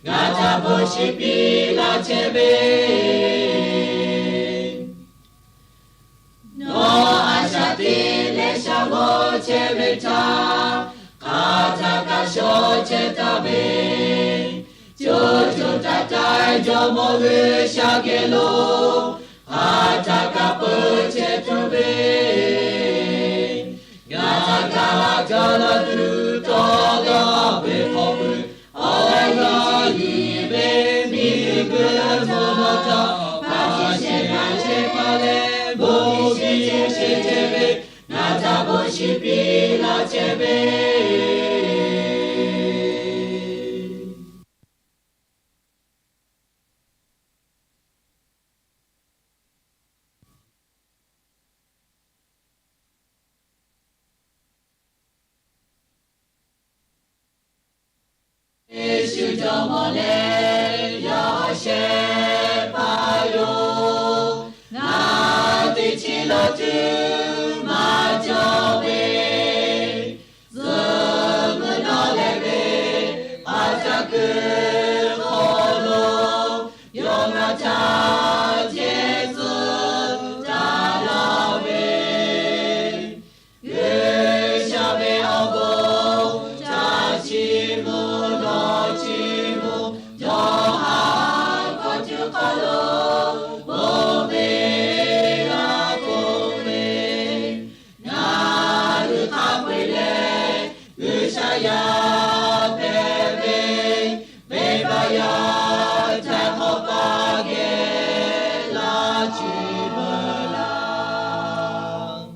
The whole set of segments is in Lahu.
Ngaˬ htaꞈ bon shiˍ piˇ laˇ chehˇ ve, nawˬ a shaꞈ teꞈ leh sha g'awˇ chehˇ ve htaꞈ hk'aˬ htaˆ kaꞈ shawˍ chehˇ taˍ ve, co co taiˍ taiˍ Jawˇmawˇ G'uiˬsha geh lo hk'aˬ htaˆ kaꞈ peuˬ chehˇ tuˬ ve, ngaˬ htaꞈ kaꞈ ca la tuˬ tawˇ g'a ve hk'aw pui awˬ g'aˇ nyi ve miˬguiˬ htaꞈ maˇ shehˍ hpaˇ chehˇ hpaˇ leh bon shiˍ chehˇ ve, ngaˬ htaꞈ bon shiˍ piˇ laˇ chehˇ ve. Yeˍsuˆ jawˇmawˇ leh yawˇ shehˍ hpaˇ yoˬ. Ngaˬ teˇ chi lo tuˬ maˇ cawˬ ve, zuhꞈ mvuh nawˇ leh ve a shaꞈ kuiˬ hk'aw lo, yawˇ ngaˬ htaꞈ jehˬ tcuh taˍ laˇ ve, G'uiˬsha ve awˬ bon htaꞈ chiˇ mvuh nawˬ chiˇ mvuh, yawˇ ha k'awꞈ tuˬ hk'aw lo bon ve g'a ponˬ ve, ngaˬ hui hk'a peu-eˬ leh G'uiˬsha yaˇ hpehꞈ ve, venˇbaˆ yaˇ htaiˍ hk'awꞈ pa geh laˇ chi beuꞈ laˇ.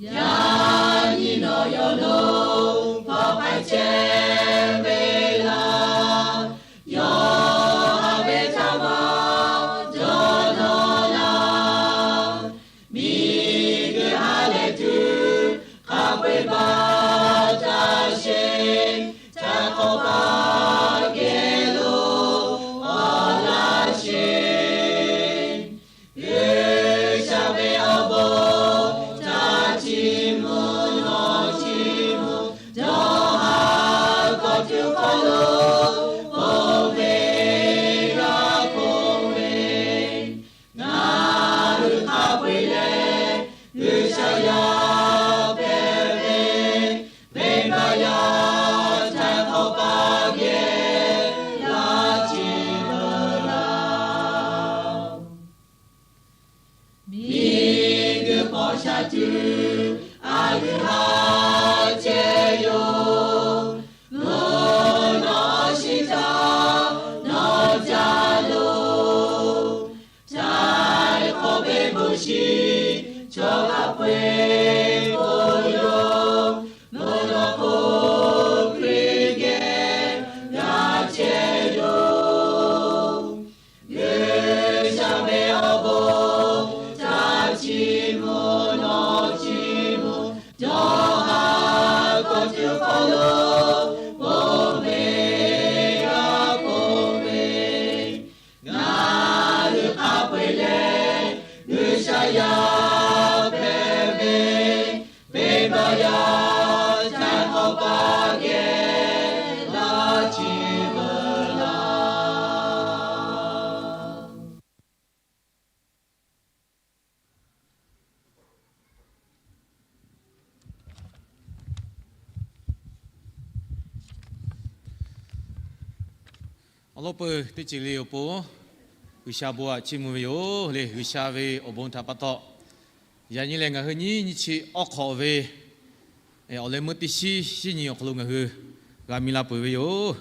Yaꞈ nyi nawˬ yawˇ lo hpaw k'ai chehˇ ve laˇ. Yawˇ haꞈ ve htaꞈ maˇ dawˇ nawˇ laˇ. Miˬguiˬ ha lehˬ tuˬ hk'a peu-eˬ baˬ taˍ sheˍ, htaiˍ hk'awꞈ pa geh lo awˬ laˇ sheˍ. G'uiˬsha ve awˬ bon htaꞈ chiˇ mvuh nawˬ chiˇ mvuh, yawˇ ha k'awꞈ tuˬ hk'aw lo ponˬ ve g'a ponˬ ve, ngaˬ hui hk'a peu-eˬ leh G'uiˬsha yaˇ hpehꞈ ve, venˇbaˆ yaˇ htaiˍ hk'awꞈ pa geh laˇ chi beuꞈ laˇ. Miˬguiˬ hpawˇ sha tuˬ a guiˬ ha chehˇ yoˬ. Mvuhˇ naw shiˍ htaꞈ nawˬ ca loˬ. Htaiˍ hk'awꞈ ve bon shiˍ chaw g'a peu-eˬ k'oˆ yoˬ. Mvuhˇ naw hk'oˆ Hkriꞈ geh g'a chehˇ yoˬ. G'uiˬsha ve awˬ bon htaꞈ chiˇ mvuh nawˬ chiˇ mvuh, yawˇ ha k'awꞈ tuˬ hk'aw lo ponˬ ve g'a ponˬ ve, ngaˬ hui hk'a peu-eˬ leh G'uiˬsha yaˇ hpehꞈ ve, venˇbaˆ yaˇ htaiˍ hk'awꞈ pa geh laˇ chi beuꞈ laˇ. Awˬ lawn peuˬ teˇ ceuˬ le awˬ pon, G'uiˬsha bon htaꞈ chiˇ mvuh ve yoˬ le. G'uiˬsha ve awˬ bon htaꞈ pa taw, yaꞈ nyi lehˬ ngaˬ hui nyiˇ nyi chi awˉ hk'awꞈ ve awˬ leh meuˇ teˇ shiˉ shiˉ nyi awˬ hk'aw lo ngaˬ hui g'a mi la peuˬ ve yoˬ.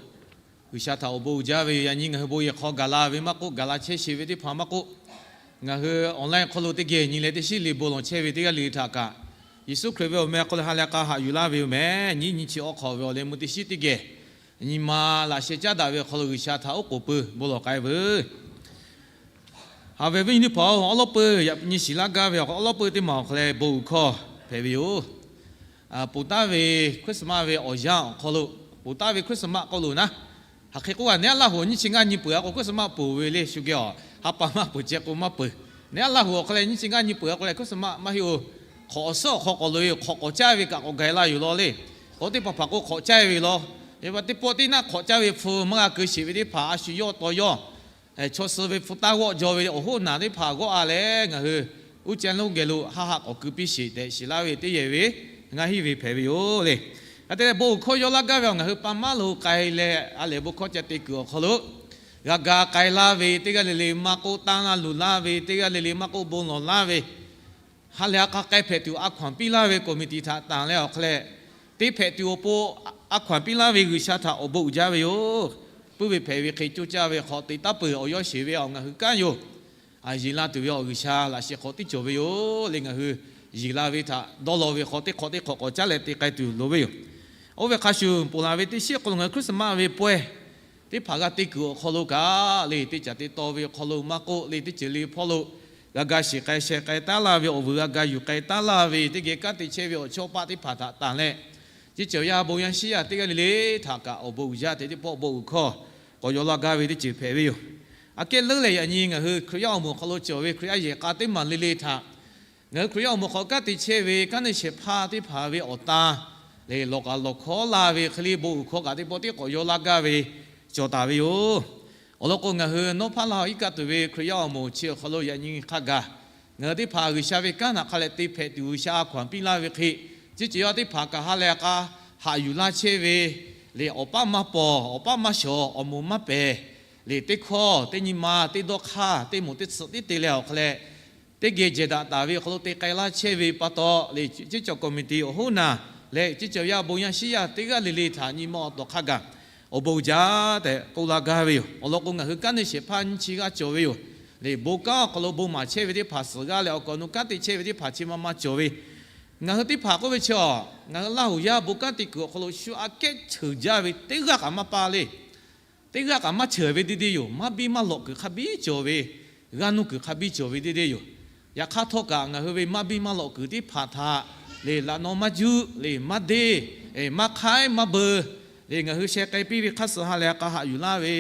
G'uiˬsha htaꞈ awˬ bon uiˍ jaˇ ve yoˬ. Yaꞈ nyi ngaˬ hui bon yehˬ hk'aw gaˬ la ve maˇ k'oˆ, gaˬ la chehˇ sheˍ ve teˇ hpaˍ maˇ k'oˆ, ngaˬ hui online hk'aw lo teˇ geh nyi leh teˇ shiˉ le bon lawˬ chehˇ ve teˇ g'aˇ le htaꞈ kaꞈ, Yeˍsuˆ Hkriꞈ ve awˬ meh hk'aw leh ha leh k'a haꞈ yuˬ laˇ ve yoˬ meh. Nyiˇ nyi chi awˉ hk'awꞈ ve awˬ leh meuˇ teˇ shiˉ teˇ geh, nyi ma laꞈ sheh caˉ daꞈ ve awˬ hk'aw lo G'uiˬsha htaꞈ oˉ k'oˍ pui bon lawˬ k'ai veuˬ. Haꞈ ve viˉ nyi teˇ hpaˍ-oˬ, awˉ lawˉ peuˬ yaꞈ nyi shiˍ laˇ gaˇ ve awˬ hk'aw awˉ lawˉ peuˬ teˇ maˬ awˬ hk'aw leh bon uiˍ hkawˇ hpehꞈ ve yoˬ. Ponˬ taˍ ve Christmas ve awˬ yanˇ awˬ hk'aw lo, ponˬ taˍ ve Christmas k'oˆ lo naˉ, hk'aˬ hk'e k'oˆ kaꞈ, neˉ aˉ Laˇ huˍ nyiˇ chi ngaˇ nyi peuˬ a k'o Christmas ponˬ ve le shu geh a, ha pa maˇ peuˬ ceh k'o maˇ peuˬ. Neˉ aˉ Laˇ huˍ awˬ hk'aw leh nyiˇ chi ngaˇ nyi peuˬ a k'o leh Christmas maˇ heˆ-oˬ. Hk'awꞈ awˬ suhˉ awˬ hk'aw k'awꞈ loꞈ-e, hk'awꞈ k'awꞈ caˇ ve kaꞈ k'awꞈ gaˬ laˇ yoˬ law le. K'o teˇ hpaˍ hpaˍ k'o hk'awꞈ caˇ ve yoˬ law. Teˇ pawˆ teˇ naˆ hk'awꞈ caˇ ve hpu maˇ g'a keu sheˍ ve teˇ hpaˍ a shu yawˇ taw yawˇ, chaw suh ve hpu taˇ g'awˆ jaw ve awˬ hoˉ naˬ teˇ hpaˍ g'awˆ a leh, ngaˬ hui uˉ ceh lonˉ geh lo haˆ haˆ k'awꞈ keu piˇ sheˍ tehꞈ shiˍ laˇ ve teˇ yehˬ ve ngaˇ hinˉ ve hpehꞈ ve yoˬ le. Hk'e te leh bon uiˍ hkawˇ yaw laˇ gaˇ ve awˬ ngaˬ hui pa maˉ lo k'ai leh, a lehˬ bon hkawˇ ca te kuiˬ awˬ hk'aw lo g'a ga k'ai laˇ ve, teˇ g'aˇ le le maˇ k'oˆ tanˇ laˇ luˬ laˇ ve, teˇ g'aˇ le le maˇ k'oˆ bon lawˬ laˇ ve, ha lehˬ a k'a k'ai hpehꞈ tuˬ a hkaw anˬ piˇ laˇ ve committee htaꞈ tanˬ leh awˬ hk'aw leh, te hpehꞈ tuˬ awˬ pon a hkaw anˬ piˇ laˇ ve G'uiˬsha htaꞈ awˬ bon uiˍ jaˇ ve yoˬ. Puiˉ ve hpehꞈ ve hk'e coˇ caˇ ve hk'aw te taˉ peuˬ awˬ yawˇ sheˍ ve awˬ ngaˬ hui kanˉ yoˬ. Yiˬ la tuˬ ve awˬ G'uiˬsha laꞈ sheh hk'aw tiˉ cawˬ ve yoˬ le. Ngaˬ hui yiˬ la ve htaꞈ dawˇ law ve hk'aw teˇ hk'awꞈ teˇ hk'awꞈ k'awꞈ caˉ leh te k'ai tuˬ loˍ ve yoˬ. Oˇ ve hk'a shuˍ, ponˬ laˬ ve teˇ shiˉ hk'aw lo ngaˬ hui Christmas ve pawehˇ teˇ hpaˍ g'a te kuiˬ awˬ hk'aw lo kaꞈ le, teˇ caˬ te taw ve awˬ hk'aw lo maˇ k'oˆ le, teˇ ceuˬ le hpawˇ lo g'a ga shiˍ k'ai sheh k'ai taˉ laˇ ve, awˬ vuiˬ g'a ga yuˬ k'ai taˉ laˇ ve, teˇ geh kanˉ te chehˇ ve awˬ chawˇ paˆ teˇ hpaˍ htaꞈ tanˬ leh, chi ceuˬ yaˇ bon yaˇ shiˉ yaˇ teˇ g'aˇ le le htaꞈ kaꞈ awˬ bon uiˍ jaˇ tehꞈ teˇ pawˆ bon uiˍ hkawˇ k'awꞈ yaw laˇ gaˇ ve teˇ ceuˬ hpehꞈ ve yoˬ. Aꞈ kehˉ leuˉ leh yaꞈ nyi ngaˬ hui Hkriꞈ yaˇ awˬ moˍ awˬ hk'aw lo cawˬ ve Hkriꞈ yaˇ yehˬ k'a teˇ maˬ le le htaꞈ ngaˬ hui Hkriꞈ yaˇ awˬ moˍ hk'aw kanˉ te chehˇ ve kanˉ neˇ shehˍ hpaˇ teˇ hpaˍ ve awˬ tan lehˬ, lawˬ k'aꞈ lawˬ hkawˉ laˇ ve hk'e le bon uiˍ hkawˇ kaꞈ teˇ pawˆ tiˉ k'awꞈ yaw laˇ gaˇ ve cawˬ taˍ ve yoˬ. Awˬ lawn k'o, ngaˬ hui nawˉ hpaˇ laˇ iˉ kaˆ tuˬ ve Hkriꞈ yaˇ awˬ moˍ chi awˬ hk'aw lo yaꞈ nyi hk'a gaˬ, ngaˬ hui teˇ hpaˍ G'uiˬsha ve kanˉ htaꞈ hk'a leh te hpehꞈ tuˬ G'uiˬsha a hkaw anˬ piˇ laˇ ve hk'e, chi ceuˬ yaˇ teˇ hpaˍ kaꞈ ha lehˬ a k'a haꞈ yuˬ laˇ chehˇ ve lehˬ, awˬ paˉ maˇ pawˬ, awˬ paˉ maˇ shawˍ, awˬ moˍ maˇ pehˬ lehˬ, teˇ hkawˇ teˇ nyi ma teˇ dawˇ hk'aˇ teˇ moˍ teˇ tsuhꞈ tiˉ te leh awˬ hk'aw leh, teˇ geh jehˬ daꞈ taˍ ve awˬ hk'aw lo te k'ai laˇ chehˇ ve pa taw lehˬ, ceˇ cawˬ committee awˬ hoˉ naˬ leh ceˇ cawˬ yaˇ bon yaˇ shiˉ yaˇ teˇ g'aˇ le le htaꞈ nyi ma awˬ tawˍ hk'a gaˬ awˬ bon uiˍ jaˇ tehꞈ k'oˆ laˇ gaˇ ve yoˬ. Awˬ lawn k'o, ngaˬ hui kanˉ neˇ shehˍ hpaˇ nyiˇ chi g'aˇ cawˬ ve yoˬ. Lehˬ bon kanˉ awˬ hk'aw lo bon maˍ chehˇ ve teˇ hpaˍ suhˍ g'aˇ leh awˬ kaˍ awˬ nu kanˉ te chehˇ ve teˇ hpaˍ chi ma ma cawˬ ve, ngaˬ hui teˇ hpaˍ k'oˆ ve chi a, ngaˬ hui Laˇhuˍ yaˇ bon kanˉ te kuiˬ awˬ hk'aw lo shu aꞈ kehˉ cheuˬ jaˇ ve teˇ g'aˇ kaꞈ maˇ paˇ le. Teˇ g'aˇ kaꞈ maˇ cheuˬ ve deˇ deˇ yoˬ. Maˇ biˇ maˇ lawꞈ kuiˬ hk'a biˇ cawˬ ve, g'aˇ nuˇ kuiˬ hk'a biˇ cawˬ ve deˇ deˇ yoˬ. Yaꞈ hk'aˇ htawˇ kaꞈ ngaˬ hui ve maˇ biˇ maˇ lawꞈ kuiˬ teˇ hpaˍ htaꞈ lehˬ, laꞈ naw maˇ juˆ lehˬ, maˇ deˇ, maˇ hk'aiˉ maˇ beu lehˬ, ngaˬ hui sheh k'ai piˇ ve hk'aˇ suh ha lehˬ a k'a haꞈ yuˬ laˇ ve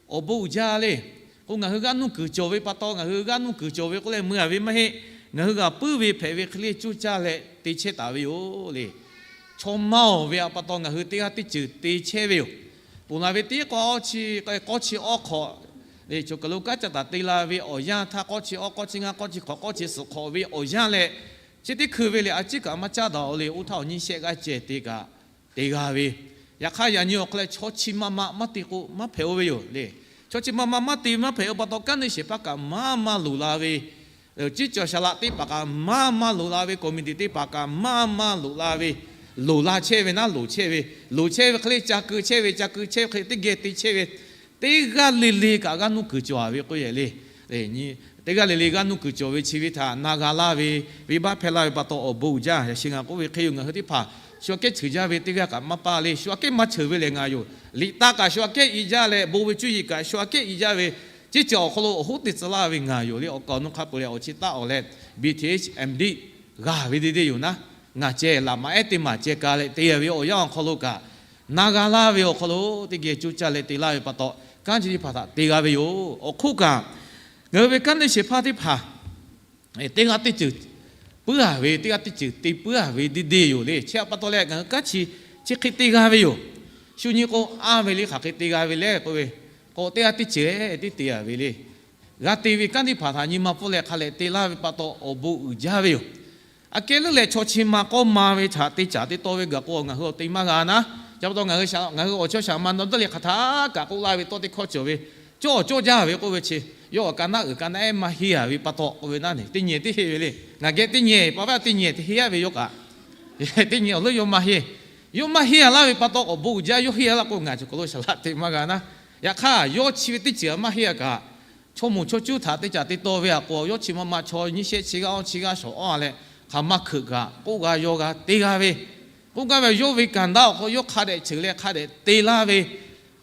awˬ bon uiˍ jaˇ le. K'o, ngaˬ hui g'aˇ nuˇ kuiˬ cawˬ ve pa taw, ngaˬ hui g'aˇ nuˇ kuiˬ cawˬ ve k'oˆ leh mui a ve maˇ heˆ. Ngaˬ hui g'aꞈ puiˉ ve hpehꞈ ve hk'e le coˇ caˇ leh te chehˇ taˍ ve yoˬ le. Chaw maˇ awˬ ve pa taw ngaˬ hui teˇ g'aˇ teˇ ceuˬ te chehˇ ve yoˬ. Ponˬ laˬ ve teˇ k'awˇ chi, k'awˇ chi awˇ hk'awꞈ lehˬ, cawˬ kaˬ lo kanˉ ca taˍ te la ve awˬ yanˇ htaˇ, k'awˇ chi awˇ, k'awˇ chi ngaˇ, k'awˇ chi hk'awꞈ, k'awˇ chi suhˍ hk'awꞈ ve awˬ yanˇ leh, chi teˇ hkui ve lehˬ, a ciˉ kaꞈ maˇ caˉ daꞈ-o leh, oˇ htaˇ awˬ nyiˇ shehˆ g'aˇ ceh te kaꞈ te g'a ve. Yaꞈ hk'aˇ, yaꞈ nyi awˬ hk'aw leh chaw chi ma ma maˇ te k'o, maˇ hpehꞈ-o ve yoˬ le. Chaw chi ma ma maˇ te maˇ hpehꞈ-o pa taw, kanˉ neˇ shehˍ hpaˇ kaꞈ maˇ maˇ loˍ la ve, ceˇ cawˬ shaˍ laꞈ teˇ hpaˍ kaꞈ maˇ maˇ loˍ la ve, committee teˇ hpaˍ kaꞈ maˇ maˇ loˍ la ve, loˍ la chehˇ ve naˉ loˍ chehˇ ve, loˍ chehˇ ve hk'e le ca keu chehˇ ve, ca keu chehˇ ve hk'e le teˇ geh te chehˇ ve, teˇ g'aˇ le le kaꞈ g'aˇ nuˇ kuiˬ cawˬ ve k'oˆ yehˬ le. Teˇ g'aˇ le le g'aˇ nuˇ kuiˬ cawˬ ve chi ve htaꞈ na g'a laˇ ve, venˇbaˆ hpehˇ laˇ ve pa taw awˬ bon uiˍ jaˇ. Yaꞈ shi ngaˬ k'oˆ ve hk'e yoˬ, ngaˬ hui teˇ hpaˍ shu aꞈ kehˉ cheuˬ jaˇ ve teˇ g'aˇ kaꞈ maˇ paˇ le. Shu aꞈ kehˉ maˇ cheuˬ ve lehˬ ngaˬ yoˬ. Liꞈ taˇ kaꞈ shu aꞈ kehˉ i jaˇ leh, bon ve cuˇ yiˍ kaꞈ shu aꞈ kehˉ i jaˇ ve, ceˇ cawˬ awˬ hk'aw lo awˬ hoˉ te tcuh laˇ ve ngaˬ yoˬ le. Awˬ kaˍ awˬ nu hk'a peu-eˬ awˬ chi taˆ awˬ leh B Th, M.Div g'a ve deˇ deˇ yoˬ naˉ, ngaˬ ceh laꞈ maꞈ ehˉ teˇ maˬ ceh ka leh te ve awˬ yanˇ awˬ hk'aw lo kaꞈ na g'a laˇ ve awˬ hk'aw lo teˇ geh coˇ caˇ leh te laˇ ve pa taw, kanˉ chi teˇ hpaˍ htaꞈ te g'a ve yoˬ. Awˬ hk'oˆ kaꞈ, ngaˬ hui ve kanˉ neˇ shehˍ hpaˇ teˇ hpaˍ teˇ g'aˇ teˇ ceuˬ puiˉ a ve, teˇ g'aˇ teˇ ceuˬ te puiˉ a ve deˇ deˇ yoˬ le. Chi pa taw leh ngaˬ hui kanˉ chi chi hk'e te g'a ve yoˬ. Shu nyi k'o, a ve le hk'aˬ hk'e te g'a ve le k'oˆ ve, k'o teˇ g'aˇ teˇ ceuˬ tiˉ te a ve le. G'a te ve kanˉ teˇ hpaˍ htaꞈ nyi ma pfuhˇ leh hk'a leh te laˇ ve pa taw awˬ bon uiˍ jaˇ ve yoˬ. Aꞈ kehˉ leuˉ leh chaw chi ma k'awˇ ma ve htaꞈ te caˍ te taw ve gaˬ k'o, ngaˬ hui awˬ te maˇ g'a naˉ. Chi pa taw ngaˬ hui, ngaˬ hui awˬ chawˇ shaˍ ma na dawˇ le hk'aˬ htaˇ kaꞈ k'oˆ laˇ ve tawˇ teˇ hkawˇ cawˬ ve, cawˇ cawˇ jaˇ ve k'oˆ ve chi, yawˇ awˬ ka naˉ uiˍ ka naˉ ehˉ maˇ henˇ a ve pa taw k'oˆ ve naˉ ne, teˇ nyi teˇ henˇ ve le. Ngaˬ geh teˇ nyi, pa vaˇ teˇ nyi te henˇ a ve yawˇ kaꞈ, teˇ nyi awˬ leuˉ yawˇ maˇ henˇ. Yawˇ maˇ henˇ a laˇ ve pa taw awˬ bon uiˍ jaˇ, yawˇ henˇ a laˇ k'o ngaˬ cawˬ kaˬ lo shaˍ laꞈ te maˇ g'a naˉ. Yaꞈ hk'aˇ, yawˇ chi ve teˇ ceuˬ maˇ henˇ a kaꞈ, chaw moˍ chaw cuˇ htaꞈ teˇ caˍ te taw ve a k'o, yawˇ chi ma ma chaw nyiˇ shehˆ chi g'aˇ awˇ chi g'aˇ shawˍ awˇ a leh, hk'aˬ maˇ hkeuꞈ kaꞈ k'oˆ g'a yaw g'a te g'a ve, k'oˆ gaˇ ve yawˇ ve gaˬ daꞈ awˬ hk'aw yawˇ hk'a dehꞈ cheuˬ leh hk'a dehꞈ te laˇ ve,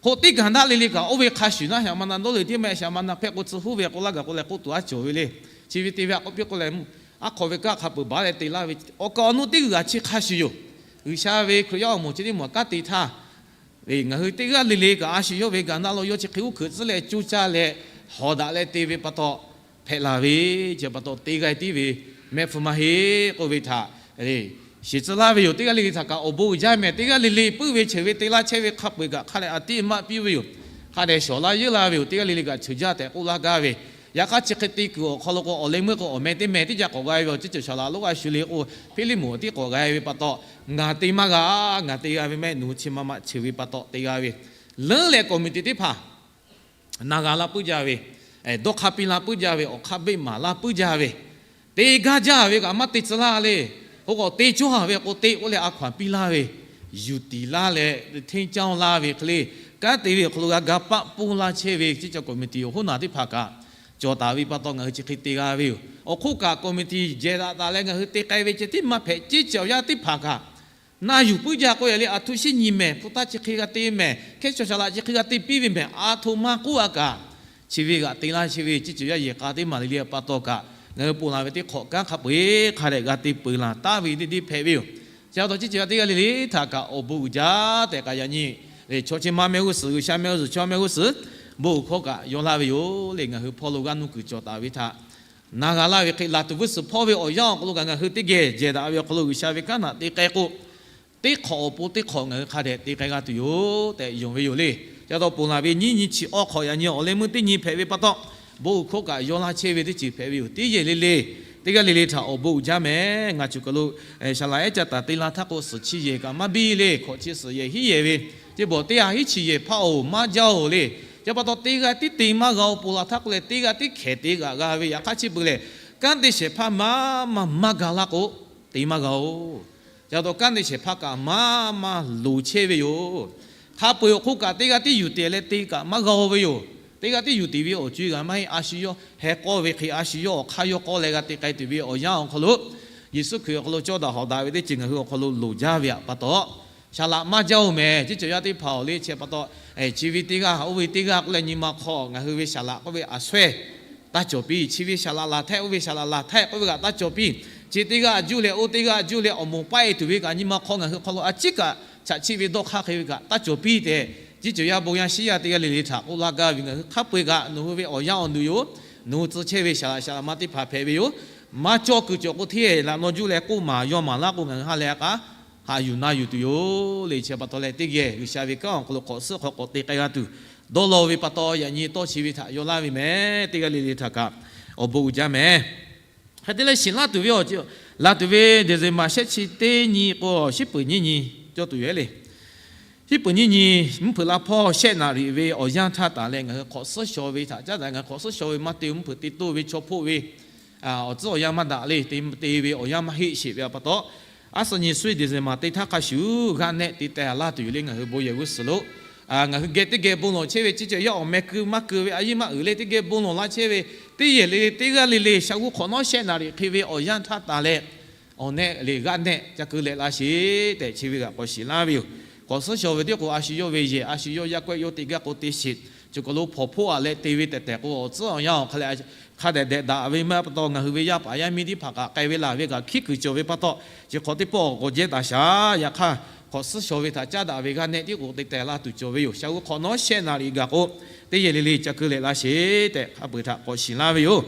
k'o teˇ gaˬ daꞈ le le kaꞈ oˇ ve hk'a shuˍ naˉ, shaˍ ma na dawˇ le tiˉ meh shaˍ ma na hpehꞈ k'o tcuh huˉ ve k'oˆ laˇ gaˬ k'o leh k'oˆ tuˬ a cawˬ ve le. Chi ve te ve a k'oˆ piˇ k'oˆ leh, aˉ hk'aw ve kaˇ hk'a peuˬ baˬ leh te laˇ ve awˬ kaˍ awˬ nu teˇ g'aˇ chi hk'a shuˍ yoˬ. G'uiˬsha ve Hkriꞈ yaˇ awˬ moˍ chi teˇ moˍ kanˉ te htaˇ, ngaˬ hui teˇ g'aˇ le le kaꞈ a shu yawˇ ve gaˬ daꞈ lo yawˇ chi hk'e uˉ hkeuꞈ tcuhˉ leh coˇ caˇ leh, hawˍ daꞈ leh te ve pa taw hpehꞈ la ve, chi pa taw te g'a tiˉ ve mehˆ hpfuh maˇ heˆ k'oˆ ve htaꞈ le. shiˍ tcuh laˇ ve yoˬ. Teˇ g'aˇ le le htaꞈ kaꞈ awˬ bon uiˍ jaˇ mehˍ. Teˇ g'aˇ le le puiˉ ve cheuˬ ve te laˇ chehˇ ve hk'a peu-eˬ kaꞈ hk'a dehꞈ a tiˉ maˇ piˇ ve yoˬ. Hk'a dehꞈ shawˍ laˇ yeunˇ laˇ ve yoˬ. Teˇ g'aˇ le le kaꞈ cheuˬ jaˇ tehꞈ k'oˆ laˇ gaˇ ve, yaꞈ hk'aˇ chi hk'e te kuiˬ awˬ hk'aw lo k'o, awˬ leh meuˇ k'o awˬ meh teˇ meh teˇ jaˇ k'awꞈ g'a ve awˬ ceuˬ cawˬ shaˍ laꞈ lonˉ g'a shu le k'o, Hpiˇliˇmonˍ tiˉ k'awꞈ g'a ve pa taw, ngaˬ te maˇ g'a, ngaˬ te g'a ve mehˆ nawˬ hui chi ma ma cheuˬ ve pa taw te g'a ve, leuˉ leh committee teˇ hpaˍ na g'a laˇ puiˉ jaˇ ve, dawˇ hk'aˇ piˇ laˇ puiˉ jaˇ ve, awˬ hk'aˇ beˆ maˍ laˇ puiˉ jaˇ ve, te gaˇ jaˇ ve kaꞈ maˇ te tcuh laˇ le. K'o k'awꞈ te cawˇ ve k'o te k'oˆ leh a hkaw-anˬ piˇ laˇ ve, yuˬ tiˍ laˇ leh hteˇ caˇ laˇ ve hk'e le, kanˉ te ve awˬ hk'aw lo g'a ga paˆ ponˇ laˇ chehˇ ve chi cawˬ committee awˬ hoˉ naˬ teˇ hpaˍ kaꞈ cawˬ taˍ ve pa taw ngaˬ hui chi hk'e te g'a ve yoˬ. Awˬ hk'oˆ kaꞈ committee jehˬ daꞈ taˍ leh ngaˬ hui te k'ai ve ceh tiˉ maˇ hpehꞈ, ceˇ cawˬ yaˇ teˇ hpaˍ kaꞈ na yuˬ puiˉ jaˇ k'oˆ yaꞈ le, a htoꞈ shinˉ nyi mehˍ, hpu taˇ chi hk'e g'a te mehˍ, hkehˉ chaw shaˍ laꞈ chi hk'e g'a te piˇ ve mehˍ, a htoꞈ ma k'oˆ a kaꞈ, chi ve g'aꞈ te laˇ chehˇ ve ceˇ cawˬ yaˇ yehˬ k'a teˇ maˬ le le pa taw kaꞈ, ngaˬ hui ponˬ laˬ ve teˇ hk'awꞈ kanˉ hk'a peu-eˬ hk'a dehꞈ g'a te peuˬ laˬ taˍ ve teˇ deˇ hpehꞈ ve yoˬ. Chi pa taw ceˇ cawˬ yaˇ teˇ g'aˇ le le htaꞈ kaꞈ awˬ bon uiˍ jaˇ tehꞈ kaꞈ yaꞈ nyi le chaw chi ma mehˆ g'uˇ suhˍ, G'uiˬsha mehˆ g'uˇ suhˍ, chaw mehˆ g'uˇ suhˍ bon uiˍ hkawˇ kaꞈ yaw laˇ ve yoˬ le. Ngaˬ hui hpawˇ lo g'aˇ nuˇ kuiˬ cawˬ taˍ ve htaꞈ na g'a laˇ ve hk'e, laˬ tuˬ g'uˇ suhˍ hpawˇ ve awˬ yanˇ awˬ hk'aw lo kaꞈ ngaˬ hui teˇ geh jehˬ daꞈ ve awˬ hk'aw lo G'uiˬsha ve kanˉ htaꞈ te k'ai k'o, teˇ hk'awꞈ awˬ pon teˇ hk'awꞈ ngaˬ hui hk'a dehꞈ te k'ai g'a tuˬ yoˬ tehꞈ yonˍ ve yoˬ le. Chi pa taw ponˬ laˬ ve nyiˇ nyi chi awˇ hk'awꞈ yaꞈ nyi awˬ leh meuˇ teˇ nyi hpehꞈ ve pa taw, bon uiˍ hkawˇ kaꞈ yaw laˇ chehˇ ve teˇ ceuˬ hpehꞈ ve yoˬ. Teˇ yehˬ le le, teˇ g'aˇ le le htaꞈ awˬ bon uiˍ jaˇ mehˍ. Ngaˬ cawˬ kaˬ lo shaˍ laꞈ ehˉ ca taˍ te la htaˇ k'o, suhˍ chi yehˬ kaꞈ maˇ biˇ le, hkawꞈ chi suhˍ yehˬ hiˉ yehˬ ve, chi beuꞈ teˇ ha hiˉ chi yehˬ hpaˇ oˬ maˇ jaˇ oˬ le. Chi pa taw teˇ g'aˇ tiˉ te maˇ g'a-o ponˬ laˬ htaˇ k'oˆ leh teˇ g'aˇ tiˉ hkehˍ te g'aꞈ g'a ve yaꞈ hk'aˇ chi beuꞈ lehˬ, kanˉ te shehˍ hpaˇ maˇ maˇ maˇ ga laˇ k'o, te maˇ g'a-oˬ. Chi pa taw kanˉ te shehˍ hpaˇ kaꞈ maˇ maˇ loˍ chehˇ ve yoˬ. Hk'a peu-eˬ awˬ hk'oˆ kaꞈ teˇ g'aˇ tiˉ yuˬ te leh te kaꞈ maˇ g'a-o ve yoˬ. Teˇ g'aˇ tiˉ yuˬ te ve awˬ co-e g'aꞈ maˇ heˆ. A shu yawˇ heh k'awˇ ve hk'e, a shu yawˇ awˬ hk'aˇ yawˇ k'awˇ leh g'a te k'ai tuˬ ve awˬ yanˇ awˬ hk'aw lo, Yeˍsuˆ Hkriꞈ awˬ hk'aw lo cawˇ daꞈ hawꞈ daꞈ ve teˇ ceuˬ ngaˬ hui awˬ hk'aw lo loˍ jaˇ ve pa taw, shaˍ laꞈ maˇ jaˇ-oˬ mehˍ. Ceˇ cawˬ yaˇ teˇ hpaˍ awˬ le chi pa taw, chi ve teˇ g'aˇ oˇ ve teˇ g'aˇ k'oˆ leh nyi ma hk'aw ngaˬ hui ve shaˍ laꞈ k'oˆ ve a shawehˇ taˇ cawˬ piˇ. Chi ve shaˍ laꞈ laˬ htaˇ oˇ ve shaˍ laꞈ laˬ htaˇ k'oˆ ve kaꞈ taˇ cawˬ piˇ. Chi teˇ g'aˇ juˇ leh oˇ teˇ g'aˇ juˇ leh awˬ moˍ paˆ-e tuˬ ve kaꞈ nyi ma hk'aw ngaˬ hui hk'aw lo a ciˉ kaꞈ chaꞈ chiˆ ve dawˇ hk'aˇ hk'e ve kaꞈ taˇ cawˬ piˇ tehꞈ, ceˇ cawˬ yaˇ bon yaˇ shiˉ yaˇ teˇ g'aˇ le le htaꞈ k'oˆ laˇ gaˇ ve, ngaˬ hui hk'a peu-eˬ kaꞈ nawˬ hui ve awˬ yanˇ awˬ nu yoˬ. Nawˬ hui tcuh chehˇ ve shaˍ laꞈ shaˍ laꞈ ma teˇ hpaˍ hpehꞈ ve yoˬ. Maˇ cawˇ kuiˬ cawˬ k'o hteˇ laꞈ naw juˇ leh k'oˆ maˍ yaw maˍ laˇ k'o, ngaˬ hui ha lehˬ a k'a haꞈ yuˬ na yuˬ tuˬ yoˬ le. Chi pa taw leh teˇ geh G'uiˬsha ve kanˉ awˬ hk'aw lo hk'awꞈ suhˉ hk'aw k'awꞈ te k'ai g'a tuˬ, dawˇ law ve pa taw yaꞈ nyi tawˇ chi ve htaꞈ yaw laˇ ve mehˍ. Teˇ g'aˇ le le htaꞈ kaꞈ awˬ bon uiˍ jaˇ mehˍ. Hk'e te leh shiˍ laˇ tuˬ ve awˬ, laˬ tuˬ ve December shehˆ chi teˇ nyi k'o, shiˉ peuˍ nyiˇ nyi cawˇ tuˬ yoˬ le. Shiˉ peuˍ nyiˇ nyi, mvuhˇ hpeuꞈ laˇ hpawˇ shehˆ naˍ riˍ ve awˬ yanˇ htaˇ taˍ leh ngaˬ hui hk'awꞈ suhˉ shaw ve htaꞈ caˉ daꞈ. Ngaˬ hui hk'awꞈ suhˉ shaw ve maˇ te, mvuhˇ hpeuꞈ te toˇ ve chaw hpoˆ ve awˬ tcuhˉ awˬ yanˇ maˇ daꞈ le. Te te ve awˬ yanˇ maˇ heˆ sheˍ ve pa taw, a suhˍ nyi suˉ December teˇ htaˇ hk'a shuˍ g'aˇ nehˆ te teh laˇ tuˬ yoˬ le. Ngaˬ hui bon yehˬ g'uˇ suhˍ lo ngaˬ hui geh teˇ geh bon lawˬ chehˇ ve ceˇ cawˬ yaˇ awˬ meh keu maˇ keu ve a yeˇ maˇ uiˍ le, teˇ geh bon lawˬ laˇ chehˇ ve teˇ yehˬ le le teˇ g'aˇ le le sha g'uˇ hk'awꞈ nawˉ shehˆ naˍ riˍ hk'e ve awˬ yanˇ htaˇ taˍ leh, awˬ nehˆ le g'aˇ nehˆ ca keu leh laˇ sheˍ tehꞈ chi ve kaꞈ k'awꞈ shiˍ laˇ ve yoˬ. K'awꞈ suhˉ shaw ve teˇ k'o a shu yawˇ ve yehˬ, a shu yawˇ yaˇ kawehˆ yawˇ te gaˇ k'o te sheˍ. Chi hk'aw lo hpawnˬ hpoˆ a leh te ve tehˬ tehˬ k'o, awˬ tcuhˉ awˬ yanˇ awˬ hk'a leh hk'a dehꞈ dehꞈ daꞈ ve maˇ pa taw, ngaˬ hui ve yaˇ paˍ yaˇ miˇ teˇ hpaˍ kaꞈ k'ai ve laˬ ve kaꞈ hkiˉ kuiˬ cawˬ ve pa taw, chi hk'awꞈ teˇ pawˆ k'awꞈ jehˇ taˍ shaˍ. Yaꞈ hk'aˇ, k'awꞈ suhˉ shaw ve htaꞈ caˉ daꞈ ve g'aˇ nehˆ tiˉ k'o te teh laˇ tuˬ cawˬ ve yoˬ. Sha g'uˇ hk'awꞈ nawˉ shehˆ naˍ riˍ gaˬ k'o, teˇ yehˬ le le ca keu leh laˇ sheˍ tehꞈ hk'a peu-eˬ htaꞈ k'awꞈ shiˍ laˇ ve yoˬ.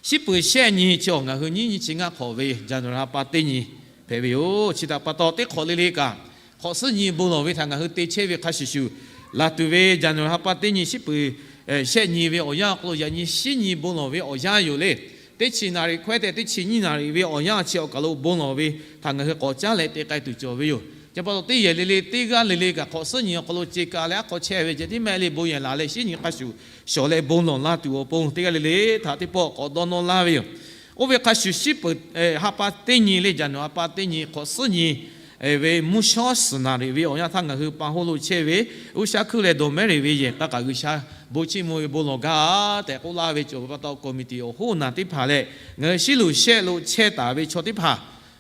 Shiˉ peuˍ shehˆ nyi chi awˬ ngaˬ hui nyiˇ nyi chi ngaˇ hk'awꞈ ve January ha pa teˇ nyi hpehꞈ ve yoˬ. Chi htaꞈ pa taw teˇ hk'awꞈ le le kaꞈ, hk'awꞈ suhˉ nyi bon lawˬ ve htaꞈ ngaˬ hui te chehˇ ve hk'a shuˍ shuˍ, laˬ tuˬ ve January ha pa teˇ nyi shiˉ peuˍ shehˆ nyi ve awˬ yanˇ awˬ hk'aw lo yaꞈ nyi shiˉ nyi bon lawˬ ve awˬ yanˇ yoˬ le. Teˇ chi naˍ riˍ hkawehˇ tehꞈ teˇ chi nyiˇ naˍ riˍ ve awˬ yanˇ chi awˬ kaˬ lo bon lawˬ ve htaꞈ ngaˬ hui k'awꞈ caˉ leh te k'ai tuˬ cawˬ ve yoˬ. Chi pa taw teˇ yehˬ le le teˇ g'aˇ le le kaꞈ hk'awꞈ suhˉ nyi awˬ hk'aw lo ce ka leh aˉ hk'aw chehˇ ve ceh tiˉ mehˆ le bon yehˬ laˬ leh shiˉ nyi hk'a shuˍ shawˍ leh bon lawˬ laˇ tuˬ awˬ pon teˇ g'aˇ le le htaꞈ teˇ pawˆ k'awꞈ dawˇ nawˇ laˇ ve yoˬ. Oˇ ve hk'a shuˍ shiˉ peuˍ ha pa teˇ nyi le January ha pa teˇ nyi hk'awꞈ suhˉ nyi ve mvuhˇ shawˉ suhˍ naˍ riˍ ve awˬ yanˇ htaˇ ngaˬ hui pa hoˆ lo chehˇ ve G'uˇ sha hkuiˇ leh dawˬ mehˉ riˍ ve yehˬ k'a kaꞈ G'uiˬ sha bon chiˇ mvuh ve bon lawˬ gaˇ tehꞈ k'oˆ laˇ ve cawˬ ve pa taw, committee awˬ hoˉ naˬ teˇ hpaˍ leh ngaˬ hui shiˉ luˬ shehˆ lo chehˇ taˍ ve chaw teˇ hpaˍ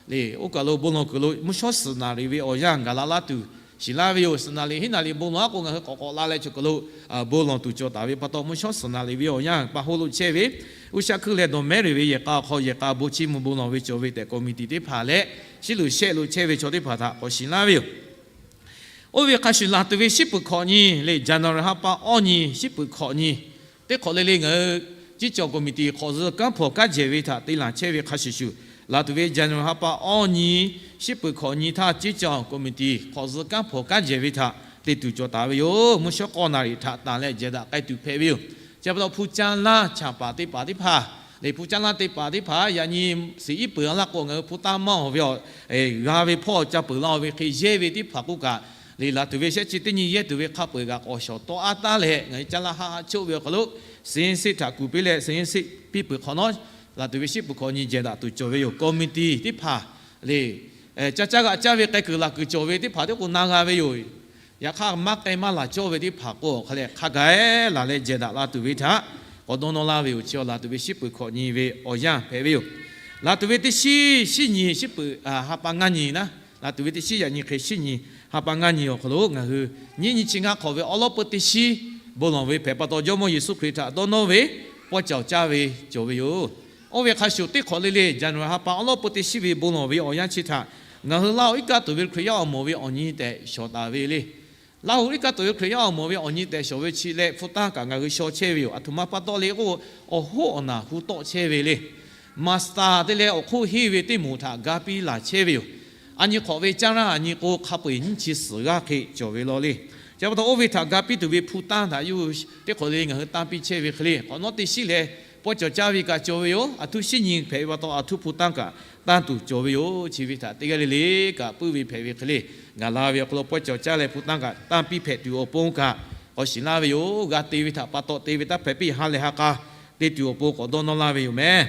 le, oˇ kaˬ lo bon lawˬ kuiˬ lo mvuhˇ shawˉ suhˍ naˍ riˍ ve awˬ yanˇ gaˬ la laˇ tuˬ shiˍ laˇ ve yoˬ. Suhˍ naˍ riˍ hiˉ naˍ riˍ bon lawˬ aˉ k'o ngaˬ hui k'awꞈ k'awꞈ la leh chaw kuiˬ lo bon lawˬ tuˬ cawˬ taˍ ve pa taw, mvuhˇ shawˉ suhˍ naˍ riˍ ve awˬ yanˇ pa hoˆ lo chehˇ ve G'uˇ sha hkuiˇ leh dawˬ mehˉ riˍ ve yehˬ k'a awˬ hk'aw yehˬ k'a bon chiˇ mvuh bon lawˬ ve cawˬ ve tehꞈ committee teˇ hpaˍ leh shiˉ luˬ shehˆ lo chehˇ ve chaw teˇ hpaˍ htaꞈ k'awꞈ shiˍ laˇ ve yoˬ. Oˇ ve hk'a shuˍ laˬ tuˬ ve shiˉ peuˍ hkawꞈ nyi le January ha pa awˇ nyi shiˉ peuˍ hkawꞈ nyi teˇ hk'awꞈ le le ngaˬ hui ciˉ cawˬ committee hk'awꞈ zuhꞈ kanˉ hpawnˬ kanˉ jehˬ ve htaꞈ te laˬ chehˇ ve hk'a shuˍ shuˍ, Laˬ tuˬ ve January ha pa awˇ nyi, shiˉ peuˬ hkawꞈ nyi htaˇ, ceˇ caˬ committee hk'awꞈ zuh kanˉ hpawnˬ kanˉ jehˬ ve htaꞈ te tuˬ cawˬ taˍ ve yoˬ. Mvuhˇ shawˉ k'awˇ naˍ riˍ htaꞈ tanˬ leh jehˬ daꞈ k'ai tuˬ hpehꞈ ve yoˬ. Chi pa taw hpu caˇ lanˇ chaˍ paˍ teˇ hpaˍ teˇ hpaˍ, lehˬ hpu caˇ lanˇ teˇ hpaˍ teˇ hpaˍ yaꞈ nyi shiˍ iˉ peuˬ laˇ k'o, ngaˬ hui hpu tanˇ maˇ awˬ ve awˬ g'a ve hpawˇ ca peuˬ laˇ ve hk'e yehˇ ve teˇ hpaˍ k'oˆ kaꞈ, lehˬ laˬ tuˬ ve shehˆ chi teˇ nyi yehˇ tuˬ ve hk'a peu-eˬ kaꞈ k'awꞈ shawˍ tawˆ aˉ taˉ leh, ngaˬ hui caˇ lanˇ haˆ haˆ choˆ ve awˬ hk'aw lo, Saint Six htaꞈ kuˬ piˇ leh, Saint Six piˇ peuˬ hk'awꞈ nawˉ, laˬ tuˬ ve shiˉ peuˬ hkawꞈ nyi jehˬ daꞈ tuˬ cawˬ ve yoˬ. Committee teˇ hpaˍ lehˬ, caˇ caˇ g'aꞈ caˇ ve k'ai kuiˬ laˬ kuiˬ cawˬ ve teˇ hpaˍ teˇ k'o na g'a ve yoˬ. Yaꞈ hk'aˇ maˇ k'ai maˇ laˬ cawˇ ve teˇ hpaˍ k'o, awˬ hk'a leh hk'a gaˬ laˬ leh jehˬ daꞈ la tuˬ ve htaꞈ k'awꞈ dawˇ nawˇ laˇ ve yoˬ. Chi laˬ tuˬ ve shiˉ peuˬ hkawꞈ nyi ve awˬ yanˇ hpehꞈ ve yoˬ. Laˬ tuˬ ve teˇ shiˉ, shiˉ nyi, shiˉ peuˬ ha pa ngaˇ nyi naˉ, laˬ tuˬ ve teˇ shiˉ yaꞈ nyi hk'e shiˉ nyi ha pa ngaˇ nyi awˬ hk'aw lo ngaˬ hui nyiˇ nyi chi ngaˇ hk'awꞈ ve awˉ lawˉ peuˇ teˇ shiˉ bon lawˬ ve hpehꞈ pa taw, Jawˇmawˇ Yeˍsuˆ Hkriꞈ htaꞈ dawˇ nawˇ ve pawˇ cawˬ caˇ ve cawˬ ve yoˬ. Oˇ ve hk'a shuˍ teˇ hk'awꞈ le le January ha pa awˉ lawˉ peuˇ teˇ shiˉ ve bon lawˬ ve awˬ yanˇ chi htaꞈ ngaˬ hui Laˇ huˍ iˉ kaˆ tuˬ ve Hkriꞈ yaˇ awˬ moˍ ve awˬ nyi tehꞈ shawˍ taˍ ve le. Laˇ huˍ iˉ kaˆ tuˬ ve Hkriꞈ yaˇ awˬ moˍ ve awˬ nyi tehꞈ shawˍ ve chi leh hpu tanˇ kaꞈ ngaˬ hui shaw chehˇ ve yoˬ. Aˬ htoꞈ ma pa taw le k'o, awˬ hoˉ awˬ naˬ hu tawˆ chehˇ ve le. Maˍstaˍ te leh awˬ hk'oˆ henˇ ve teˇ moˍ htaꞈ ga piˇ laˬ chehˇ ve yoˬ. A nyi hk'awꞈ ve caˇ lanˇ a nyi k'o, hk'a peu-eˬ nyiˇ chi suhˍ g'aˇ hk'e cawˬ ve law le. Chi pa taw oˇ ve htaꞈ ga piˇ tuˬ ve hpu tanˇ htaꞈ yawˇ hui teˇ hk'awꞈ le ngaˬ hui tanˇ piˇ chehˇ ve hk'e le, hk'awꞈ nawˉ teˇ shiˉ leh pawˇ cawˬ caˇ ve kaꞈ cawˬ ve yoˬ. Aˬ htoꞈ shiˉ nyi hpehꞈ ve pa taw, aˬ htoꞈ hpu tanˇ kaꞈ tanˇ tuˬ cawˬ ve yoˬ. Chi ve htaꞈ teˇ g'aˇ le le kaꞈ puiˉ ve hpehꞈ ve hk'e le, gaˬ la ve awˬ hk'aw lo pawˇ cawˬ caˇ leh hpu tanˇ kaꞈ tanˇ piˇ hpehꞈ tuˬ awˬ pon kaꞈ k'awꞈ shiˍ laˇ ve yoˬ. G'a te ve htaꞈ pa taw te ve taˇ hpehꞈ piˇ, ha lehˬ ha k'a te tuˬ awˬ pon k'awꞈ dawˇ nawˇ laˇ ve yoˬ meh.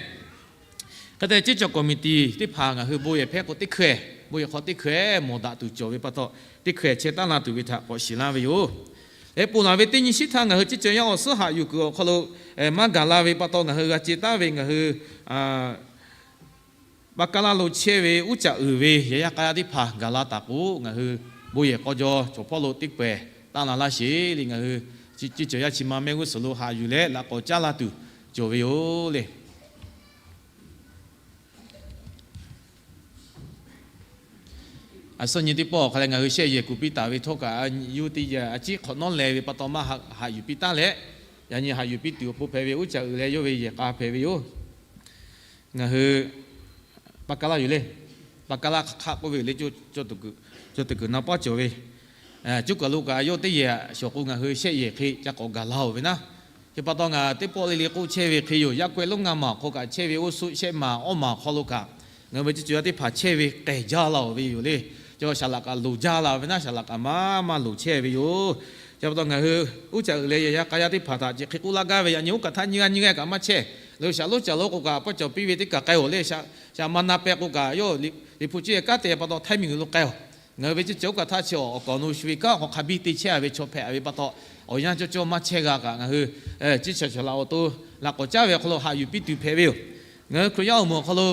Hk'e te ceˇ caˬ committee teˇ hpaˍ ngaˬ hui bon yehˬ hpehˇ k'o teˇ hkeh, bon yehˬ hk'aw teˇ hkeh mawˬ daꞈ tuˬ cawˬ ve pa taw, teˇ hkeh chehˇ taˉ la tuˬ ve htaꞈ k'awꞈ shiˍ laˇ ve yoˬ. Leh ponˬ laˬ ve teˇ nyi shiˉ htaˇ ngaˬ hui ceˇ caˬ yaˇ awˬ suhˉ haꞈ yuˬ kuiˬ awˬ hk'aw lo maˇ gaˬ la ve pa taw, ngaˬ hui g'a ce taˉ ve ngaˬ hui Paˍkaˇlaˇ lo chehˇ ve uˉ caꞈ uiˍ ve yehˬ yaˇ k'a yaˇ teˇ hpaˍ gaˬ la taˍ k'o, ngaˬ hui bon yehˬ k'aw jaw chaw hpawˇ lo teˇ pawehˬ taˇ la laˇ sheˍ le. Ngaˬ hui ceˇ caˬ yaˇ chi ma mehˆ g'uˇ suhˍ lo haꞈ yuˬ leh laꞈ k'awꞈ caˉ la tuˬ cawˬ ve yoˬ le. A suhˉ nyi teˇ pawˆ awˬ hk'a leh ngaˬ hui shehˆ yehˬ kuˬ piˇ taˍ ve htawˇ kaꞈ, yawˇ teˇ yehˬ a ciˉ hk'awꞈ nawˉ leh ve pa taw maˇ haꞈ yuˬ piˇ taˉ leh, yaꞈ nyi haꞈ yuˬ piˇ tuˬ awˬ pon hpehꞈ ve uˉ caꞈ uiˍ leh yawˇ ve yehˬ k'a hpehꞈ ve yoˬ. Ngaˬ hui Paˍkaˇlaˇ yoˬ le. Paˍkaˇlaˇ hk'aˆ k'oˆ ve le, co teꞈ kuiˬ na paˉ cawˬ ve, co kaˬ lo kaꞈ yawˇ teˇ yehˬ shawˍ k'o, ngaˬ hui shehˆ yehˬ hk'e ca k'awꞈ gaˬ la-oˬ ve naˉ. Chi pa taw ngaˬ teˇ pawˆ le le k'oˆ chehˇ ve hk'e yoˬ. Yaˇ k'awehˇ lonˉ ngaˇ maˬ awˬ hk'aw kaꞈ chehˇ ve, oˇ suhˆ shehˆ maˬ awˇ maˬ awˬ hk'aw lo kaꞈ ngaˬ hui ve ceˇ caˬ yaˇ teˇ hpaˍ chehˇ ve k'ehˬ jaˇ la-oˬ ve yoˬ le. Chi shaˍ laꞈ kaꞈ loˍ jaˇ la ve naˉ, shaˍ laꞈ kaꞈ maˇ maˇ loˍ chehˇ ve yoˬ. Chi pa taw ngaˬ hui uˉ caꞈ uiˍ leh yehˬ yaˇ k'a yaˇ teˇ hpaˍ htaꞈ chi hk'e k'oˆ laˇ gaˇ ve, yaꞈ nyi oˇ kaˬ htaˇ nyiˇ g'aˇ nyiˇ g'aˇ kaꞈ maˇ chehˇ. Leh shaˍ lonˉ caˬ lonˉ k'o kaꞈ pawˇ cawˬ piˇ ve teˇ kaˬ k'ai-oˬ le. Shaˍ ma na peh k'o kaꞈ yawˇ Liꞈ hpu ciˇ kanˉ te pa taw htaiˇ miˬguiˬ lo k'ai-oˬ. Ngaˬ hui ve ceˇ caˬ oˇ kaˬ htaˇ chi awˬ kawˍ nu shu ve kanˉ hk'aw hk'a biˇ te chehˇ ve chaw hpehꞈ ve pa taw, awˬ yanˇ cawˇ cawˇ maˇ chehˇ g'a kaꞈ, ngaˬ hui ceˇ caˬ shaˍ laꞈ awˬ to laꞈ k'awꞈ caˉ ve awˬ hk'aw lo haꞈ yuˬ piˇ tuˬ hpehꞈ ve yoˬ. Ngaˬ hui Hkriꞈ yaˇ awˬ moˍ awˬ hk'aw lo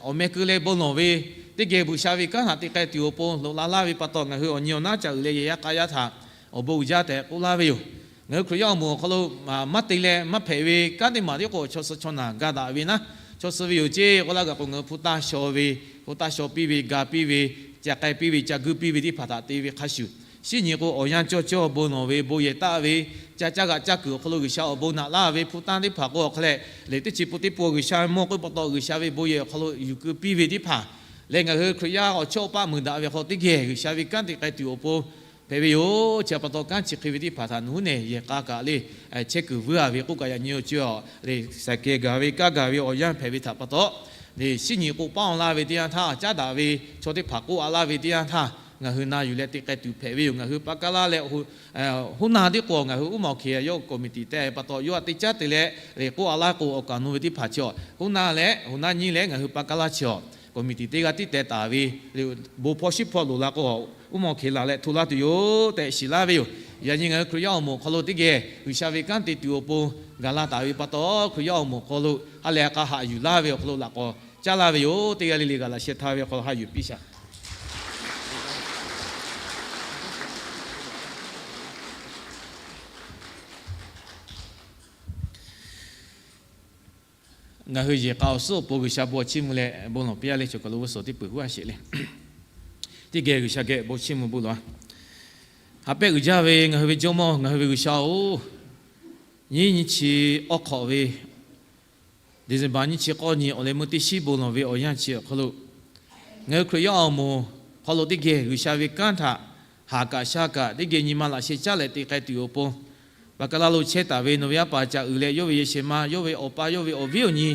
awˬ meh keu leh bon lawˬ ve teˇ geh G'uiˬsha ve kanˉ htaꞈ te k'ai tuˬ awˬ pon loꞈ la laˇ ve pa taw, ngaˬ hui awˬ nyi awˬ naˉ caꞈ uiˍ leh yehˬ yaˇ k'a yaˇ htaꞈ awˬ bon uiˍ jaˇ tehꞈ k'oˆ laˇ ve yoˬ. Ngaˬ hui Hkriꞈ yaˇ awˬ moˍ awˬ hk'aw lo maˇ te leh maˇ hpehꞈ ve kanˉ teˇ maˬ tiˉ k'o, chaw suh chaw naˬ ga daꞈ ve naˉ, chaw suh ve yoˬ ceˇ k'oˆ laˇ gaˬ k'o, ngaˬ hui hpu taˇ shaw ve, hpu taˇ shaw piˇ ve, ga piˇ ve, ca k'ai piˇ ve, ca guiˇ piˇ ve teˇ hpaˍ htaꞈ te ve hk'a shuˍ, shinˉ nyi k'o awˬ yanˇ cawˇ cawˇ bon lawˬ ve bon yehˬ taˆ ve, ca caˇ g'aꞈ caˇ kuiˬ awˬ hk'aw lo G'uiˬsha awˬ bon naꞈ laˇ ve hpu tanˇ teˇ hpaˍ k'o, awˬ hk'a leh lehˬ teˇ chi pun teˇ pun G'uiˬsha mawˇ k'oˆ pa taw G'uiˬsha ve bon yehˬ awˬ hk'aw lo yuˬ keu piˇ ve teˇ hpaˍ leh, ngaˬ hui Hkriꞈ yaˇ awˬ chawˇ awˬ paˆ meuˍ daꞈ ve awˬ hk'aw lo teˇ geh G'uiˬsha ve kanˉ te k'ai tuˬ awˬ pon hpehꞈ ve yoˬ. Chi pa taw kanˉ chi hk'e ve teˇ hpaˍ htaꞈ nawˬ hui nehˬ yehˬ k'a kaꞈ le chehˇ kuiˬ vuiˇ-a ve k'oˆ kaꞈ, yaꞈ nyi awˬ ceuˬ le, saiˍ kehˬ gaˬ ve kanˉ gaˬ ve awˬ yanˇ hpehꞈ ve htaꞈ pa taw, le shinˉ nyi k'o paˉ-oˬ laˇ ve teˇ yanˇ htaˇ, caˉ daꞈ ve chaw teˇ hpaˍ k'oˆ-a laˇ ve teˇ yanˇ htaˇ, ngaˬ hui na yuˬ leh te k'ai tuˬ hpehꞈ ve yoˬ. Ngaˬ hui Paˍkaˇlaˇ leh Hoˉnaˇ tiˉ k'o, ngaˬ hui uˉ maˬ awˬ hk'e yawˇ committee te ve pa taw, yawˇ a teˇ caˉ te leh le k'oˆ-a laˇ k'o, awˬ kaˍ nu ve teˇ hpaˍ chi-a, Hoˉnaˇ leh Hoˉnaˇ nyiˇ leh ngaˬ hui Paˍkaˇlaˇ chi-a, committee teˇ g'aˇ tiˉ teh taˍ ve, bon hpawˇ shiˉ hpawˇ loˍ la k'o, uˉ maˬ awˬ hk'e laˬ leh hto laˇ tuˬ yoˬ tehꞈ shiˍ laˇ ve yoˬ. Yaꞈ nyi ngaˬ hui Hkriꞈ yaˇ awˬ moˍ awˬ hk'aw lo teˇ geh G'uiˬsha ve kanˉ te tuˬ awˬ pon gaˬ la taˍ ve pa taw, Hkriꞈ yaˇ awˬ moˍ awˬ hk'aw lo ha lehˬ ha k'a haꞈ yuˬ laˇ ve awˬ hk'aw lo laꞈ k'awꞈ caˉ laˇ ve yoˬ. Teˇ g'aˇ le le g'a laꞈ sheh htaˇ ve awˬ hk'aw lo haꞈ yuˬ piˇ shaˍ. Ngaˬ hui yehˬ k'a awˬ suhˉ awˬ pon G'uiˬsha bon chiˇ mvuh leh bon lawˬ piˇ-a le. Chaw kaˬ lo g'uˇ suhˍ teˇ peuˬ huˉ-a sheˍ le. Teˇ geh G'uiˬsha geh bon chiˇ mvuh bon lawˬ-a. Ha pehˉ uiˍ jaˇ ve ngaˬ hui ve Jawˇmawˇ, ngaˬ hui ve G'uiˬsha-oˬ, nyiˇ nyi chi awˉ hk'awꞈ ve December nyiˇ chi k'awˇ nyi awˬ leh meuˇ teˇ shiˉ bon lawˬ ve awˬ yanˇ chi awˬ hk'aw lo, ngaˬ hui Hkriꞈ yaˇ awˬ moˍ awˬ hk'aw lo teˇ geh G'uiˬsha ve kanˉ htaꞈ haˍ kaꞈ sha kaꞈ teˇ geh nyi ma laꞈ sheh caˉ leh te k'ai tuˬ awˬ pon, Baˍkaˍlaˍ lo chehˇ taˍ ve nawˬ ve yaˇ paˍ caꞈ uiˍ leh yawˇ ve yehˬ shehˍ ma, yawˇ ve awˬ pa, yawˇ ve awˬ viˉ awˬ nyi,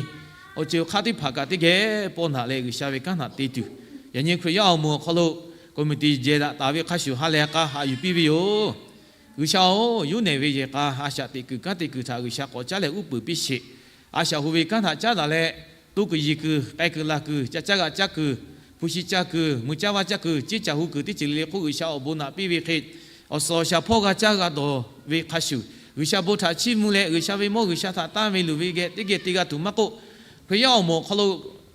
awˬ ceuˬ awˬ hk'aˇ teˇ hpaˍ kaꞈ teˇ geh pawˇ naꞈ leh G'uiˬsha ve kanˉ htaꞈ te tuˬ, yaꞈ nyi Hkriꞈ yaˇ awˬ moˍ awˬ hk'aw lo committee jehˬ daꞈ taˍ ve hk'a shuˍ ha lehˬ k'a haꞈ yuˬ piˇ ve yoˬ. G'uiˬsha-oˬ, yawˇ nehˬ ve yehˬ k'a a shaꞈ teꞈ kuiˬ kanˉ te kuiˬ htaꞈ G'uiˬsha k'awꞈ caˉ leh uˉ peunˍ piˇ sheˍ. A shaꞈ hu ve kanˉ htaꞈ caˉ daꞈ leh, to kuiˬ yiˬ kuiˬ, k'ai kuiˬ laˬ kuiˬ, ca caˇ g'a caˇ kuiˬ, hpu shi caˇ kuiˬ, mui caˇ vaˇ caˇ kuiˬ, ceˇ caˬ hu kuiˬ teˇ ceuˬ le le hk'oˆ G'uiˬsha awˬ bon naꞈ piˇ ve hk'e, awˬ suhˍ awˬ shaˍ hpawˇ g'a caˇ g'a dawˬ ve hk'a shuˍ, G'uiˬsha bon htaꞈ chiˇ mvuh leh G'uiˬsha ve mawˇ G'uiˬsha htaꞈ tanˇ ve luˬ ve geh teˇ geh te g'a tuˬ maˇ k'oˆ, Hkriꞈ yaˇ awˬ moˍ awˬ hk'aw lo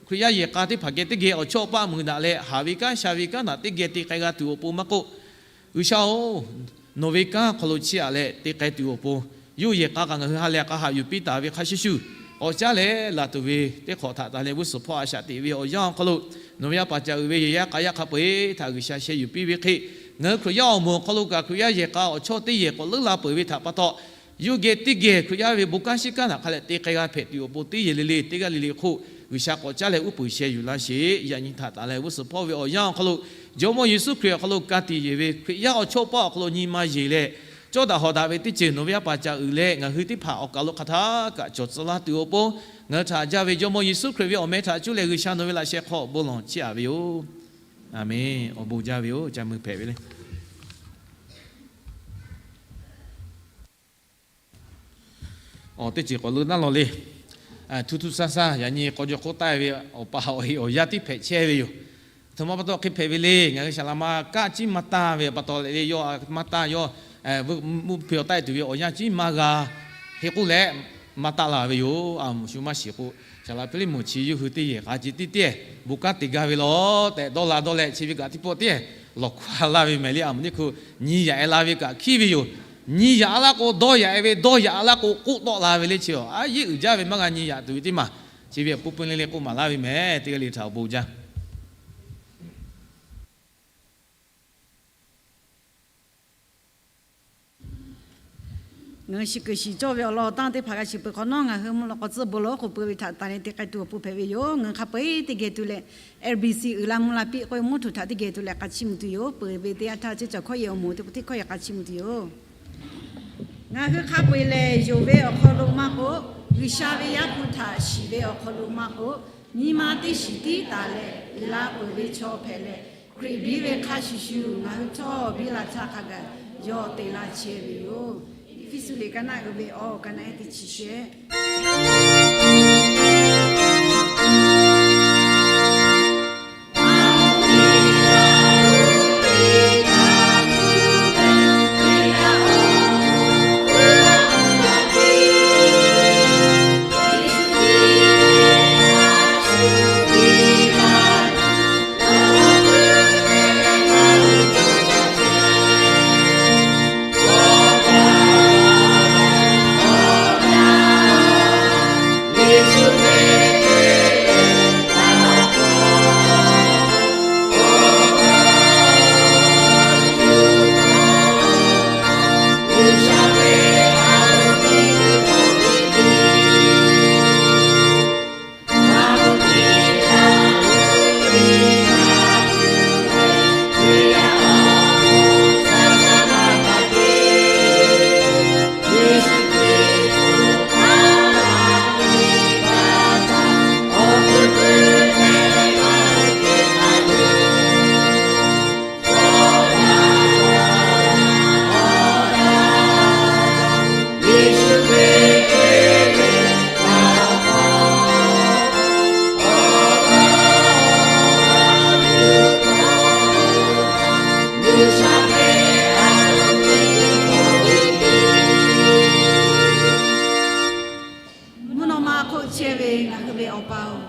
Hkriꞈ yaˇ yehˬ k'a teˇ hpaˍ geh teˇ geh awˬ chawˇ paˆ muiˬ daꞈ leh haˍ ve kanˉ sha ve kanˉ htaꞈ teˇ geh te k'ai g'a tuˬ awˬ pon maˇ k'oˆ, G'uiˬsha-oˬ, nawˬ ve kanˉ hk'aw lo chiˇ aꞈ leh te k'ai tuˬ awˬ pon, yawˇ yehˬ k'a kaꞈ ngaˬ hui ha lehˬ k'a haꞈ yuˬ piˇ taˍ ve hk'a shuˍ shuˍ, k'awꞈ caˉ leh laˬ tuˬ ve teˇ hk'awꞈ htaꞈ taˍ leh g'uˇ suhˍ hpawˇ a shaꞈ teꞈ ve awˬ yanˇ awˬ hk'aw lo, nawˬ ve yaˇ paˍ caꞈ uiˍ ve yehˬ yaˇ k'a yaˇ hk'a peu-eˬ htaꞈ G'uiˬsha sheh yuˬ piˇ ve hk'e, ngaˬ hui Hkriꞈ yaˇ awˬ moˍ awˬ hk'aw lo kaꞈ Hkriꞈ yaˇ yehˬ k'a awˬ chawˇ teˇ yehˬ k'awꞈ leuˉ la peuˬ ve htaꞈ pa taw, yawˇ geh teˇ geh Hkriꞈ yaˇ ve bon kanˉ shiˉ kanˉ htaꞈ hk'a leh te k'ai g'a hpehꞈ tuˬ awˬ pon teˇ yehˬ le le teˇ g'aˇ le le hk'oˆ G'uiˬsha k'awꞈ caˉ leh uˉ peunˍ sheh yuˬ laˇ sheˍ. Yaꞈ nyi htaꞈ taˍ leh g'uˇ suhˍ hpawˇ ve awˬ yanˇ awˬ hk'aw lo, Jawˇmawˇ Yeˍsuˆ Hkriꞈ awˬ hk'aw lo ka tiꞈ yeˬ ve Hkriꞈ yaˇ awˬ chawˇ paˆ awˬ hk'aw lo nyi ma yeˬ leh, cawˇ daꞈ hawˍ daꞈ ve teˇ ceuˬ nawˬ ve yaˇ paˍ caꞈ uiˍ leh ngaˬ hui teˇ hpaˍ awˬ kaˬ lo hk'aˬ htaˇ kaꞈ cawˬ tcuh laˇ tuˬ awˬ pon, ngaˬ hui htaꞈ jaˇ ve Jawˇmawˇ Yeˍsuˆ Hkriꞈ ve awˬ meh htaꞈ cuˇ leh G'uiˬsha nawˬ ve laꞈ sheh hk'aw bon lawˬ chiˇ aꞈ ve yoˬ. Aˬmenˍ. Awˬ bon jaˇ ve yoˬ. Ca mui hpehꞈ ve le. Awˬ teˇ ceuˬ k'awꞈ leuˆ naˉ lawˬ le. Htu htu saˇ saˇ yaꞈ nyi k'aw jaw hk'oˆ taˆ ve awˬ pa awˬ e awˬ yaˇ tiˉ hpehꞈ chehˇ ve yoˬ. Aˬ htoꞈ ma pa taw hk'e hpehꞈ ve le. Ngaˬ hui saˍ laꞈ ma kaˆ ciˉ maˇ tanˇ ve pa taw leh le, yawˇ maˇ tanˇ, yawˇ mvuhˇ hpe awˬ taˆ tuˬ ve awˬ yanˇ ciˉ maˇ g'a. Hk'e k'oˆ leh maˇ taˆ la ve yoˬ. A, shu maˇ shiˍ k'o, saˍ laꞈ Hpiˇliˇmonˍ chi yawˇ hui teˇ yehˬ k'a ce tiˉ teˇ bon kanˉ te gaˇ ve lawˬ tehꞈ dawˇ la dawˇ leh chi ve kaꞈ teˇ pawˆ teˇ lawˬ hkawˇ laˇ ve mehˍ le. A, mvuhˇ nyi hk'o nyi yaꞈ e la ve kaꞈ hkiˉ ve yoˬ. Nyi yaꞈ a laˇ k'o dawˇ yaꞈ e ve, dawˇ yaꞈ a laˇ k'o k'oˆ tawˆ la ve le. Chi a yeˉ uiˍ jaˇ ve maˇ g'a nyi yaꞈ tuˬ ve teˇ maˬ, chi ve awˬ pon peu le le k'oˆ maˍ laˇ ve mehˍ. Teˇ g'aˇ le htaꞈ awˬ bon jaˇ. Ngaˬ hui shiˍ kuiˬ shiˍ cawˇ ve awˬ lawn awˬ tanˇ teˇ hpaˍ g'a shiˍ peuˬ hk'awꞈ nawˉ, ngaˬ hui mvuhˇ lawꞈ k'aw tcuhˇ bon lawˬ k'oˍ pui ve htaꞈ taˍ leh te k'ai tuˬ awˬ pon hpehꞈ ve yoˬ. Ngaˬ hui hk'a peu-eˬ teˇ geh tuˬ leh, L B C uiˍ la mvuh la piˇ k'oˆ ve mvuhˇ htuꞈ htaꞈ teˇ geh tuˬ leh k'a chiˇ mvuh tuˬ yoˬ. Peuˬ ve teˇ yanˇ htaˇ ceˇ cawˬ hkawˇ yehˬ awˬ moˍ teˇ hkawˇ yehˬ k'a chiˇ mvuh tuˬ yoˬ. Ngaˬ hui hk'a peu-eˬ lehˬ, yonˍ ve awˬ hk'aw lo maˇ k'oˆ, G'uiˬsha ve Yaˇ hpu htaꞈ shiˍ ve awˬ hk'aw lo maˇ k'oˆ, nyi ma teˇ shiˍ tiˉ taˍ leh uiˍ la peuˬ ve chaw hpehꞈ leh, Hkriꞈ biˇ ve hk'a shuˍ shuˍ ngaˬ hui htawˇ biˇ la htaˇ hk'a gaˬ yawˇ te laˇ chehˇ ve yoˬ. Eˇfeˇsuꞈ liꞈ ka naˆ uiˍ ve awˬ ka naˆ ehˉ teˇ chi shehˆ. Mvuhˇ naw ma hk'oˆ chehˇ ve ngaˬ hui ve Awˬ pa-oˬ,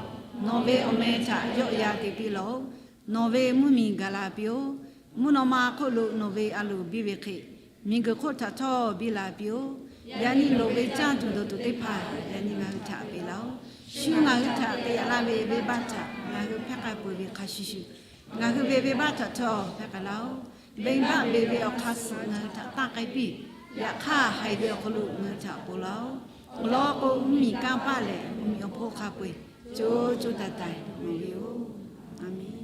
nawˬ ve awˬ meh htaꞈ yawˆ yan te piˇ lawˬ-oˬ. Nawˬ ve mvuhˇ miˬ gaˬ la piˇ-oˬ. Mvuhˇ naw ma hk'oˆ lo nawˬ ve a loˍ biˇ ve hk'e, miˬguiˬ hk'oˆ htaꞈ htawˇ biˇ la piˇ-oˬ. Yaꞈ nyi loˍ ve caˇ tuˬ dawˬ tuˬ teˇ hpaˍ yaꞈ nyi ngaˬ hui htaꞈ peꞈ laˇ-oˬ. Shu ngaˬ hui htaꞈ te yaꞈ laˇ ve venˇbaˆ htaꞈ ngaˬ hui hpehˇ k'ai peuˬ ve hk'a shuˍ shuˍ, ngaˬ hui ve venˇbaˆ htaꞈ htawˇ hpehˇ k'ai laˇ-oˬ. Venˇbaˆ beˬ ve awˬ hk'aˇ suh ngaˬ hui htaꞈ tanˇ k'ai piˇ. Yaꞈ hk'aˇ haiˬ ve awˬ hk'aw lo ngaˬ hui htaꞈ ponˬ laˇ-oˬ. Awˬ lawn k'o, mvuhˇmiˬ kanˇ paˆ lehˬ, mvuhˇmiˬ awˬ hpawˇ hk'a peu-eˬ co co taiˍ taiˍ mawˬ ve yoˬ. A menˬ.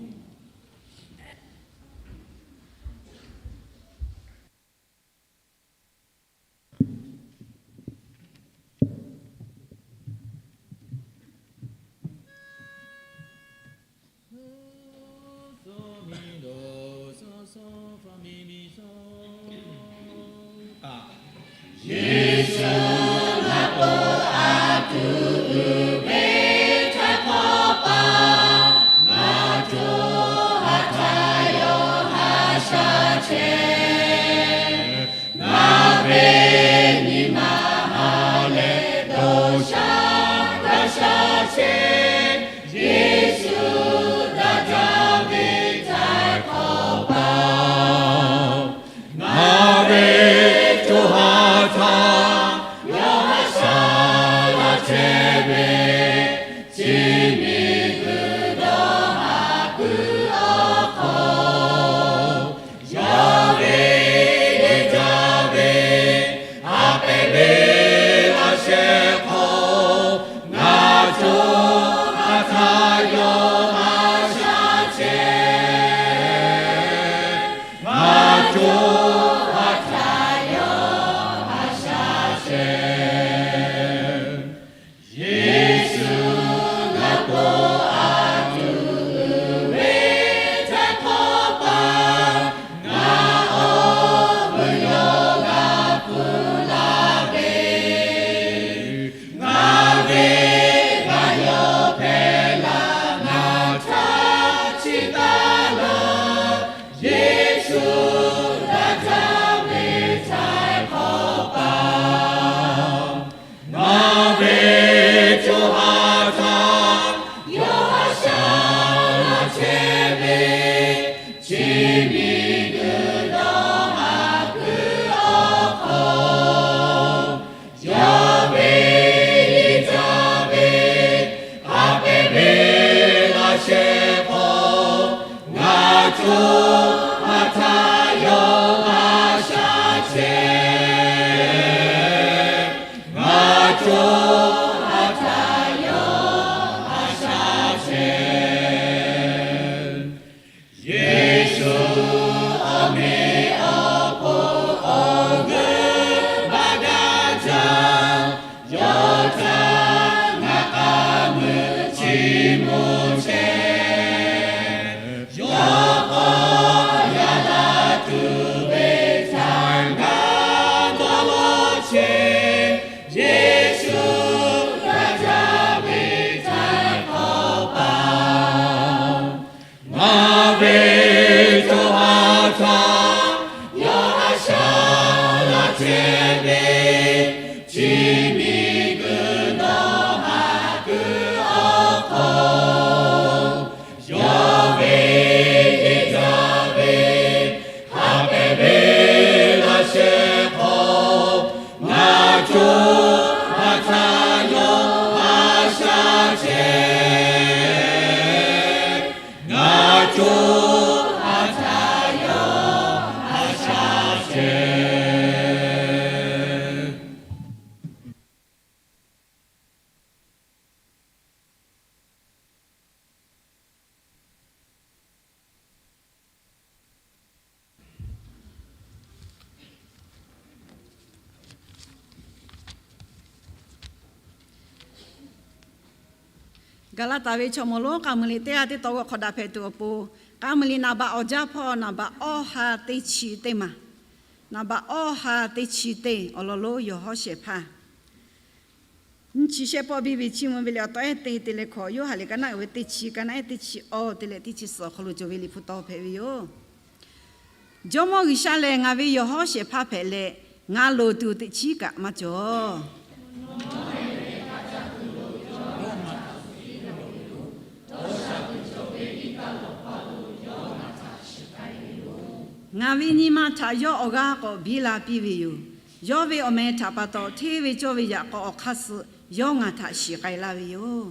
Yeˍsuˆ ngaˬ k'o a tuˬ uiˍ ve htaˇ hk'awꞈ pa, ngaˬ co ha htaꞈ yawˇ haꞈ shaˉ chehˇ. Ngaˬ ve nyi ma ha leh dawˇ sha gaˇ sha chehˇ, Yeˍsuˆ daꞈ jaˇ ve htaiˍ hk'awꞈ pa. Ngaˬ ve co ha htaꞈ yawˇ haꞈ shaˉ laˇ chehˇ ve, chi miˬguiˬ dawˇ haˍ kuiˬ awˬ hk'aw, yawˇ ve yeˇ jaˇ ve ha pehˍ ve laˇ shehˍ hk'aw, ngaˬ co ha htaꞈ yawˇ haꞈ shaˉ chehˇ. Ngaˬ co ha htaꞈ yawˇ haꞈ shaˉ chehˇ. Yeˍsuˆ ngaˬ k'o a tuˬ uiˍ ve htaˇ hk'awꞈ pa, ngaˬ awˬ vuiˬ yawˇ g'a hpuˇ laˇ ve, ngaˬ ve g'a yawˇ hpehꞈ la ngaˬ htaꞈ chiˇ taˍ laˇ. Yeˍsuˆ daꞈ jaˇ ve htaiˍ hk'awꞈ pa, ngaˬ ve co ha htaꞈ yawˇ haꞈ shaˉ laˇ chehˇ ve, chi miˬguiˬ dawˇ haˍ kuiˬ awˬ hk'aw, yawˇ ve yeˇ jaˇ ve ha pehˍ ve laˇ shehˍ hk'aw, ngaˬ co ha htaꞈ yawˇ haꞈ shaˉ chehˇ. Ngaˬ co ha htaꞈ yawˇ haꞈ shaˉ chehˇ. Yeˍsuˆ awˬ meh awˬ hk'oˆ awˬ g'euˆ baˆ gaˇ jaˇ, yawˇ htaꞈ ngaˬ k'aˉ meuꞈ chiˇ mvuh chehˇ. Yawˇ k'awꞈ yaꞈ la tuˬ ve htaꞈ ngaˬ dawˇ law chehˇ. Yeˍsuˆ daꞈ jaˇ ve htaiˍ hk'awꞈ pa, ngaˬ ve co ha htaꞈ yawˇ haꞈ shaˉ laˇ chehˇ ve, chi miˬguiˬ dawˇ haˍ kuiˬ awˬ hk'aw, yawˇ ve yeˇ jaˇ ve ha pehˍ ve laˇ shehˍ hk'aw, ngaˬ co ha htaꞈ yawˇ haꞈ shaˉ chehˇ. Ngaˬ co ha htaꞈ yawˇ haꞈ shaˉ chehˇ. Gaˍlaˍtaˍ ve chaw mawˬ lonˉ k'a muiˬ liꞈ teˇ g'aˇ teˇ taw g'a hk'awꞈ daꞈ hpehꞈ tuˬ awˬ pon, k'a muiˬ liꞈ naˍ baꞈ awˬ jaˇ hpawˇ naˍ baꞈ awˇ ha teˇ chi teˇ maˬ, naˍ baꞈ awˇ ha teˇ chi teˇ awˬ lawn lonˉ yawˬ hawˉ shehˍ hpaˇ nyiˇ chi shehˆ pawˆ biˇ ve chiˇ mvuh ve liꞈ awˬ taw ehˉ te te leh hkawꞈ, Yoˇhanˬ liꞈ ka naˆ uiˍ ve teˇ chi, ka naˆ ehˉ teˇ chi awˇ te leh teˇ chi suhˍ awˬ hk'aw lo cawˬ ve liꞈ hpu taw hpehꞈ ve yoˬ. Jawˇmawˇ G'uiˬsha lehˬ, ngaˬ ve yawˬ hawˉ shehˍ hpaˇ hpehꞈ leh, ngaˬ loˍ tuˬ teꞈ chiˉ kaꞈ maˇ cawˬ. Ngaˬ ve nyi ma htaꞈ yawˇ awˬ g'aˇ k'awꞈ biˇ la piˇ ve yoˬ. Yawˇ ve awˬ meh htaꞈ pa taw, hteˇ ve cawˇ ve yaꞈ k'aw awˬ hk'aˇ suh yawˇ ngaˬ htaꞈ shiˍ k'ai laˇ ve yoˬ.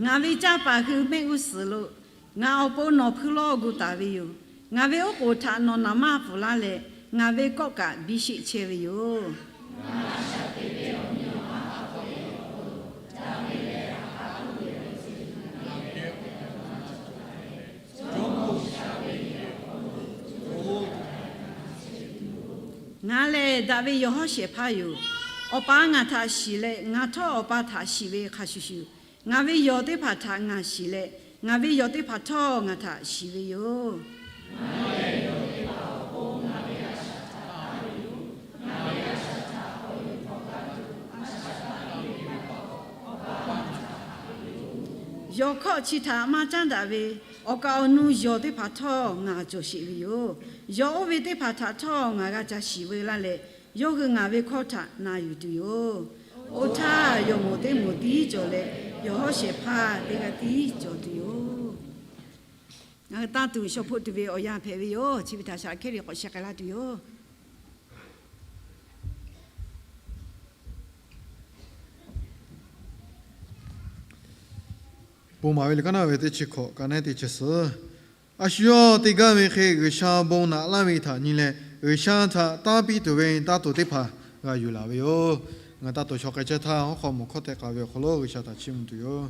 Ngaˬ ve canˇ paˍ hui mehˆ g'uˇ suhˍ lo ngaˬ awˬ pon nawˬ hpui lawˇ gu taˍ ve yoˬ. Ngaˬ ve oˉ k'oˍ htaꞈ nawˬ naˍ manˇ pfuhˍ laˇ leh, ngaˬ ve kawˆ kaꞈ biˇ sheˆ chehˇ ve yoˬ. Ngaˬ lehˬ daꞈ ve yawˬ hawˉ shehˍ hpaˇ yoˬ. Awˬ pa ngaˬ htaꞈ shiˍ leh, ngaˬ htawˇ Awˬ pa htaꞈ shiˍ ve hk'a shuˍ shuˍ, ngaˬ ve yawˬ teˇ hpaˍ htaꞈ ngaˬ shiˍ leh, ngaˬ ve yawˬ teˇ hpaˍ htawˇ ngaˬ htaꞈ shiˍ ve yoˬ. Yawˬ hkawˇ chi htaꞈ maˇ caˉ daꞈ ve, awˬ kaˍ awˬ nu yawˬ teˇ hpaˍ htawˇ ngaˬ cawˬ sheˍ ve yoˬ. Yawˬ oˇ ve teˇ hpaˍ htaꞈ htawˇ ngaˬ g'a ca shiˍ veu laˇ leh, yawˇ hui ngaˬ ve hkawˇ htaꞈ na yuˬ tuˬ yoˬ. Oˇ htaˇ, yawˬ moˍ teˇ moˍ tiˉ cawˬ leh, yawˬ hawˉ shehˍ hpaˇ teˇ g'aˇ tiˉ cawˬ tuˬ yoˬ. Ngaˬ hui tanˇ tuˬ shaw hpoˆ tuˬ ve awˬ yanˇ hpehꞈ ve yoˬ. Chi ve htaꞈ shaꞈ hkehˉ ve k'awꞈ sheh k'ai laˇ tuˬ yoˬ. Bon maˍ ve liꞈ kaˉ naˆ ve teˇ chi hkawꞈ, ka nehˉ teˇ chi suhˍ. A shu yawˇ te gaˇ ve hk'e G'uiˬsha bon naꞈ laˇ ve htaꞈ nyi leh, G'uiˬsha htaꞈ tanˇ piˇ tuˬ ve taˇ toˍ teˇ hpaˍ g'a yuˬ laˬ ve yoˬ. Ngaˬ taˇ toˍ shaw k'ai chehˇ htaˇ, hawˉ hk'aw moˍ hkawˇ teh k'aˍ ve awˬ hk'aw lo G'uiˬsha htaꞈ chiˇ mvuh tuˬ yoˬ.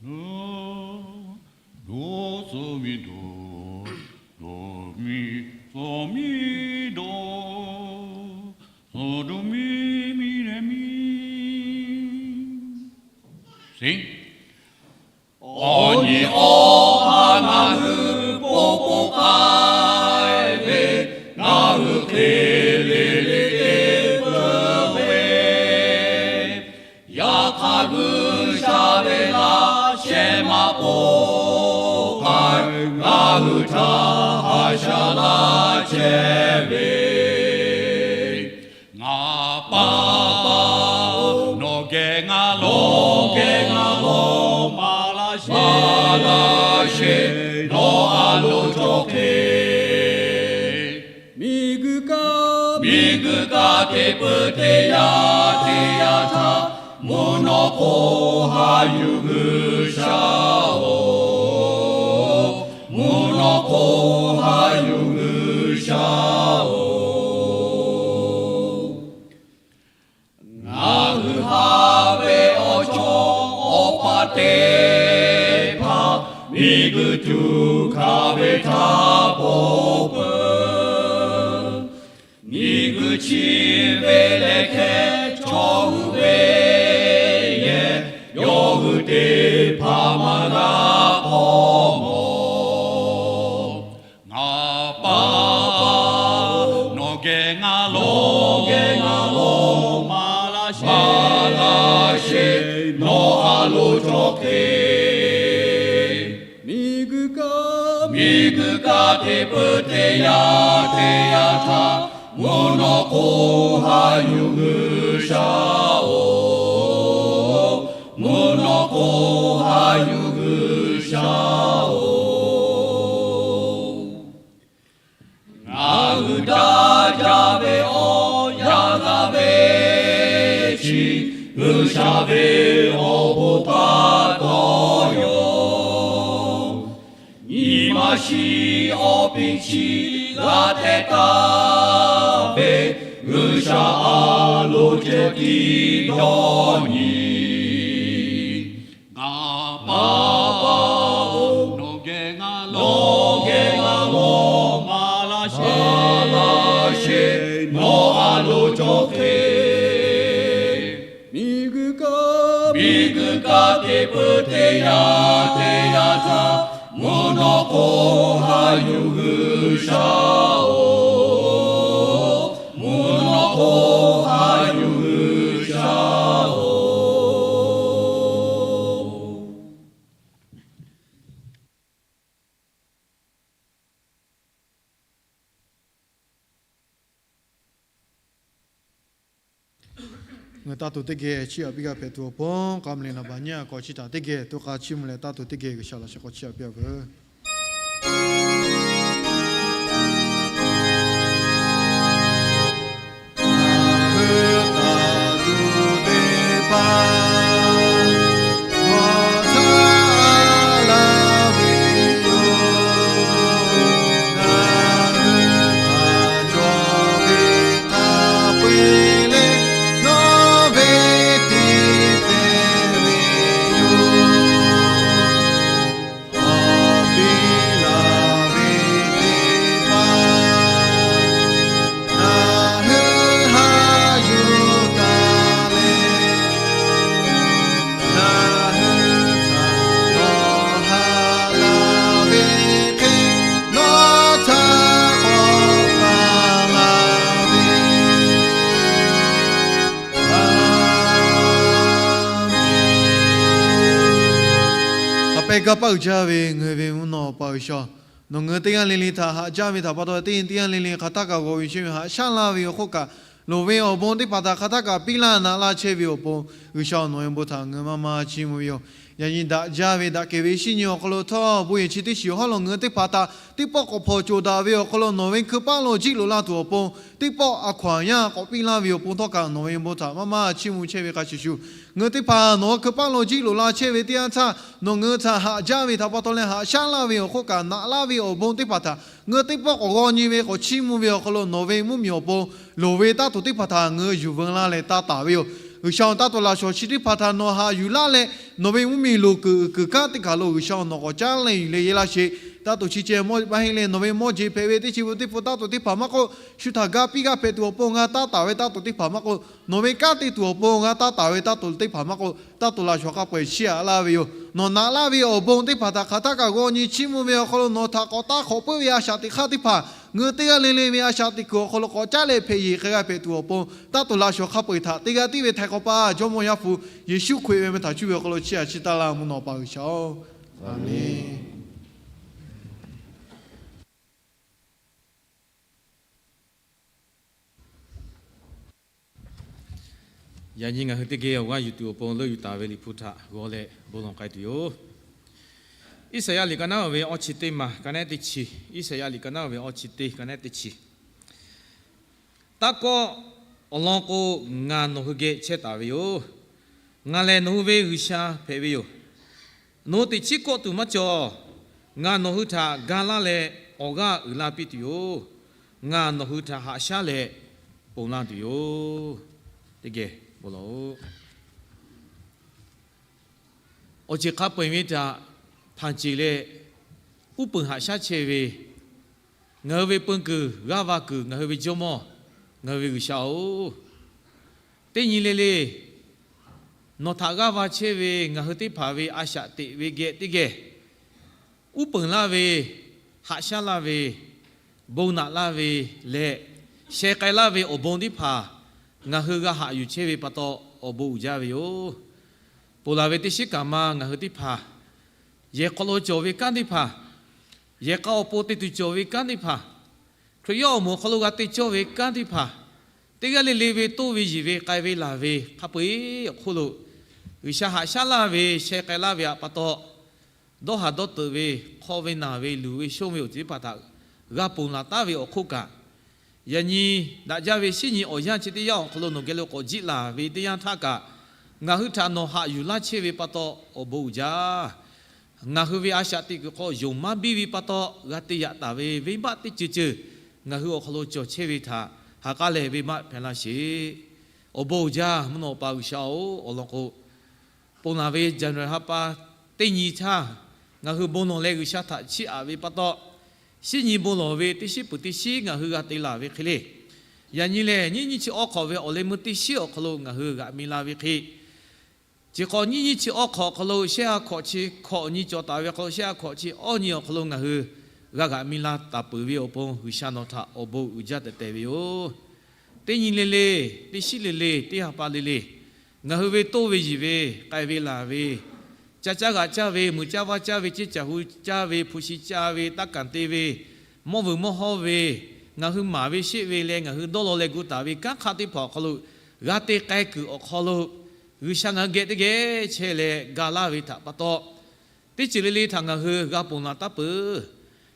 Lo, do, so, mi, do. Do, mi, so, mi, do. So, do, mi, mi, re, mi. Sing. Awˬ nyi awˬ ha ngaˬ hui po po k'ai ve, ngaˬ hui hk'e le le te peuˬ ve, yaꞈ hk'aˇ G'uiˬsha ve laˇ shehˍ maˇ po k'ai, ngaˬ hui htaꞈ haꞈ shaˉ laˇ chehˇ ve. Ngaˬ pa pa-oˬ, nawˬ geh ngaˬ lawˬ, nawˬ geh ngaˬ lawˬ maˍ laˇ sheˍ, maˍ laˇ sheˍ, nawˬ a loˍ cawˬ hk'e. Miˬguiˬ kaꞈ, miˬguiˬ kaꞈ te peuˬ teˇ yanˇ teˇ yanˇ htaˇ, mvuhˇ naw hk'oˆ haꞈ yuˬ G'uiˬsha-oˬ, mvuhˇ naw hk'oˆ haꞈ yuˬ G'uiˬsha-oˬ. Ngaˬ hui haꞈ ve awˬ chawˇ awˬ pa teˇ hpaˍ, miˬguiˬ tuˬ hkanˍ ve htaˇ po peuˬ. Miˬguiˬ chi ve lehˬ hkehˇ chaw hui ve yehˬ, yawˇ hui teˇ hpaˍ maˇ g'a k'awꞈ mawˬ. Ngaˬ pa pa-oˬ, nawˬ geh ngaˬ lawˬ, nawˬ geh ngaˬ lawˬ maˍ laˇ sheˍ, maˍ laˇ sheˍ, nawˬ a loˍ cawˬ hk'e. Miˬguiˬ kaꞈ, miˬguiˬ kaꞈ te peuˬ teˇ yanˇ teˇ yanˇ htaˇ, mvuhˇ naw hk'oˆ haꞈ yuˬ G'uiˬsha-oˬ, mvuhˇ naw hk'oˆ haꞈ yuˬ G'uiˬsha-oˬ. Ngaˬ hui daꞈ jaˇ ve awˬ yanˇ g'a ve chi, G'uiˬsha ve awˬ bon pa taw yoˬ. Nyi ma shiˍ awˬ piˇ chi g'a teh taˍ ve, G'uiˬsha a loˍ ceh tiˉ dawˇ nyi. Ngaˬ pa pa-oˬ, nawˬ geh ngaˬ lawˬ, nawˬ geh ngaˬ lawˬ maˍ laˇ sheˍ, maˍ laˇ sheˍ, nawˬ a loˍ cawˬ hk'e. Miˬguiˬ kaꞈ, miˬguiˬ kaꞈ te peuˬ teˇ yanˇ teˇ yanˇ htaˇ, Mvuhˇ naw k'o haꞈ yuˬ G'uiˬsha-oˬ, mvuhˇ naw k'o haꞈ yuˬ G'uiˬsha-oˬ. Ngaˬ taˇ tuˬ teˇ geh chiˇ aꞈ piˇ g'a hpehꞈ tuˬ awˬ pon, k'a mvuh leh naˍ baˬ nyiˇ a k'awꞈ chi htaꞈ teˇ geh to k'a chiˇ mvuh leh taˇ tuˬ teˇ geh G'uiˬsha laꞈ sheh k'awꞈ chiˇ aꞈ piˇ a veuˬ. Hk'a pehˇ gaˇ paˆ uiˍ jaˇ ve ngaˬ hui ve mvuhˇ naw pa G'uiˬsha, nawˬ ngaˬ hui teˇ g'aˇ le le htaꞈ haꞈ jaˇ ve htaꞈ pa taw, teˇ nyi teˇ g'aˇ le le hk'aˬ htaˇ kaꞈ g'aw ve chehˇ ve haꞈ shaˉ laˇ ve awˬ hk'oˆ kaꞈ, nawˬ ve awˬ bon teˇ hpaˍ htaꞈ hk'aˬ htaˇ kaꞈ piˇ laˇ naꞈ laˇ chehˇ ve awˬ pon, G'uiˬsha nawˬ ve bon htaꞈ ngaˬ hui maˇ maˇ chiˇ mvuh ve yoˬ. Yaꞈ nyi daꞈ jaˇ ve daꞈ kehˬ ve shinˉ nyi awˬ hk'aw lo htawˇ, bon yehˬ chi teˇ shiˍ hawˉ lo ngaˬ hui teˇ hpaˍ htaꞈ teˇ pawˆ k'awꞈ hpawnˬ cawˬ daꞈ ve awˬ hk'aw lo nawˬ ve hkui paˉ lo jiˆ loꞈ la tuˬ awˬ pon, teˇ pawˆ a hkaw anˬ yaˇ k'awꞈ piˇ laˇ ve awˬ pon htawˇ kaꞈ nawˬ ve bon htaꞈ maˇ maˇ chiˇ mvuh chehˇ ve hk'a shuˍ shuˍ, ngaˬ hui teˇ hpaˍ nawˬ ve hkui paˉ lo jiˆ loꞈ la chehˇ ve teˇ yanˇ htaˇ, nawˬ ngaˬ hui htaꞈ haꞈ jaˇ ve htaꞈ pa taw leh haꞈ shaˉ laˇ ve awˬ hk'oˆ kaꞈ naꞈ laˇ ve awˬ bon teˇ hpaˍ htaꞈ ngaˬ hui teˇ pawˆ k'awꞈ g'aw nyi ve k'awꞈ chiˇ mvuh ve awˬ hk'aw lo nawˬ ve mvuhˇmiˬ awˬ pon loˍ ve taˇ tuˬ teˇ hpaˍ htaꞈ ngaˬ hui yuˬ veu laˇ leh taˇ taˍ ve yoˬ. G'uiˬsha-oˬ, taˇ tuˬ laꞈ shawnˍ chi teˇ hpaˍ htaꞈ nawˬ haꞈ yuˬ laˇ leh, nawˬ ve mvuhˇmiˬ loˍ kuiˬ uiˍ kuiˬ kanˉ teˇ hkaˬ lo G'uiˬsha-oˬ, nawˬ k'awꞈ caˉ leh yuˬ leh yehˇ laˇ sheˍ. Taˇ tuˬ chi ceh mawˇ maˇ heˆ leh, nawˬ ve mawˇ jeˬ hpehꞈ ve teˇ chi beuꞈ teˇ hpu taˇ tuˬ teˇ hpaˍ maˇ k'oˆ, shu htaꞈ ga piˇ g'a hpehꞈ tuˬ awˬ pon g'a taˇ taˍ ve taˇ tuˬ teˇ hpaˍ maˇ k'oˆ, nawˬ ve kanˉ te tuˬ awˬ pon g'a taˇ taˍ ve taˇ tuˬ teˇ hpaˍ maˇ k'oˆ, taˇ tuˬ laꞈ shawnˍ hk'a peu-eˬ chiˇ aꞈ laˇ ve yoˬ. Nawˬ naꞈ laˇ ve awˬ bon teˇ hpaˍ htaꞈ hk'aˬ htaˇ kaꞈ g'aw nyi chiˇ mvuh ve awˬ hk'aw lo nawˬ htaꞈ k'awꞈ taˇ hk'awꞈ puiˉ ve a shaꞈ teꞈ hk'aˇ teˇ hpaˍ, ngaˬ hui teˇ g'aˇ le le ve a shaꞈ teꞈ kuiˬ awˬ hk'aw lo k'awꞈ caˉ leh hpehꞈ yeˬ hk'e g'a hpehꞈ tuˬ awˬ pon, taˇ tuˬ laꞈ shawnˍ hk'a peu-eˬ htaꞈ teˇ g'aˇ tiˉ ve htaiˍ hk'awꞈ pa Jawˇmawˇ Yaˇ hpu Yeˍsuˆ Hkriꞈ ve meh htaꞈ cuˇ ve awˬ hk'aw lo chiˇ aꞈ chiˇ taˇ laˇ mvuhˇ naw pa G'uiˬsha-oˬ, Aˍmenˍ. Yaꞈ nyi ngaˬ hui teˇ geh awˬ g'aˇ yuˬ tuˬ awˬ pon leuˆ yuˬ taˍ ve Liꞈ hpu htaꞈ g'aw leh bon lawˬ k'ai tuˬ yoˬ. Iˉsaˍyaˆ liꞈ ka naˉ ve awˇ chi teˇ maˬ ka naˉ teˇ chi, Iˉsaˍyaˆ liꞈ ka naˉ ve awˇ chi teˇ ka naˉ teˇ chi. Taˇ kawˆ, awˬ lawn k'o, ngaˬ nawˬ hui geh chehˇ taˍ ve yoˬ. Ngaˬ lehˬ nawˬ hui ve G'uiˬsha hpehꞈ ve yoˬ. Nawˬ hui teꞈ chiˉ kawˆ tuˬ maˇ cawˬ. Ngaˬ nawˬ hui htaꞈ ga laˇ leh awˬ g'aˇ uiˍ la piˇ tuˬ yoˬ. Ngaˬ nawˬ hui htaꞈ haꞈ shaˉ leh ponˬ laˇ tuˬ yoˬ. Teˇ geh bon lawˬ-oˬ. Awˬ ceuˬ hk'a peu-eˬ ve htaꞈ hpanˍ ceˬ leh uˉ peunˍ haꞈ shaˉ chehˇ ve ngaˬ hui ve peu kuiˬ g'aˇ va kuiˬ ngaˬ hui ve Jawˇmawˇ, ngaˬ hui ve G'uiˬsha-oˬ, teˇ nyi le le nawˬ htaꞈ g'aˇ va chehˇ ve ngaˬ hui teˇ hpaˍ ve a shaꞈ teꞈ ve geh teˇ geh uˉ peunˍ laˇ ve, haꞈ shaˉ laˇ ve, bon naꞈ laˇ ve leh sheh k'ai laˇ ve awˬ bon teˇ hpaˍ ngaˬ hui g'a haꞈ yuˬ chehˇ ve pa taw awˬ bon uiˍ jaˇ ve yoˬ. Ponˬ laˬ ve teˇ shiˉ kaꞈ ma ngaˬ hui teˇ hpaˍ yehˬ hk'aw lo cawˬ ve kanˉ teˇ hpaˍ, yehˬ k'a awˬ pon te tuˬ cawˬ ve kanˉ teˇ hpaˍ, Hkriꞈ yaˇ awˬ moˍ awˬ hk'aw lo g'a te cawˇ ve kanˉ teˇ hpaˍ, teˇ g'aˇ le le ve toˇ ve yeˬ ve k'ai ve laˬ ve hk'a peu-eˬ awˬ hk'oˆ lo G'uiˬsha haꞈ shaˉ laˇ ve sheh k'ai laˇ ve htaꞈ pa taw, dawˇ haˍ dawˇ teuꞈ ve, hk'aw ve naˬ ve, luˬ ve shonˇ ve awˬ ceuˬ teˇ hpaˍ htaꞈ g'a ponˬ laˬ taˍ ve awˬ hk'oˆ kaꞈ, yaꞈ nyi daꞈ jaˇ ve shinˉ nyi awˬ yanˇ chi teˇ yanˇ awˬ hk'aw lo nawˬ geh lo k'awꞈ jiˆ laˬ ve teˇ yanˇ htaˇ kaꞈ, ngaˬ hui htaꞈ nawˬ haꞈ yuˬ laˇ chehˇ ve pa taw awˬ bon uiˍ jaˇ. Ngaˬ hui ve a shaꞈ teꞈ kuiˬ hk'aw yonˍ maˇ biˇ ve pa taw g'a te yaꞈ taˍ ve venˇbaˆ teˇ ceuˬ ceuˬ ngaˬ hui awˬ hk'aw lo cawˬ chehˇ ve htaꞈ ha k'aˉ leh venˇbaˆ hpehꞈ laˇ sheˍ. Awˬ bon uiˍ jaˇ mvuhˇ naw pa G'uiˬsha-oˬ, awˬ lawn k'o, ponˬ laˬ ve January ha pa teˇ nyi htaˇ, ngaˬ hui bon lawˬ leh G'uiˬsha htaꞈ chiˇ aꞈ ve pa taw, shinˉ nyi bon lawˬ ve teˇ shiˉ peuˬ teˇ shiˉ ngaˬ hui g'a te laˬ ve hk'e le. Yaꞈ nyi lehˬ, nyiˇ nyiˇ chi awˇ hk'awꞈ ve awˬ leh meuˇ teˇ shiˉ awˬ hk'aw lo ngaˬ hui g'aꞈ mi la ve hk'e, Chi hk'awꞈ nyiˇ nyiˇ chi awˇ hk'awꞈ awˬ hk'aw lo shehˆ ha hkawꞈ chi hkawꞈ nyi cawˬ taˍ ve awˬ hk'aw lo, shehˆ ha hkawꞈ chi awˇ nyi awˬ hk'aw lo ngaˬ hui g'a g'aꞈ mi la taˍ peuˬ ve awˬ pon G'uiˬsha nawˬ htaꞈ awˬ bon uiˍ jaˇ tehꞈ tehˬ ve yoˬ. Teˇ nyi le le, teˇ shiˉ le le, teˇ ha pa le le, ngaˬ hui ve toˇ ve yiˬ ve, k'ai ve laˬ ve, ca caˇ g'aꞈ caˇ ve, muiˬ caˇ vaˇ caˇ ve, ceˇ caˬ hu caˇ ve, hpu shi caˇ ve, taˇ kanˍ te ve, mawˇ vuiˬ mawˇ hawˇ ve, ngaˬ hui maˍ ve sheˆ ve leh ngaˬ hui dawˇ law leh gu taˍ ve kanˉ hk'aˇ teˇ hpaˍ awˬ hk'aw lo g'a te k'ai kuiˬ awˬ hk'aw lo, G'uiˬsha ngaˬ hui geh teˇ geh chehˇ leh ga laˇ ve htaꞈ pa taw, teˇ ceuˬ le le htaꞈ ngaˬ hui g'a ponˬ laˬ taˉ peuˬ.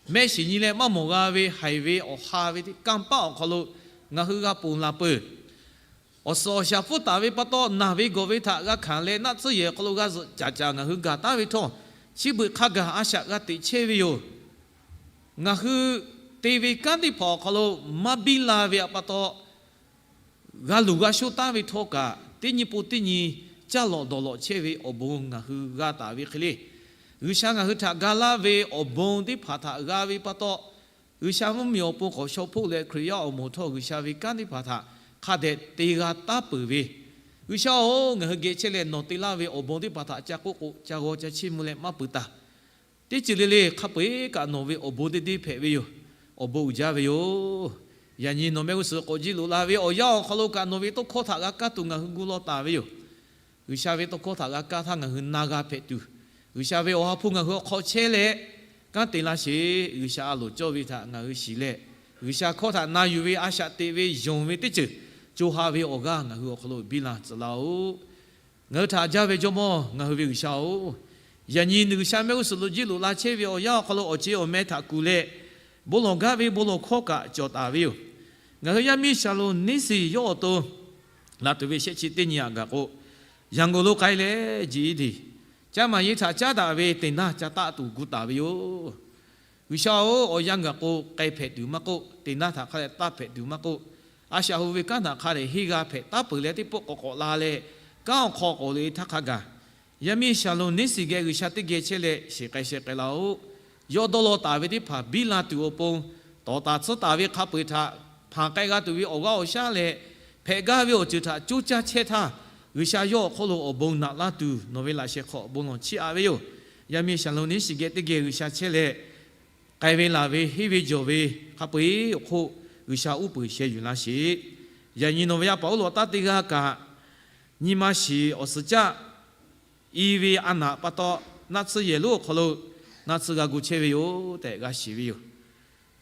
Mehˆ shiˍ nyi leh maˇ mawˬ g'a ve haiˬ ve awˬ ha ve teˇ kanˇ paˆ awˬ hk'aw lo ngaˬ hui g'a ponˬ laˬ peuˬ. Awˬ suhˍ awˬ shaˍ pfuhˇ taˍ ve pa taw, naˬ ve gawˬ ve htaꞈ g'a hkanˍ leh naˆ tsuhˇ yehˬ awˬ hk'aw lo g'a zuhꞈ caˍ caˍ ngaˬ hui gaˬ taˉ ve htawˇ, chi beuꞈ hk'a gaˬ a shaꞈ g'a teꞈ chehˇ ve yoˬ. Ngaˬ hui te ve kanˉ teˇ hpaˍ awˬ hk'aw lo maˇ biˇ la ve htaꞈ pa taw, g'a luˬ g'a shoˆ taˉ ve htawˇ kaꞈ, teˇ nyi pon teˇ nyi caˇ lawꞈ dawˬ lawꞈ chehˇ ve awˬ bon ngaˬ hui g'a taˍ ve hk'e le. G'uiˬsha ngaˬ hui htaꞈ ga laˇ ve awˬ bon teˇ hpaˍ htaꞈ g'a ve pa taw, G'uiˬsha mvuhˇmiˬ awˬ pon k'awꞈ shaw hpoˆ leh Hkriꞈ yaˇ awˬ moˍ htawˇ G'uiˬsha ve kanˉ teˇ hpaˍ htaꞈ hk'a dehꞈ te g'a taˉ peuˬ ve, G'uiˬsha-oˬ, ngaˬ hui geh chehˇ leh nawˬ te laˇ ve awˬ bon teˇ hpaˍ htaꞈ ca k'oˆ k'o, ca g'aw ca chiˇ mvuh leh maˇ peuˬ taˍ. Teˇ ceuˬ le le hk'a peu-eˬ kaꞈ nawˬ ve awˬ bon teˇ deˇ hpehꞈ ve yoˬ. Awˬ bon uiˍ jaˇ ve yoˬ. Yaꞈ nyi nawˬ mehˆ g'uˇ suhˍ k'awꞈ jiˇ loꞈ la ve awˬ yanˇ awˬ hk'aw lo kaꞈ nawˬ ve tawˇ hkawˇ htaꞈ g'a kaˇ tuˬ ngaˬ hui gu law taˍ ve yoˬ. G'uiˬsha ve tawˇ hkawˇ htaꞈ g'a kaˇ htaˇ ngaˬ hui na g'a hpehꞈ tuˬ, G'uiˬsha ve awˬ ha hpu ngaˬ hui awˬ hk'aw chehˇ leh kanˉ te laˇ sheˍ. G'uiˬsha a loˍ cawˇ ve htaꞈ ngaˬ hui shiˍ leh, G'uiˬsha hkawˇ htaꞈ na yuˬ ve a shaꞈ teꞈ ve yonˍ ve teˇ ceuˬ co ha ve awˬ g'aˇ ngaˬ hui awˬ hk'aw lo biˇ la tcuh laˇ-oˆ. Ngaˬ hui htaꞈ jaˇ ve Jawˇmawˇ ngaˬ hui ve G'uiˬsha-oˬ, yaꞈ nyi G'uiˬsha mehˆ g'uˇ suhˍ lo jiˇ loꞈ la chehˇ ve awˬ yanˇ awˬ hk'aw lo awˬ ceˬ awˬ meh htaꞈ kuˬ leh bon lawˬ gaˇ ve bon lawˬ hkawˇ kaꞈ cawˬ taˍ ve yoˬ. Ngaˬ hui yaˇ miˇ Shaˍlonˍ Neˇsiˍ yawˇ awˬ to laˬ tuˬ ve shehˆ chi teˇ nyi aꞈ gaˬ k'o, Yangon lo k'ai leh G E D caˇ maˍ yeˇ htaꞈ caˉ daꞈ ve teꞈ naˇ ca taˆ tuˬ gu taˍ ve yoˬ. G'uiˬsha-oˬ, awˬ yanˇ gaˬ k'o k'ai hpehꞈ tuˬ maˇ k'oˆ, teꞈ naˇ htaꞈ hk'a dehꞈ taˆ hpehꞈ tuˬ maˇ k'oˆ, a shaꞈ hu ve kanˉ htaꞈ hk'a dehꞈ henˇ g'a hpehꞈ taˉ peuˬ leh teˇ pawˆ k'awꞈ k'awꞈ la leh, kanˉ awˬ hk'aw k'awꞈ loꞈ-e htaˇ hk'a gaˬ, yaˇ miˇ Shaˍlonˍ Neˇsiˍ geh G'uiˬsha teˇ geh chehˇ leh shiˍ k'ai sheh k'ai laˇ-oˆ. Yawˇ dawˇ law taˍ ve teˇ hpaˍ biˇ la tuˬ awˬ pon, tawˍ taˍ tsuhˇ taˍ ve hk'a peu-eˬ htaꞈ hpanˍ k'ai g'a tuˬ ve awˬ g'aˇ awˬ shaˉ leh, hpehꞈ gaˇ ve awˬ ceuˬ htaꞈ coˇ caˇ chehˇ htaˇ, G'uiˬsha yawˇ awˬ hk'oˆ lo awˬ bon naꞈ laˇ tuˬ nawˬ ve laꞈ sheh hk'aw bon lawˬ chiˇ aꞈ ve yoˬ. Yaˇ miˇ Shaˍlonˍ Neˇsiˍ geh teˇ geh G'uiˬsha chehˇ leh, k'ai ve laˬ ve henˇ ve jawˬ ve hk'a peu-eˬ awˬ hk'oˆ G'uiˬsha uˉ peunˍ sheh yuˬ laˇ sheˍ. Yaꞈ nyi nawˬ ve yaˇ paˍ oˉ lawꞈ taˇ teˇ g'aˇ kaꞈ, nyi ma shiˍ awˬ suhˍ caˆ i ve a naꞈ pa taw, naˆ tsuhˇ yehˬ lonˉ awˬ hk'aw lo naˆ tsuhˇ g'a gu chehˇ ve yoˬ tehꞈ g'a shiˍ ve yoˬ.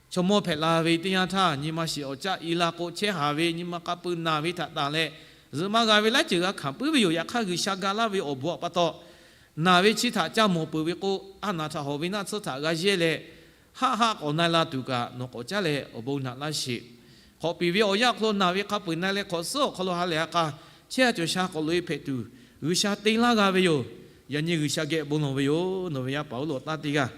Chaw mawˇ hpehꞈ la ve teˇ yanˇ htaˇ, nyi ma shiˍ awˬ caˆ i la k'o, chehˇ haˍ ve nyi ma hk'a peu naˬ ve htaꞈ tanˬ leh, zuhꞈ maˇ g'a ve laiˉ ceuˬ g'a hkanˍ puiˉ ve yoˬ. Yaꞈ hk'aˇ, G'uiˬsha ga laˇ ve awˬ bon htaꞈ pa taw, naˬ ve chi htaꞈ ca mawˬ peuˬ ve k'o, a naꞈ htaꞈ hawˬ ve naˆ tsuhˇ htaꞈ g'a yehˇ leh, haˆ haˆ k'awꞈ na-e la tuˬ kaꞈ nawˬ k'awꞈ caˉ leh awˬ bon naꞈ laˇ sheˍ. Hk'awꞈ piˍ ve awˬ yanˇ awˬ hk'aw lo naˬ ve hk'a peu-eˬ na leh hk'awꞈ suhˉ awˬ hk'aw lo ha lehˬ ha k'a, chehˇ a cawˬ sha k'awꞈ loꞈ-e hpehꞈ tuˬ, G'uiˬsha te laˇ g'a ve yoˬ. Yaꞈ nyi G'uiˬsha geh bon lawˬ ve yoˬ. Nawˬ ve yaˇ paˍ oˉ lawꞈ taˇ teˇ g'aˇ,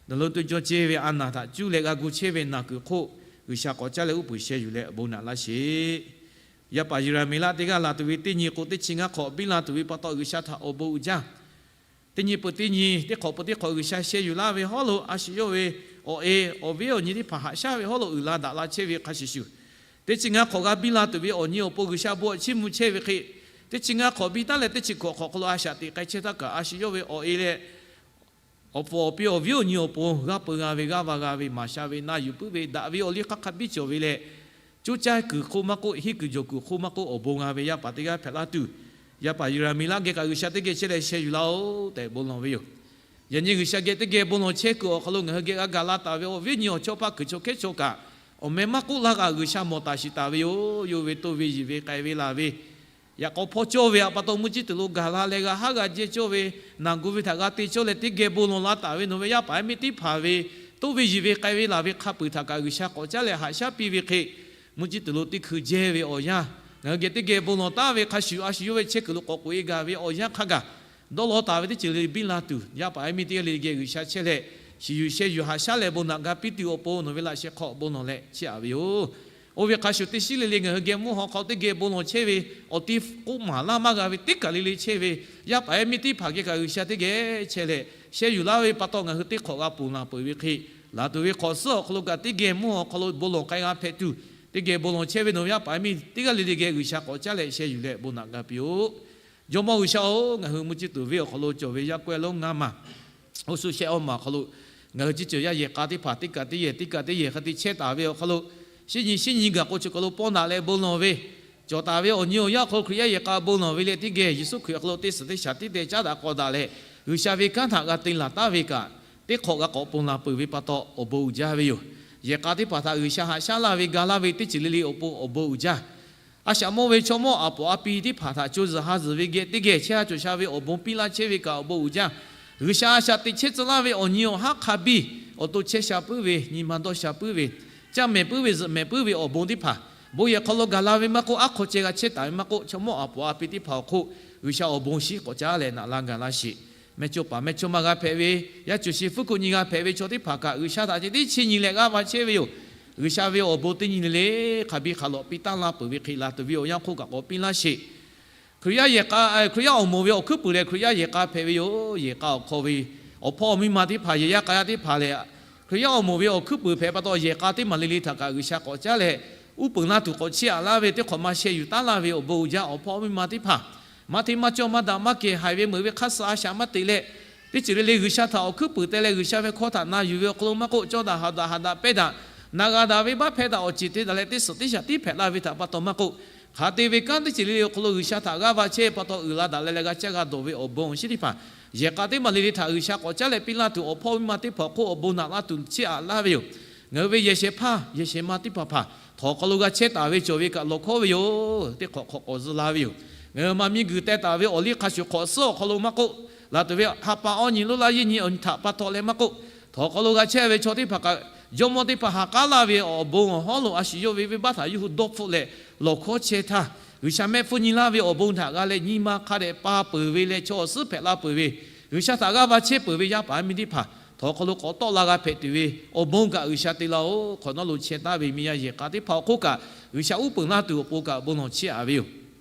nawˬ lo teˇ jawˇ ceˇ ve a naˬ htaꞈ cuˇ leh g'a gu chehˇ ve naˬ kuiˬ hk'oˆ, G'uiˬsha k'awꞈ caˉ leh uˉ peunˍ sheh yuˬ leh awˬ bon naꞈ laˇ sheˍ. Yaˇ paˍ Yira-miˍlaˆ teˇ g'aˇ laˬ tuˬ ve teˇ nyi k'o, teˇ chi ngaˇ hk'awꞈ biˇ la tuˬ ve pa taw, G'uiˬsha htaꞈ awˬ bon uiˍ jaˇ. Teˇ nyi peuˬ teˇ nyi, teˇ hk'awꞈ peuˬ teˇ hk'awꞈ G'uiˬsha sheh yuˬ laˇ ve hawˉ lo a shu yawˇ ve awˬ e, awˬ viˉ awˬ nyi teˇ hpaˍ haꞈ shaˉ ve hawˉ lo uiˍ la daꞈ la chehˇ ve hk'a shuˍ shuˍ, teˇ chi ngaˇ hk'awꞈ g'a biˇ la tuˬ ve awˬ nyi awˬ pon G'uiˬsha bon htaꞈ chiˇ mvuh chehˇ ve hk'e, teˇ chi ngaˇ hk'awꞈ biˇ taˉ leh teˇ chi hkawꞈ hk'awꞈ hk'aw lo a shaꞈ teꞈ k'ai chehˇ htaˇ kaꞈ, a shu yawˇ ve awˬ e leh awˬ puˍ awˬ pi awˬ viˉ awˬ nyi awˬ pon g'aˇ peu g'a ve, g'aˇ va g'a ve, maˍ sha ve, na yuˬ puiˉ ve, daꞈ ve awˬ liˇ hk'aˇ hk'a biˇ cawˬ ve leh, coˇ caˇ kuiˬ hk'oˆ maˇ k'oˆ, henˇ kuiˬ jawˬ kuiˬ hk'oˆ maˇ k'oˆ, awˬ bon g'a ve yaˇ paˍ teˇ g'aˇ hpehꞈ laˇ tuˬ, yaˇ paˍ Yira-miˍlaˆ geh kaꞈ G'uiˬsha teˇ geh chehˇ leh sheh yuˬ laˇ-oˆ tehꞈ bon lawˬ ve yoˬ. Yaꞈ nyi G'uiˬsha geh teˇ geh bon lawˬ chehˇ kuiˬ awˬ hk'aw lo ngaˬ hui geh g'a gaˬ la taˍ ve awˬ viˉ awˬ nyi awˬ chawˇ paˇ kuiˬ chaw hkehˉ chaw kaꞈ, awˬ meh maˇ k'oˆ laˇ kaꞈ G'uiˬsha mawˬ taˍ shiˍ taˍ ve yoˬ. Yawˇ ve toˇ ve yiˬ ve, k'ai ve laˬ ve, yaꞈ k'aw hpawˇ cawˇ ve htaꞈ pa taw, mvuhˇ jiˇ tuˬ lo gaˬ la leh g'a haˉ g'a jehˇ cawˇ ve, naˬ gu ve htaꞈ g'a te cawˇ leh teˇ geh bon lawˬ la taˍ ve nawˬ ve yaˇ paˍ yaˇ miˇ teˇ hpaˍ ve toˇ ve yiˬ ve, k'ai ve laˬ ve hk'a peu-eˬ htaꞈ kaꞈ G'uiˬsha k'awꞈ caˉ leh haꞈ shaˉ piˇ ve hk'e, mvuhˇ jiˇ tuˬ lo teˇ hkui jehˇ ve awˬ yanˇ, ngaˬ hui geh teˇ geh bon lawˬ taˍ ve hk'a shuˍ, a shu yawˇ ve chehˇ kuiˬ lo k'awꞈ k'oꞈ-e gaˬ ve awˬ yanˇ hk'a gaˬ, dawˇ law taˍ ve teˇ ceuˬ le biˇ la tuˬ, yaˇ paˍ yaˇ miˇ teˇ g'aˇ le geh G'uiˬsha chehˇ leh, shiˍ yuˬ sheh yuˬ haꞈ shaˉ leh bon naꞈ ga piˇ tuˬ awˬ pon nawˬ ve laꞈ sheh hk'aw bon lawˬ leh chiˇ aꞈ ve yoˬ. Oˇ ve hk'a shuˍ, teˇ shiˉ le le ngaˬ hui geh mvuhˇ haw hk'aw teˇ geh bon lawˬ chehˇ ve, awˬ ti k'oˆ maˍ laˇ maˇ g'a ve teˇ kaˬ le le chehˇ ve, yaˇ paˍ yaˇ miˇ teˇ hpaˍ geh kaꞈ G'uiˬsha teˇ geh chehˇ leh, sheh yuˬ laˇ ve pa taw ngaˬ hui teˇ hk'awꞈ g'a ponˬ laˬ peuˬ ve hk'e, laˬ tuˬ ve hk'awꞈ suhˉ awˬ hk'aw lo kaꞈ teˇ geh mvuhˇ haw hk'aw lo bon lawˬ k'ai g'a hpehꞈ tuˬ, teˇ geh bon lawˬ chehˇ ve nawˬ ve yaˇ paˍ yaˇ miˇ teˇ g'aˇ le le geh G'uiˬsha k'awꞈ caˉ leh sheh yuˬ leh bon naꞈ ga piˇ-oˆ. Jawˇmawˇ G'uiˬsha-oˬ, ngaˬ hui mvuhˇ ciˇ tuˬ venˇ awˬ hk'aw lo cawˬ ve yaˇ k'awehˇ lonˉ ngaˇ maˬ, oˇ shu shehˆ awˇ maˬ awˬ hk'aw lo ngaˬ hui ciˇ ceuˬ yaˇ yehˬ k'a teˇ hpaˍ teˇ kaꞈ teˇ yehˬ teˇ kaꞈ teˇ yehˬ hk'a te chehˇ taˍ ve awˬ hk'aw lo, shinˉ nyi shinˉ nyi gaˬ k'o chi kaˬ lo pawˇ daꞈ leh bon lawˬ ve, cawˬ taˍ ve awˬ nyi awˬ yanˇ awˬ hk'aw lo Hkriꞈ yaˇ yehˬ k'a bon lawˬ ve leh teˇ geh Yeˍsuˆ Hkriꞈ awˬ hk'aw lo teˇ suhˍ teˇ shaˍ tiˉ te caˉ daꞈ k'aw daꞈ leh, G'uiˬsha ve kanˉ htaꞈ g'a te laˬ taˉ ve kaꞈ, teˇ hk'awꞈ g'a k'awꞈ ponˬ laˬ peuˬ ve pa taw awˬ bon uiˍ jaˇ ve yoˬ. Yehˬ k'a teˇ hpaˍ htaꞈ G'uiˬsha haꞈ shaˉ laˇ ve ga laˇ ve teˇ ceuˬ le le awˬ pon awˬ bon uiˍ jaˇ. A shaꞈ mawˇ ve chaw mawˇ aˍ poꞈ a pi teˇ hpaˍ htaꞈ co zuhˬ ha zuhˬ ve geh teˇ geh chehˇ ha cawˬ sha ve awˬ bon piˇ laˇ chehˇ ve kaꞈ awˬ bon uiˍ jaˇ. G'uiˬsha a shaꞈ teꞈ chehˇ tcuh laˇ ve awˬ nyi awˬ haˉ hk'a biˇ awˬ to chehˇ sha puiˉ ve, nyi ma dawˇ sha puiˉ ve, caˇ mehˍ puiˉ ve, zuhꞈ mehˍ puiˉ ve awˬ bon teˇ hpaˍ bon yehˬ hk'aw lo gaˬ la ve maˇ k'oˆ, aˉ hk'aw ceh g'a chehˇ taˍ ve maˇ k'oˆ, chaw mawˇ aˍ poꞈ a pi teˇ hpaˍ awˬ hk'oˆ G'uiˬsha awˬ bon shinˉ k'awꞈ caˉ leh naꞈ la gaˬ laˇ sheˍ. Mehˇchawˇ paˍ mehˇchawˇma g'a hpehꞈ ve, yaˇ cuˬ shi fuˉ kuˆ nyi g'a hpehꞈ ve chaw teˇ hpaˍ kaꞈ G'uiˬsha htaꞈ ceh tiˉ chiˇ nyi leh g'aˇ va chehˇ ve yoˬ. G'uiˬsha ve awˬ bon teˇ nyi le le hk'aˬ biˇ hk'aˬ lawꞈ piˇ taˉ laˇ peuˬ ve hk'e laˬ tuˬ ve awˬ yanˇ hk'oˆ kaꞈ k'awꞈ piˇ laˇ sheˍ. Hkriꞈ yaˇ yehˬ k'a, Hkriꞈ yaˇ awˬ moˍ ve awˬ hkuiˉ puiˍ leh Hkriꞈ yaˇ yehˬ k'a hpehꞈ ve yoˬ. Yehˬ k'a awˬ hk'aw ve awˬ hpawˇ awˬ miˇ ma teˇ hpaˍ, yehˬ yaˇ k'a yaˇ teˇ hpaˍ lehˬ, Hkriꞈ yaˇ awˬ moˍ ve awˬ hkuiˉ puiˍ hpehꞈ pa taw yehˬ k'a teˇ maˬ le le htaꞈ kaꞈ G'uiˬsha k'awꞈ caˉ leh, uˉ peunˍ laˇ tuˬ k'awꞈ chiˇ aꞈ laˇ ve teˇ hk'awꞈ ma sheh yuˬ taˉ laˇ ve awˬ bon uiˍ jaˇ. Awˬ hpawˇ awˬ miˇ ma teˇ hpaˍ maˇ hteˇ maˇ cawˇ maˇ daꞈ maˇ kehˬ haiˬ ve meuꞈ ve hk'aˇ suh a shaꞈ maˇ teꞈ leh, teˇ ceuˬ le le G'uiˬsha htaꞈ awˬ hkuiˉ puiˍ te leh G'uiˬsha ve hkawˇ htaꞈ na yuˬ ve awˬ hk'aw lo maˇ k'oˆ, cawˇ daꞈ haꞈ daꞈ haꞈ daꞈ pehˇ daꞈ, na g'a daꞈ venˇbaˆ hpehˇ daꞈ, awˬ ceˬ te daꞈ leh teˇ suhˍ teˇ shaˍ tiˉ hpehꞈ laˇ ve htaꞈ pa taw maˇ k'oˆ, hk'aˬ te ve kanˉ teˇ ceuˬ le le awˬ hk'aw lo G'uiˬsha htaꞈ g'aˇ va chehˇ ve pa taw uiˍ la daꞈ leh leh g'a caˇ g'a dawˬ ve awˬ bon awˬ shinˉ teˇ hpaˍ, yehˬ k'a teˇ maˬ le le htaꞈ G'uiˬsha k'awꞈ caˉ leh piˇ laˇ tuˬ, awˬ hpawˇ miˇ ma teˇ hpaˍ awˬ hk'oˆ awˬ bon naꞈ laˇ tuˬ chiˇ aꞈ laˇ ve yoˬ. Ngaˬ hui ve yehˬ shehˍ hpaˇ yehˬ shehˍ ma teˇ hpaˍ hpaˍ htawnˍ hk'aw lo g'a chehˇ taˍ ve cawˬ ve kaꞈ lawˬ hkawˉ ve yoˬ. Teˇ hk'awꞈ hk'awꞈ k'awꞈ zuh la ve yoˬ. Ngaˬ hui ma miˇ guiˬ teh taˍ ve awˬ liˇ hk'a shuˍ hk'awꞈ suhˉ awˬ hk'aw lo maˇ k'oˆ, laˬ tuˬ ve ha pa awˇ nyi lonˉ laˇ yehˇ nyi awˬ nyi htaꞈ pa taw leh maˇ k'oˆ, htawnˍ hk'aw lo g'a chehˇ ve chaw teˇ hpaˍ kaꞈ, jawˇmawˇ teˇ hpaˍ ha k'aˉ laˇ ve awˬ bon awˬ hawˉ lo a shu yawˇ ve venˇbaˆ htaꞈ yawˇ hui dawˇ hpfuhˆ leh lawˬ hkawˉ chehˇ htaˇ, G'uiˬsha mehˆ hpfuhˇ nyi laˇ ve awˬ bon htaꞈ g'a leh nyi ma hk'a dehꞈ pa peuˬ ve leh chaw awˬ suhˉ hpehꞈ la peuˬ ve, G'uiˬsha htaꞈ g'aˇ va chehˇ peuˬ ve yaˇ paˍ yaˇ miˇ teˇ hpaˍ htawnˍ hk'aw lo k'awꞈ tawˆ la g'a hpehꞈ tuˬ ve awˬ bon kaꞈ G'uiˬsha te laˇ-oˬ. Hk'awꞈ nawˉ lo chehˇ taˍ ve miˇ yaˇ yehˬ k'a teˇ hpaˍ awˬ hk'oˆ kaꞈ G'uiˬsha uˉ peunˍ laˇ tuˬ awˬ pon kaꞈ bon lawˬ chiˇ aꞈ ve yoˬ.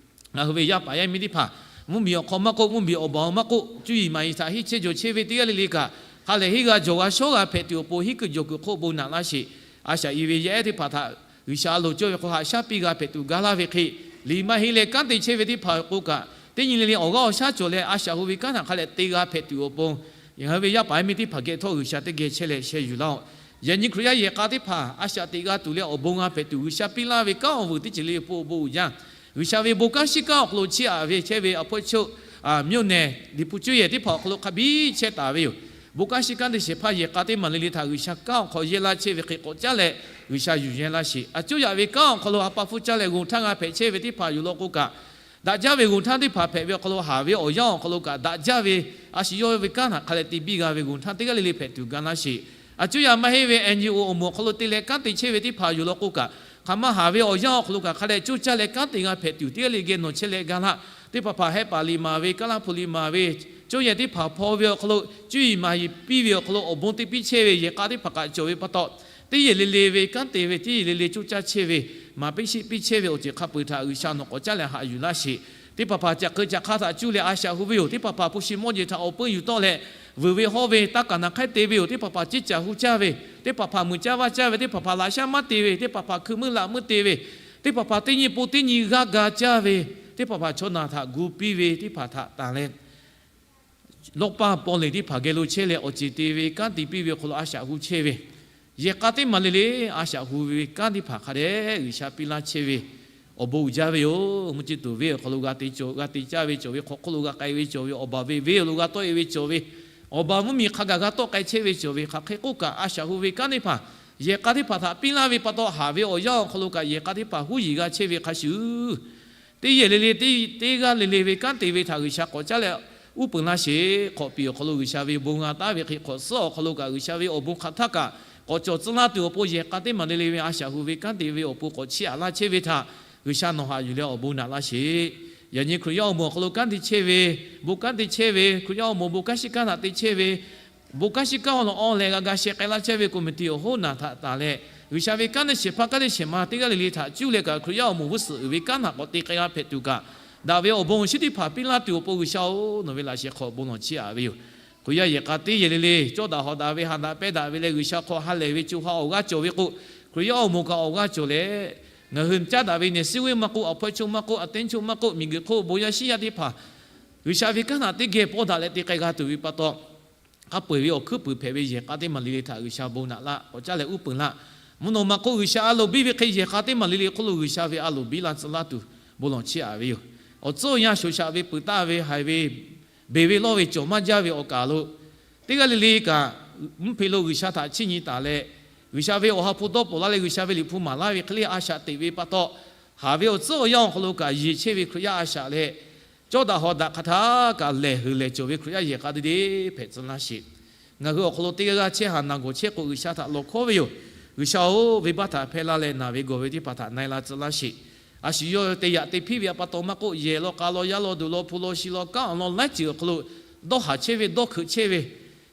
Ngaˬ hui ve yaˇ paˍ yaˇ miˇ teˇ hpaˍ, mvuhˇmiˬ awˬ hk'aw maˇ k'oˆ, mvuhˇmiˬ awˬ baˬ maˇ k'oˆ, cuˇ yiˍ maˍ yiˍ htaꞈ henˇ chehˇ jawˬ chehˇ ve teˇ g'aˇ le le kaꞈ, hk'a lehˬ henˇ g'a jawˬ g'a shawˉ g'a hpehꞈ tuˬ awˬ pon henˇ kuiˬ jawˬ kuiˬ hk'oˆ bon naꞈ laˇ sheˍ. A shaꞈ i ve yaˇ ehˉ teˇ hpaˍ htaꞈ G'uiˬsha loˍ cawˇ ve hk'aw haꞈ shaˉ piˇ g'a hpehꞈ tuˬ gaˇ laˇ ve hk'e, liꞈ maˇ henˇ leh kanˉ te chehˇ ve teˇ hpaˍ awˬ hk'oˆ kaꞈ, teˇ nyi le le awˬ g'aˇ awˬ shaˉ cawˬ leh a shaꞈ hu ve kanˉ htaꞈ hk'a lehˬ te g'a hpehꞈ tuˬ awˬ pon, ngaˬ hui ve yaˇ paˍ yaˇ miˇ teˇ hpaˍ geh htawˇ G'uiˬsha teˇ geh chehˇ leh sheh yuˬ laˇ-oˬ. Yaꞈ nyi Hkriꞈ yaˇ yehˬ k'a teˇ hpaˍ a shaꞈ teꞈ g'a tuˬ leh awˬ bon g'a hpehꞈ tuˬ G'uiˬsha piˇ laˇ ve kanˉ awˬ vuiˬ teˇ ceuˬ le le awˬ pon awˬ bon uiˍ jaˇ. G'uiˬsha ve bon kanˉ shinˉ kanˉ awˬ hk'aw lo chiˇ aꞈ ve chehˇ ve awˬ hpawˇ chaw, miˇ awˬ nehˬ liꞈ hpu cuˇ yehˬ teˇ hpaˍ awˬ hk'aw lo hk'a biˇ chehˇ taˍ ve yoˬ. Bon kanˉ shinˉ kanˉ teˇ shehˍ hpaˇ yehˬ k'a teˇ maˬ le le htaꞈ G'uiˬsha kanˉ awˬ hk'aw yehˇ laˇ chehˇ ve hk'e k'awꞈ caˉ leh G'uiˬsha yuˬ yehˇ laˇ sheˍ. A cuˇ yaꞈ ve kanˉ awˬ hk'aw lo ha pa hpfuhˇ caˇ leh g'oˬ htaˇ g'a hpehꞈ chehˇ ve teˇ hpaˍ yoˬ law k'o kaꞈ, daꞈ jaˇ ve g'oˬ htaˇ teˇ hpaˍ hpehꞈ ve awˬ hk'aw lo haˍ ve awˬ yanˇ awˬ hk'aw lo kaꞈ daꞈ jaˇ ve, a shu yawˇ ve kanˉ htaꞈ hk'a leh te biˇ g'a ve g'oˬ htaˇ teˇ g'aˇ le le hpehꞈ tuˬ ga laˇ sheˍ. A cuˇ yaꞈ maˇ heˆ ve N G O awˬ moˍ awˬ hk'aw lo te leh kanˉ te chehˇ ve teˇ hpaˍ yoˬ law k'o kaꞈ, hk'aˬ ma haˍ ve awˬ yanˇ awˬ hk'aw lo kaꞈ hk'a leh coˇ caˇ leh kanˉ te g'a hpehꞈ tuˬ teˇ g'aˇ le geh nawˬ chehˇ leh ga laˇ. Teˇ hpaˍ hpaˍ heh paˍ liꞈ maˍ ve, kaˉ laˇ hpu liꞈ maˍ ve, coˇ yehˬ teˇ hpaˍ hpaw ve awˬ hk'aw lo, cuˇ yiˍ maˍ yiˍ piˇ ve awˬ hk'aw lo awˬ bon te piˇ chehˇ ve yehˬ k'a teˇ hpaˍ kaꞈ cawˬ ve pa taw, teˇ yehˬ le le ve kanˉ te ve, teˇ yehˬ le le coˇ caˇ chehˇ ve, maˍ piˇ shiˆ piˇ chehˇ ve awˬ ceuˬ hk'a peu-eˬ htaꞈ G'uiˬsha nawˬ k'awꞈ caˉ leh haꞈ yuˬ laˇ sheˍ. Teˇ hpaˍ hpaˍ caꞈ hk'eu caꞈ hk'aˇ htaꞈ cuˇ leh a shaꞈ hu ve yoˬ. Teˇ hpaˍ hpaˍ hpu shi mawˇ jeˬ htaꞈ awˬ peu yuˬ tawˆ leh, vuiˬ ve hawˇ ve taˇ kaˍ naˍ hk'ehˇ te ve yoˬ. Teˇ hpaˍ hpaˍ ciˇ caˬ hu caˇ ve, teˇ hpaˍ hpaˍ muiˬ caˇ vaˇ caˇ ve, teˇ hpaˍ hpaˍ laꞈ shaˉ maˇ te ve, teˇ hpaˍ hpaˍ hkui meuˇ laꞈ meuˇ te ve, teˇ hpaˍ hpaˍ teˇ nyi po teˇ nyi g'aˇ ga caˇ ve, teˇ hpaˍ hpaˍ chaw naˬ htaꞈ gu piˇ ve teˇ hpaˍ htaꞈ tanˬ leh, lawˇ paˇ paw leˬ teˇ hpaˍ geh lo chehˇ leh awˬ ceˬ te ve kanˉ te piˇ ve awˬ hk'aw lo a shaꞈ hu chehˇ ve, yehˬ k'a teˇ maˬ le le a shaꞈ hu ve kanˉ teˇ hpaˍ hk'a dehꞈ G'uiˬsha piˇ laˇ chehˇ ve awˬ bon uiˍ jaˇ ve yoˬ. Mvuhˇ ciˇ tuˬ venˇ awˬ hk'aw lo g'a te cawˬ g'a te caˇ ve cawˬ ve, hk'aw hk'oˆ lo g'a k'ai ve cawˬ ve, awˬ baˬ ve venˇ awˬ lo g'a tawˆ e ve cawˬ ve, awˬ baˬ mvuhˇmiˬ hk'a gaˬ g'a tawˆ k'ai chehˇ ve cawˬ ve, hk'aˬ hk'e k'oˆ kaꞈ a shaꞈ hu ve kanˉ teˇ hpaˍ yehˬ k'a teˇ hpaˍ htaꞈ piˇ laˇ ve pa taw, haˍ ve awˬ yanˇ awˬ hk'aw lo kaꞈ yehˬ k'a teˇ hpaˍ huˉ yiˍ g'a chehˇ ve hk'a shuˍ, teˇ yehˬ le le teˇ g'aˇ le le ve kanˉ te ve htaꞈ G'uiˬsha k'awꞈ caˉ leh uˉ peunˍ laˇ sheˍ. Hk'awꞈ piˍ awˬ hk'aw lo G'uiˬsha ve bon g'a taˉ ve hk'e hk'awꞈ suhˉ awˬ hk'aw lo kaꞈ G'uiˬsha ve awˬ bon hk'aˬ htaˇ kaꞈ k'awꞈ cawˬ tcuh laˇ tuˬ awˬ pon yehˬ k'a teˇ maˬ le le ve a shaꞈ hu ve kanˉ te ve awˬ pon k'awꞈ chiˇ aꞈ laˇ chehˇ ve htaꞈ G'uiˬsha nawˬ haꞈ yuˬ leh awˬ bon naꞈ laˇ sheˍ. Yaꞈ nyi Hkriꞈ yaˇ awˬ moˍ awˬ hk'aw lo kanˉ te chehˇ ve, bon kanˉ te chehˇ ve, Hkriꞈ yaˇ awˬ moˍ bon kanˉ shinˉ kanˉ htaꞈ te chehˇ ve, bon kanˉ shinˉ kanˉ awˬ lawn awˬ leh g'a ga sheh k'ai laˇ chehˇ ve committee awˬ hoˉ naˬ htaꞈ tanˬ leh, G'uiˬsha ve kanˉ teˇ shehˍ hpaˇ kanˉ teˇ shehˍ ma teˇ g'aˇ le le htaꞈ cuˇ leh kaꞈ Hkriꞈ yaˇ awˬ moˍ g'uˇ suhˍ uiˍ ve kanˉ htaꞈ k'awꞈ te k'ai g'a hpehꞈ tuˬ kaꞈ, daꞈ ve awˬ bon awˬ shinˉ teˇ hpaˍ piˇ laˇ tuˬ awˬ pon G'uiˬsha-oˬ, nawˬ ve laꞈ sheh hk'aw bon lawˬ chiˇ aꞈ ve yoˬ. Hkriꞈ yaˇ yehˬ k'a teˇ yehˬ le le cawˇ daꞈ hawˍ daꞈ ve, ha daꞈ pehˇ daꞈ ve leh G'uiˬsha hk'aw ha lehˬ ve co ha awˬ g'aˇ cawˬ ve k'o, Hkriꞈ yaˇ awˬ moˍ kaꞈ awˬ g'aˇ cawˬ leh, ngaˬ hui caˉ daꞈ ve nehˬ suhˉ venˇ maˇ k'oˆ, awˬ hpawˇ chaw maˇ k'oˆ, a teˇ chaw maˇ k'oˆ, miˬguiˬ hk'oˆ bon yaˇ shinˉ yaˇ teˇ hpaˍ G'uiˬsha ve kanˉ htaꞈ teˇ geh pawˇ daꞈ leh te k'ai g'a tuˬ ve pa taw, hk'a peu-eˬ ve awˬ hkuiˉ puiˍ hpehꞈ ve yehˬ k'a teˇ maˬ le le htaꞈ G'uiˬsha bon naꞈ laˇ, k'awꞈ caˇ leh uˉ peunˍ laˇ. Mvuhˇ naw ma hk'oˆ G'uiˬsha a loˍ biˇ ve hk'e yehˬ k'a teˇ maˬ le le hk'oˆ lo G'uiˬsha ve a loˍ biˇ la tcuh laˇ tuˬ bon lawˬ chehˇ-a ve yoˬ. Awˬ tcuhˉ awˬ yanˇ shoˍ shaꞈ ve peuˬ taˍ ve haiˬ ve beˬ ve lawˇ ve cawˬ maˇ jaˇ ve awˬ kaˬ lo, teˇ g'aˇ le le kaꞈ mvuhˇ hpe lo G'uiˬsha htaꞈ chiˇ nyi taˍ leh, G'uiˬsha ve awˬ ha hpu dawˇ pawˍ laˇ leh G'uiˬsha ve liꞈ hpu maˍ laˇ ve hk'e le a shaꞈ teꞈ ve pa taw, haˍ ve awˬ tcuhˉ awˬ yanˇ awˬ hk'aw lo kaꞈ yeˬ chehˇ ve Hkriꞈ yaˇ a shaꞈ leh, cawˇ daꞈ hawˍ daꞈ hk'aˬ htaˇ kaꞈ lehˬ huiˍ lehˬ cawˬ ve Hkriꞈ yaˇ yehˬ k'a te te hpehꞈ tcuh laˇ sheˍ. Ngaˬ hui awˬ hk'aw lo teˇ g'aˇ g'aˇ chehˇ haˍ naˬ gawˬ chehˇ k'o, G'uiˬsha htaꞈ lawˬ hkawˉ ve yoˬ. G'uiˬsha-oˬ, venˇbaˆ htaꞈ hpehˇ laˇ leh naˬ ve gawˬ ve teˇ hpaˍ htaꞈ na-e la tcuh laˇ sheˍ. A shu yawˇ te yaꞈ te hpiˇ ve pa taw maˇ k'oˆ, yehˬ law k'a law yaˇ law duˬ law hpu law shi law kanˉ awˬ lawn laiˉ ceuˬ awˬ hk'aw lo dawˇ haˍ chehˇ ve dawˇ hkeuꞈ chehˇ ve,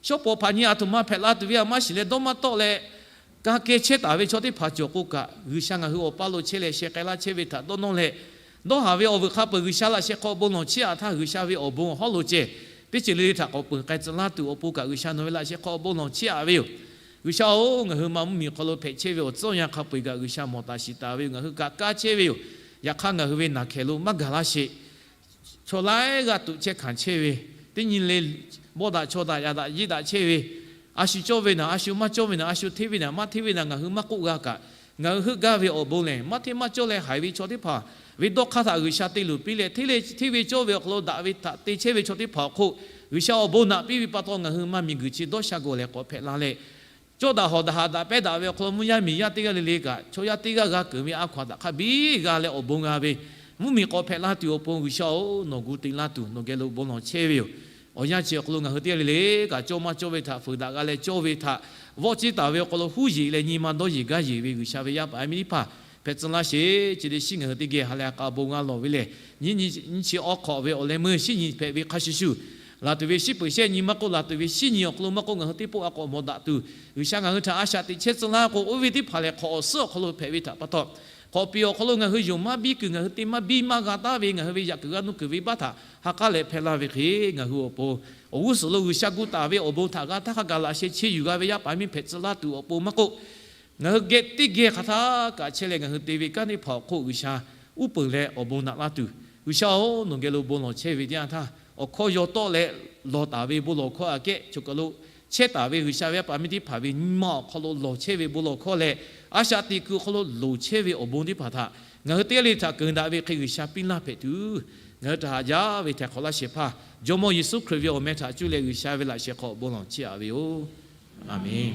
shawˉ paw hpaꞈ nyi a htoꞈ ma hpehꞈ la tuˬ ve a maˇ shiˍ leh dawˇ maˇ tawˆ leh, ka keh chehˇ taˍ ve chaw teˇ hpaˍ cawˬ k'o kaꞈ, G'uiˬsha ngaˬ hui awˬ paˇ lo chehˇ leh sheh k'ai laˇ chehˇ ve htaꞈ dawˇ nawˇ leh, dawˇ haˍ ve awˬ vuiˬ hk'a peu-eˬ G'uiˬsha laꞈ sheh hk'aw bon lawˬ chehˇ-a htaˇ, G'uiˬsha ve awˬ bon awˬ hawˉ lo ceh teˇ ceuˬ le le htaꞈ k'awꞈ peunˍ k'ai tcuh laˇ tuˬ awˬ pon kaꞈ, G'uiˬsha nawˬ ve laꞈ sheh hk'aw bon lawˬ chehˇ-a ve yoˬ. G'uiˬsha-oˬ, ngaˬ hui ma mvuhˇmiˬ hk'aw lo hpehꞈ chehˇ ve awˬ tcuhˉ awˬ yanˇ hk'a peu-eˬ kaꞈ G'uiˬsha mawˬ taˍ shiˍ taˍ ve yoˬ. Ngaˬ hui kaꞈ kaˇ chehˇ ve yoˬ. Yaꞈ hk'aˇ, ngaˬ hui ve naˬ hkehˍ lo maˇ gaˬ laˇ sheˍ. Chaw laiˉ g'aˇ tuꞈ chehˇ hkanˍ chehˇ ve, teˇ nyi le bawˇ daꞈ chaw daꞈ yaꞈ daꞈ yeˇ daꞈ chehˇ ve, a shu cawˇ ve naˬ, a shu maˇ cawˇ ve naˬ, a shu hteˇ ve naˬ, maˇ hteˇ ve naˬ, ngaˬ hui maˇ k'oˆ g'a kaꞈ, ngaˬ hui heuˆ gaˇ ve awˬ bon lehˬ, maˇ hteˇ maˇ cawˇ leh haiˬ ve chaw teˇ hpaˍ ve dawˇ hk'aˇ htaꞈ G'uiˬsha te luˬ piˇ leh, hteˇ ve cawˇ ve awˬ hk'aw lo daꞈ ve htaꞈ te chehˇ ve chaw teˇ hpaˍ awˬ hk'oˆ G'uiˬsha awˬ bon naꞈ piˇ ve pa taw, ngaˬ hui maˇ miˬguiˬ chi dawˇ sha gawˬ lehˬ k'awꞈ hpehꞈ la leh, cawˇ daꞈ hawˍ daꞈ haꞈ daꞈ pehˇ daꞈ ve awˬ hk'aw lo mvuhˇ yaˇ miˬ yaˇ teˇ g'aˇ le le kaꞈ, chaw yaˇ teˇ g'aˇ g'a keunˍ ve a hkaw-anˬ htaꞈ hk'a biˇ g'a leh awˬ bon g'a ve, mvuhˇmiˬ k'awꞈ hpehꞈ laˇ tuˬ awˬ pon G'uiˬsha-oˬ, nawˬ gu te laˇ tuˬ nawˬ geh lo bon lawˬ chehˇ ve yoˬ. Awˬ yanˇ chi awˬ hk'aw lo ngaˬ hui teˇ g'aˇ le le kaꞈ, cawˇ maˇ cawˇ ve htaꞈ fuiˍ daꞈ g'a leh cawˇ ve htaꞈ vawˆ ciˇ taˍ ve awˬ hk'aw lo huˉ yeˬ leh nyi ma dawˇ yeˬ gaˇ yeˬ ve G'uiˬsha ve yaˇ paˍ yaˇ miˇ teˇ hpaˍ hpehꞈ tcuh laˇ sheˍ. Chi teˇ shinˉ ngaˬ hui teˇ geh ha lehˬ a k'a bon g'a lawˬ ve lehˬ, nyiˇ nyi nyiˇ chi awˉ hk'awꞈ ve awˬ leh meuˇ shinˉ nyi hpehꞈ ve hk'a shuˍ shuˍ, laˬ tuˬ ve shinˉ peuˬ shehˆ nyi maˇ k'oˆ, laˬ tuˬ ve shinˉ nyi awˬ hk'aw lo maˇ k'oˆ, ngaˬ hui teˇ pawˆ a k'awꞈ mawˬ daꞈ tuˬ, G'uiˬsha ngaˬ hui htaꞈ a shaꞈ teꞈ chehˇ tcuh laˇ k'o, oˇ ve teˇ hpaˍ lehˬ hk'awꞈ awˬ suhˉ awˬ hk'aw lo hpehꞈ ve htaꞈ pa taw, hk'awꞈ piˍ awˬ hk'aw lo ngaˬ hui yonˍ maˇ biˇ kuiˬ, ngaˬ hui te maˇ biˇ maˇ g'a taˉ ve, ngaˬ hui ve yaꞈ kuiˬ g'a nuˇ kuiˬ venˇbaˆ htaꞈ ha k'aˉ leh hpehˇ laˇ ve hk'e, ngaˬ hui awˬ pon awˬ g'uˇ suhˍ lo G'uiˬsha gu taˍ ve awˬ bon htaꞈ g'a htaˇ hk'a gaˬ laꞈ sheh chehˇ yuˬ g'a ve yaˇ paˍ miˇ hpehꞈ tcuh laˇ tuˬ awˬ pon maˇ k'oˆ, ngaˬ hui geh teˇ geh hk'aˬ htaˇ kaꞈ chehˇ leh ngaˬ hui te ve kanˉ teˇ hpaˍ awˬ hk'oˆ G'uiˬsha uˉ peunˍ leh awˬ bon naꞈ laˇ tuˬ, G'uiˬsha-oˬ, nawˬ geh lo bon lawˬ chehˇ ve teˇ yanˇ htaˇ, awˬ hkawˇ yaw tawˆ leh lawˬ taˍ ve bon lawˬ hkawˇ aꞈ kehˉ choˬ kaˬ lo chehˇ taˍ ve G'uiˬsha ve yaˇ paˍ miˇ teˇ hpaˍ ve nyi ma awˬ hk'aw lo lawˬ chehˇ ve bon lawˬ hkawˇ leh, a shaꞈ teꞈ kuiˬ awˬ hk'aw lo loˍ chehˇ ve awˬ bon teˇ hpaˍ htaꞈ ngaˬ hui teˇ g'aˇ le htaꞈ keunˍ daꞈ ve hk'e G'uiˬsha piˇ laˇ hpehꞈ tuˬ, ngaˬ hui htaꞈ haꞈ jaˇ ve htaiˍ hk'awꞈ laˇ shehˍ hpaˇ Jawˇmawˇ Yeˍsuˆ Hkriꞈ ve awˬ meh htaꞈ cuˇ leh G'uiˬsha ve laꞈ sheh hk'aw bon lawˬ chehˇ-a ve yoˬ. A menˬ.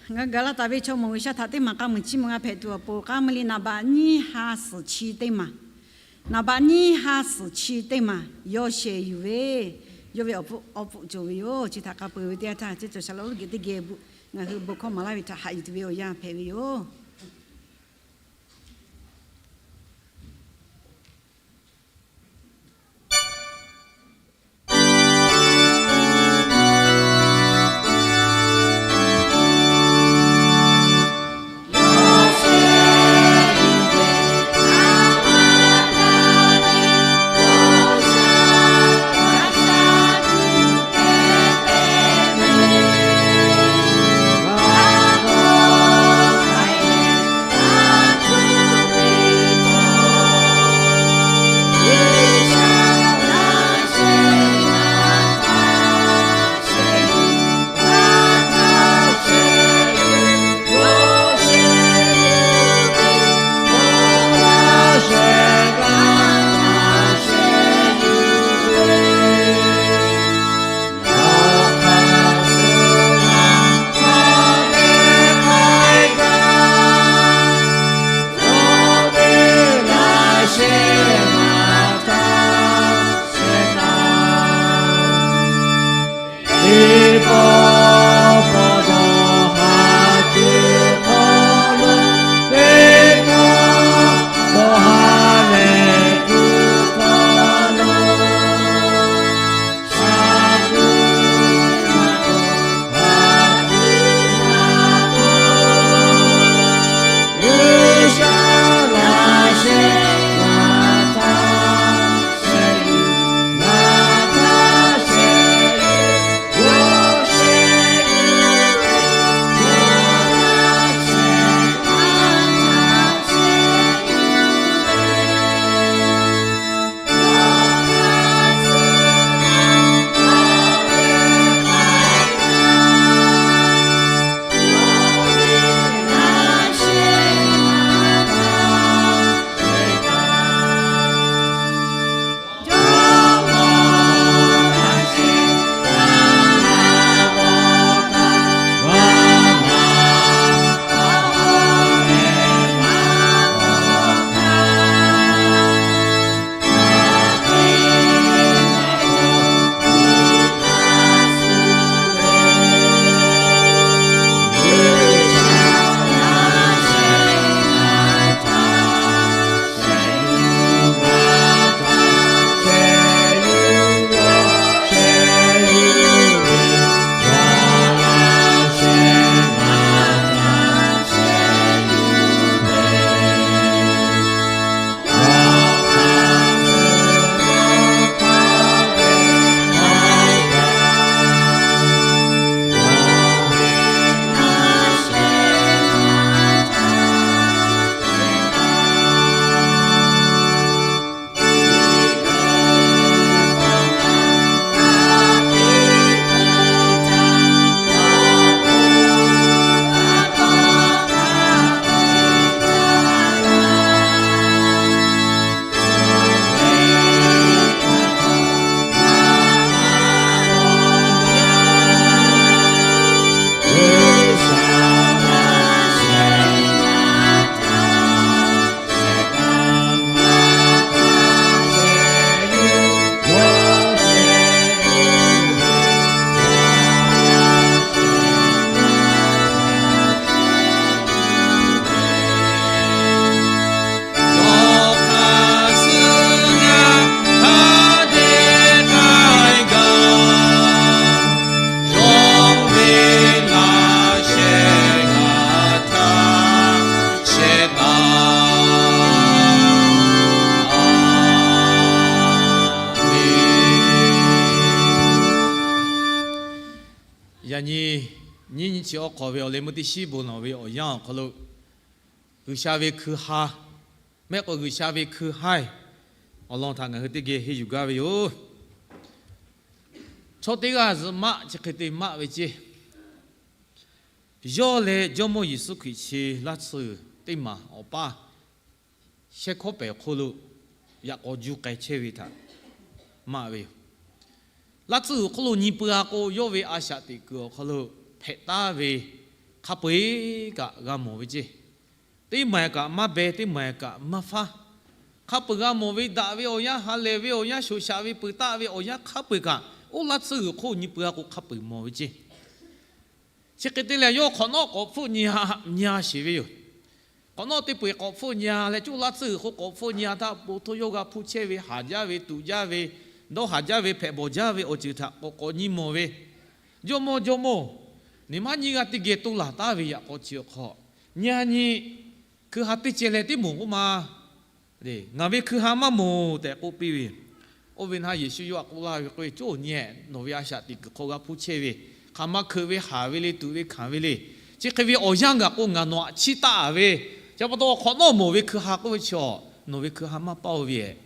Ngaˬ hui gaˬ la taˍ ve chaw mawˬ G'uiˬsha htaꞈ teˇ maˬ k'a muiˬ chiˇ mvuh g'a hpehꞈ tuˬ awˬ pon, k'aˉ mvuh le naˍ baꞈ nyiˇ ha suhˍ chi teˇ maˬ, naˍ baꞈ nyiˇ ha suhˍ chi teˇ maˬ yawˇ shehˍ yuˬ ve, yawˇ ve awˬ pfuhꞈ awˬ pfuhꞈ cawˬ ve yoˬ. Chi htaꞈ k'a peuˬ ve teˇ yanˇ htaˇ, ceˇ cawˬ shaˍ la oˇ geh teˇ geh ngaˬ hui bon hkawˇ maˍ laˇ ve htaꞈ haꞈ yuˬ tuˬ ve awˬ yanˇ hpehꞈ ve yoˬ. Nyiˇ nyi chi awˬ hk'awꞈ ve awˬ leh meuˇ teˇ shiˉ bon lawˬ ve awˬ yanˇ awˬ hk'aw lo, G'uiˬsha ve hkui ha, mehˆ k'o G'uiˬsha ve hkui ha awˬ lawn htaꞈ ngaˬ hui teˇ geh henˇ yuˬ gaˇ ve yoˬ. Chaw teˇ g'aˇ zuhꞈ maˆ chi hk'e te maˆ ve ceˇ. Yawˇ leh Jawˇmawˇ Yeˍsuˆ Hkriꞈ chi laˇ tsuhˇ g'uiˬ teˇ maˬ awˬ paˇ shehˇ hkawˉ pehˍ awˬ hk'oˆ lo yaꞈ k'aw juˇ k'ai chehˇ ve htaꞈ maˆ ve yoˬ. Laˇ tsuhˇ g'uiˬ hk'oˆ lo nyi peuˬ-a k'o, yawˇ ve a shaꞈ teꞈ kuiˬ awˬ hk'aw lo hpehꞈ taˉ ve hk'a peu-eˬ kaꞈ g'a mawˬ ve ceˇ. Teˇ maˬ kaꞈ maˇ beh, teˇ maˬ kaꞈ maˇ faˉ. Hk'a peu-eˬ g'a mawˬ ve, daꞈ ve awˬ yanˇ, ha lehˬ ve awˬ yanˇ, shoˍ shaꞈ ve, peuˬ taˆ ve awˬ yanˇ hk'a peu-eˬ kaꞈ, oˇ laˇ tsuhˇ g'uiˬ hk'oˆ nyi peuˬ-a k'o hk'a peu-eˬ mawˬ ve ceˇ. Chi hk'e te leh, yawˇ hk'awꞈ nawˉ k'awꞈ hpfuhˆ nyi a, nyi a sheˍ ve yoˬ. Hk'awꞈ nawˉ teˇ peu-eˬ k'awꞈ hpfuhˆ nyi a leh, coˇ laˇ tsuhˇ g'uiˬ hk'oˆ k'awꞈ hpfuhˆ nyi a htaˇ, po htoˇ yawˇ g'a hpuˇ chehˇ ve, haˍ jaˇ ve, tuꞈ jaˇ ve, dawˇ haˍ jaˇ ve, hpehꞈ bawˬ jaˇ ve awˬ ceuˬ htaꞈ k'awꞈ k'awꞈ nyi mawˬ ve, Jawˇmawˇ, Jawˇmawˇ, nawˬ maˇ nyiˇ g'aˇ teˇ geh toˇ laˬ taˉ ve yaꞈ k'aw chi awˬ hk'aw, nyi a nyi, hkui ha teˇ ceh leh tiˉ mawˬ k'oˆ ma. Ngaˬ ve hkui ha maˇ mawˬ tehꞈ k'oˆ piˇ ve. Oˇ ve htaˇ Yeˍsuˆ yawˇ htaꞈ k'oˆ laˇ ve k'o, Coˇ nyi-ehˍ, nawˬ ve a shaꞈ teꞈ kuiˬ hk'aw g'a hpuˇ chehˇ ve, hk'aˬ ma hkeuꞈ ve, haˍ ve le, tuꞈ ve, hkanˍ ve le. Chi hk'e ve awˬ yanˇ gaˬ k'o ngaˬ nawˬ htaꞈ chiˇ taˆ-a ve, chi pa taw hk'awꞈ nawˉ mawˬ ve hkui ha k'oˆ ve chi, nawˬ ve hkui ha maˇ paˇ-oˬ ve,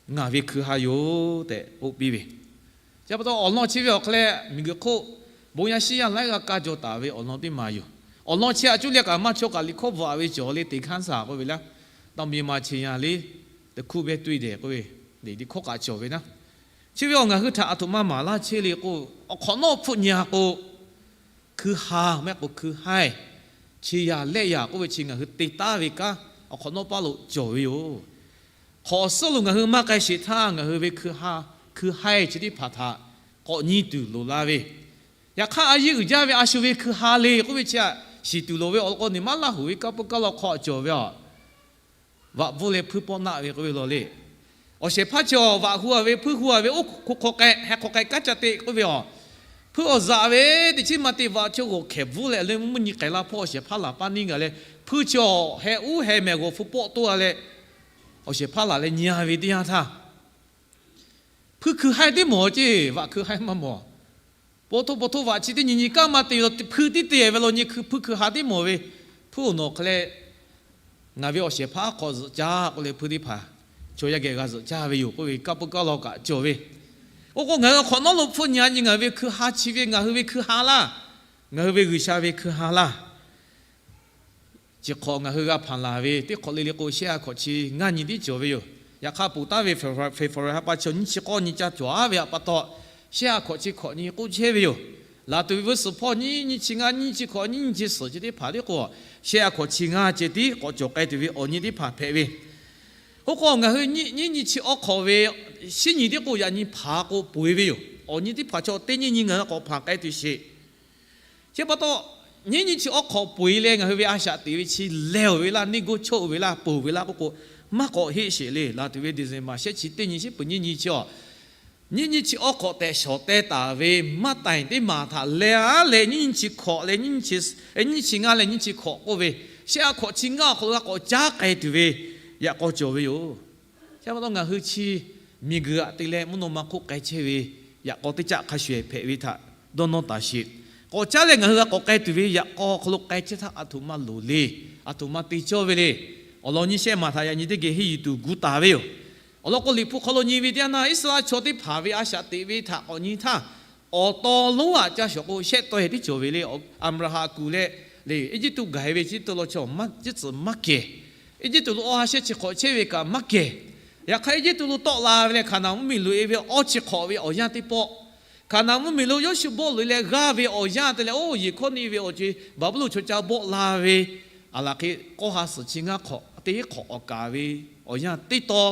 ngaˬ ve hkui ha yoˬ tehꞈ k'oˆ piˇ ve. Chi pa taw awˬ lawn chi ve awˬ hk'aw leh miˬguiˬ hk'oˆ bon yaˇ shiˉ yaˇ laiˉ g'aˇ kaˇ jaw taˍ ve awˬ lawn teˇ maˬ yoˬ. Awˬ lawn chi aꞈ cuˇ leh kaꞈ maˇ chaw kaꞈ liꞈ hkawˇ bvuhꞈ-a ve cawˬ le, teˇ hkanˇ saˍ k'oˆ ve laˇ, တောင်ပြင်မှာ ခြေရာလေးတစ်ခုပဲ တွေ့တယ် k'oˆ ve, liꞈ hkawˇ kaꞈ cawˬ ve naˉ. Chi ve awˬ ngaˬ hui htaꞈ aˬ htoꞈ ma maˍ laˇ chehˇ le k'o, awˬ hk'awꞈ nawˉ hpfuhˆ nyi-a k'o, hkui ha mehˆ k'o hkui ha-e, ခြေရာလက်ရာ k'oˆ ve chi ngaˬ hui te taˉ ve kanˉ awˬ hk'awꞈ nawˉ paˇ lo cawˬ ve yoˬ. Hk'awꞈ awˬ suhˉ lo ngaˬ hui maˇ k'ai sheˍ htaˇ, ngaˬ hui ve hkui ha, hkui ha-e chi teˇ hpaˍ htaꞈ k'awꞈ nyi tuˬ loˍ la ve, yaꞈ hk'aˇ a yiˇ uiˍ jaˇ ve a shu ve hkui ha le k'oˆ ve chi aꞈ shiˍ tuˬ loˍ ve awˬ lawn k'o, neˬ maˉ Laˇ huˍ ve kanˇ paˆ kaˇ law hk'aw cawˬ ve a, vaꞈ bvuhˇ leh hpuiˇ pawˆ naˆ ve k'oˆ ve law le. Awˬ shehˍ hpaˇ chi awˬ vaꞈ hu-a ve, hpuiˇ hu-a ve, oˇ hk'aw k'ai, heh hk'aw k'ai kanˉ ca te k'oˆ ve a, hpuiˇ awˬ zaꞈ ve teꞈ chiˉ ma te vaꞈ chi g'awˬ hkehˍ bvuhˇ leh le mvuhˇ nyi k'ai laˇ hpawˇ awˬ shehˍ hpaˇ laˬ paˇ neˇ gaˬ leh, hpuiˇ chi awˬ heh uˉ heh mehˍ g'awˬ hpu pawˆ toˇ-a leh, awˬ shehˍ hpaˇ laˬ leh nyi-a ve teˇ yanˇ htaˇ, hpuiˇ hkui ha-e tiˉ mawˬ ceˇ, vaꞈ hkui ha-e maˇ mawˬ. Paw htoˇ paw htoˇ vaꞈ chi teˇ nyi nyi kanˉ maˇ te ve, hpuiˇ tiˉ te ve law nyi, hpuiˇ hkui ha tiˉ mawˬ ve, hpuiˇ awˬ nawˬ hk'e leh ngaˬ ve awˬ shehˍ hpaˇ hk'aw zuhꞈ caˇ k'oˆ leh hpuiˇ teˇ hpaˍ chaw yaˇ geh g'a zuhꞈ caˇ ve yoˬ k'oˆ ve kanˇ paˆ kaˇ law kaꞈ cawˬ ve. Oˇ k'o ngaˬ hui hk'awꞈ nawˉ lo hpfuhˆ nyi-a nyi ngaˬ hui ve hkui ha chi ve ngaˬ hui ve hkui ha laˇ, ngaˬ hui ve G'uiˬsha ve hkui ha laˇ. Chi hk'awꞈ ngaˬ hui g'a hpanˍ laˬ ve teˇ hk'awꞈ le le k'o, shehˆ ha hkawꞈ chi ngaˇ nyi tiˉ cawˬ ve yoˬ. Yaꞈ hk'aˇ, poˬ taˉ ve February ha pa chaw nyiˇ chi k'awˇ nyi ca cawˬ-a ve pa taw, shehˆ ha hkawꞈ chi hk'awꞈ nyi k'oˆ chehˇ ve yoˬ. Laˬ tuˬ ve vuiˇ suhˍ hpawˇ nyiˇ nyi chi ngaˇ, nyiˇ nyi chi hk'awꞈ, nyiˇ nyi chi suhˍ chi teˇ hpaˍ tiˉ k'o, shehˆ ha hkawꞈ chi ngaˇ ceh tiˉ k'awꞈ cawˬ k'ai tuˬ ve awˬ nyi teˇ hpaˍ hpehꞈ ve. Oˇ k'o ngaˬ hui nyiˇ nyi chi awˬ hk'awꞈ ve shinˉ nyi tiˉ k'o, yaꞈ nyi hpaˍ k'o peu-eˬ ve yoˬ. Awˬ nyi teˇ hpaˍ chaw teˇ nyiˇ nyi ngaˬ hui k'awꞈ hpanˍ k'ai tuˬ sheˍ. Chi pa taw, nyiˇ nyi chi awˬ hk'awꞈ peu-eˬ leh ngaˬ hui ve a shaꞈ teꞈ ve chi leh-oˬ ve laˇ, neˇ goˇ choˆ ve laˇ, ponˬ ve laˇ k'oˆ k'o, maˇ k'awꞈ heˆ sheˍ le. Laˬ tuˬ ve December shehˆ chi teˇ nyi, shehˆ peuˬ nyiˇ nyi chi a, nyiˇ nyi chi awˬ hk'awꞈ tehꞈ shawˍ teh taˍ ve maˇ taiˍ teˇ maˬ htaꞈ leh-a leh, nyiˇ nyi chi hk'awꞈ leh nyiˇ nyi chi, nyiˇ nyi chi ngaˇ leh nyiˇ nyi chi hk'awꞈ k'oˆ ve, shehˆ ha hk'awꞈ chi ngaˇ awˬ hk'aw lo g'a k'awꞈ caˉ k'ai tuˬ ve yaꞈ k'aw cawˬ ve yoˬ. Chi pa taw ngaˬ hui chi miˬguiˬ aꞈ te leh mvuhˇ naw ma hk'oˆ k'ai chehˇ ve yaꞈ k'aw teˇ caˆ hk'a shuˍ-ehˍ hpehꞈ ve htaꞈ dawˇ nawˇ taˍ sheˍ. K'awꞈ caˉ leh ngaˬ hui g'a k'awꞈ k'ai tuˬ ve yaꞈ k'aw awˬ hk'aw lo k'ai chehˇ htaˇ, aˬ htoꞈ ma loˍ le, aˬ htoꞈ ma te cawˇ ve le. Awˬ lawn nyiˇ shehˆ maˬ htaꞈ yaꞈ nyi teˇ geh henˇ yuˬ tuˬ gu taˍ ve yoˬ. Awˬ lawn k'o, Liꞈ hpu hk'aw lo nyi ve teˇ yanˇ, Iˉsaˍreˍlaˆ chaw teˇ hpaˍ ve a shaꞈ teꞈ ve htaꞈ k'awꞈ nyi htaˇ, awˬ taw lonˉ aꞈ caˇ shawˍ k'o, shehˆ tawˆ-e tiˉ cawˬ ve le. Aˍbraˍhanˍ kuˬ leh, le, Eˇjiˇtuꞈ gaˬ-e ve chi teˇ lawn chaw maˇ, ciˉ tcuhˍ maˇ kehˬ. Eˇjiˇtuꞈ lo awˬ ha shehˆ chi hk'awꞈ chehˇ ve kaꞈ maˇ kehˬ. Yaꞈ hk'aˇ, Eˇjiˇtuꞈ lo tawˆ la ve leh Hkaˍnanˍ mvuhˇmiˬ loꞈ-e ve awˇ chi hk'awꞈ ve awˬ yanˇ teˇ pawˆ, Hkaˍnanˍ mvuhˇmiˬ lo Yoˇshuˆ bawˆ loꞈ-e leh g'aˇ ve awˬ yanˇ te leh, oˇ Yeˍhkawˇniˆ ve awˬ ceuˬ Baˍbuˍlonˍ chaw ca bawˆ la ve, aˬ laˬ hk'e k'awˇ ha suhˍ chi ngaˇ hk'awꞈ teˇ hk'awꞈ awˬ kaˍ ve awˬ yanˇ teˇ taw,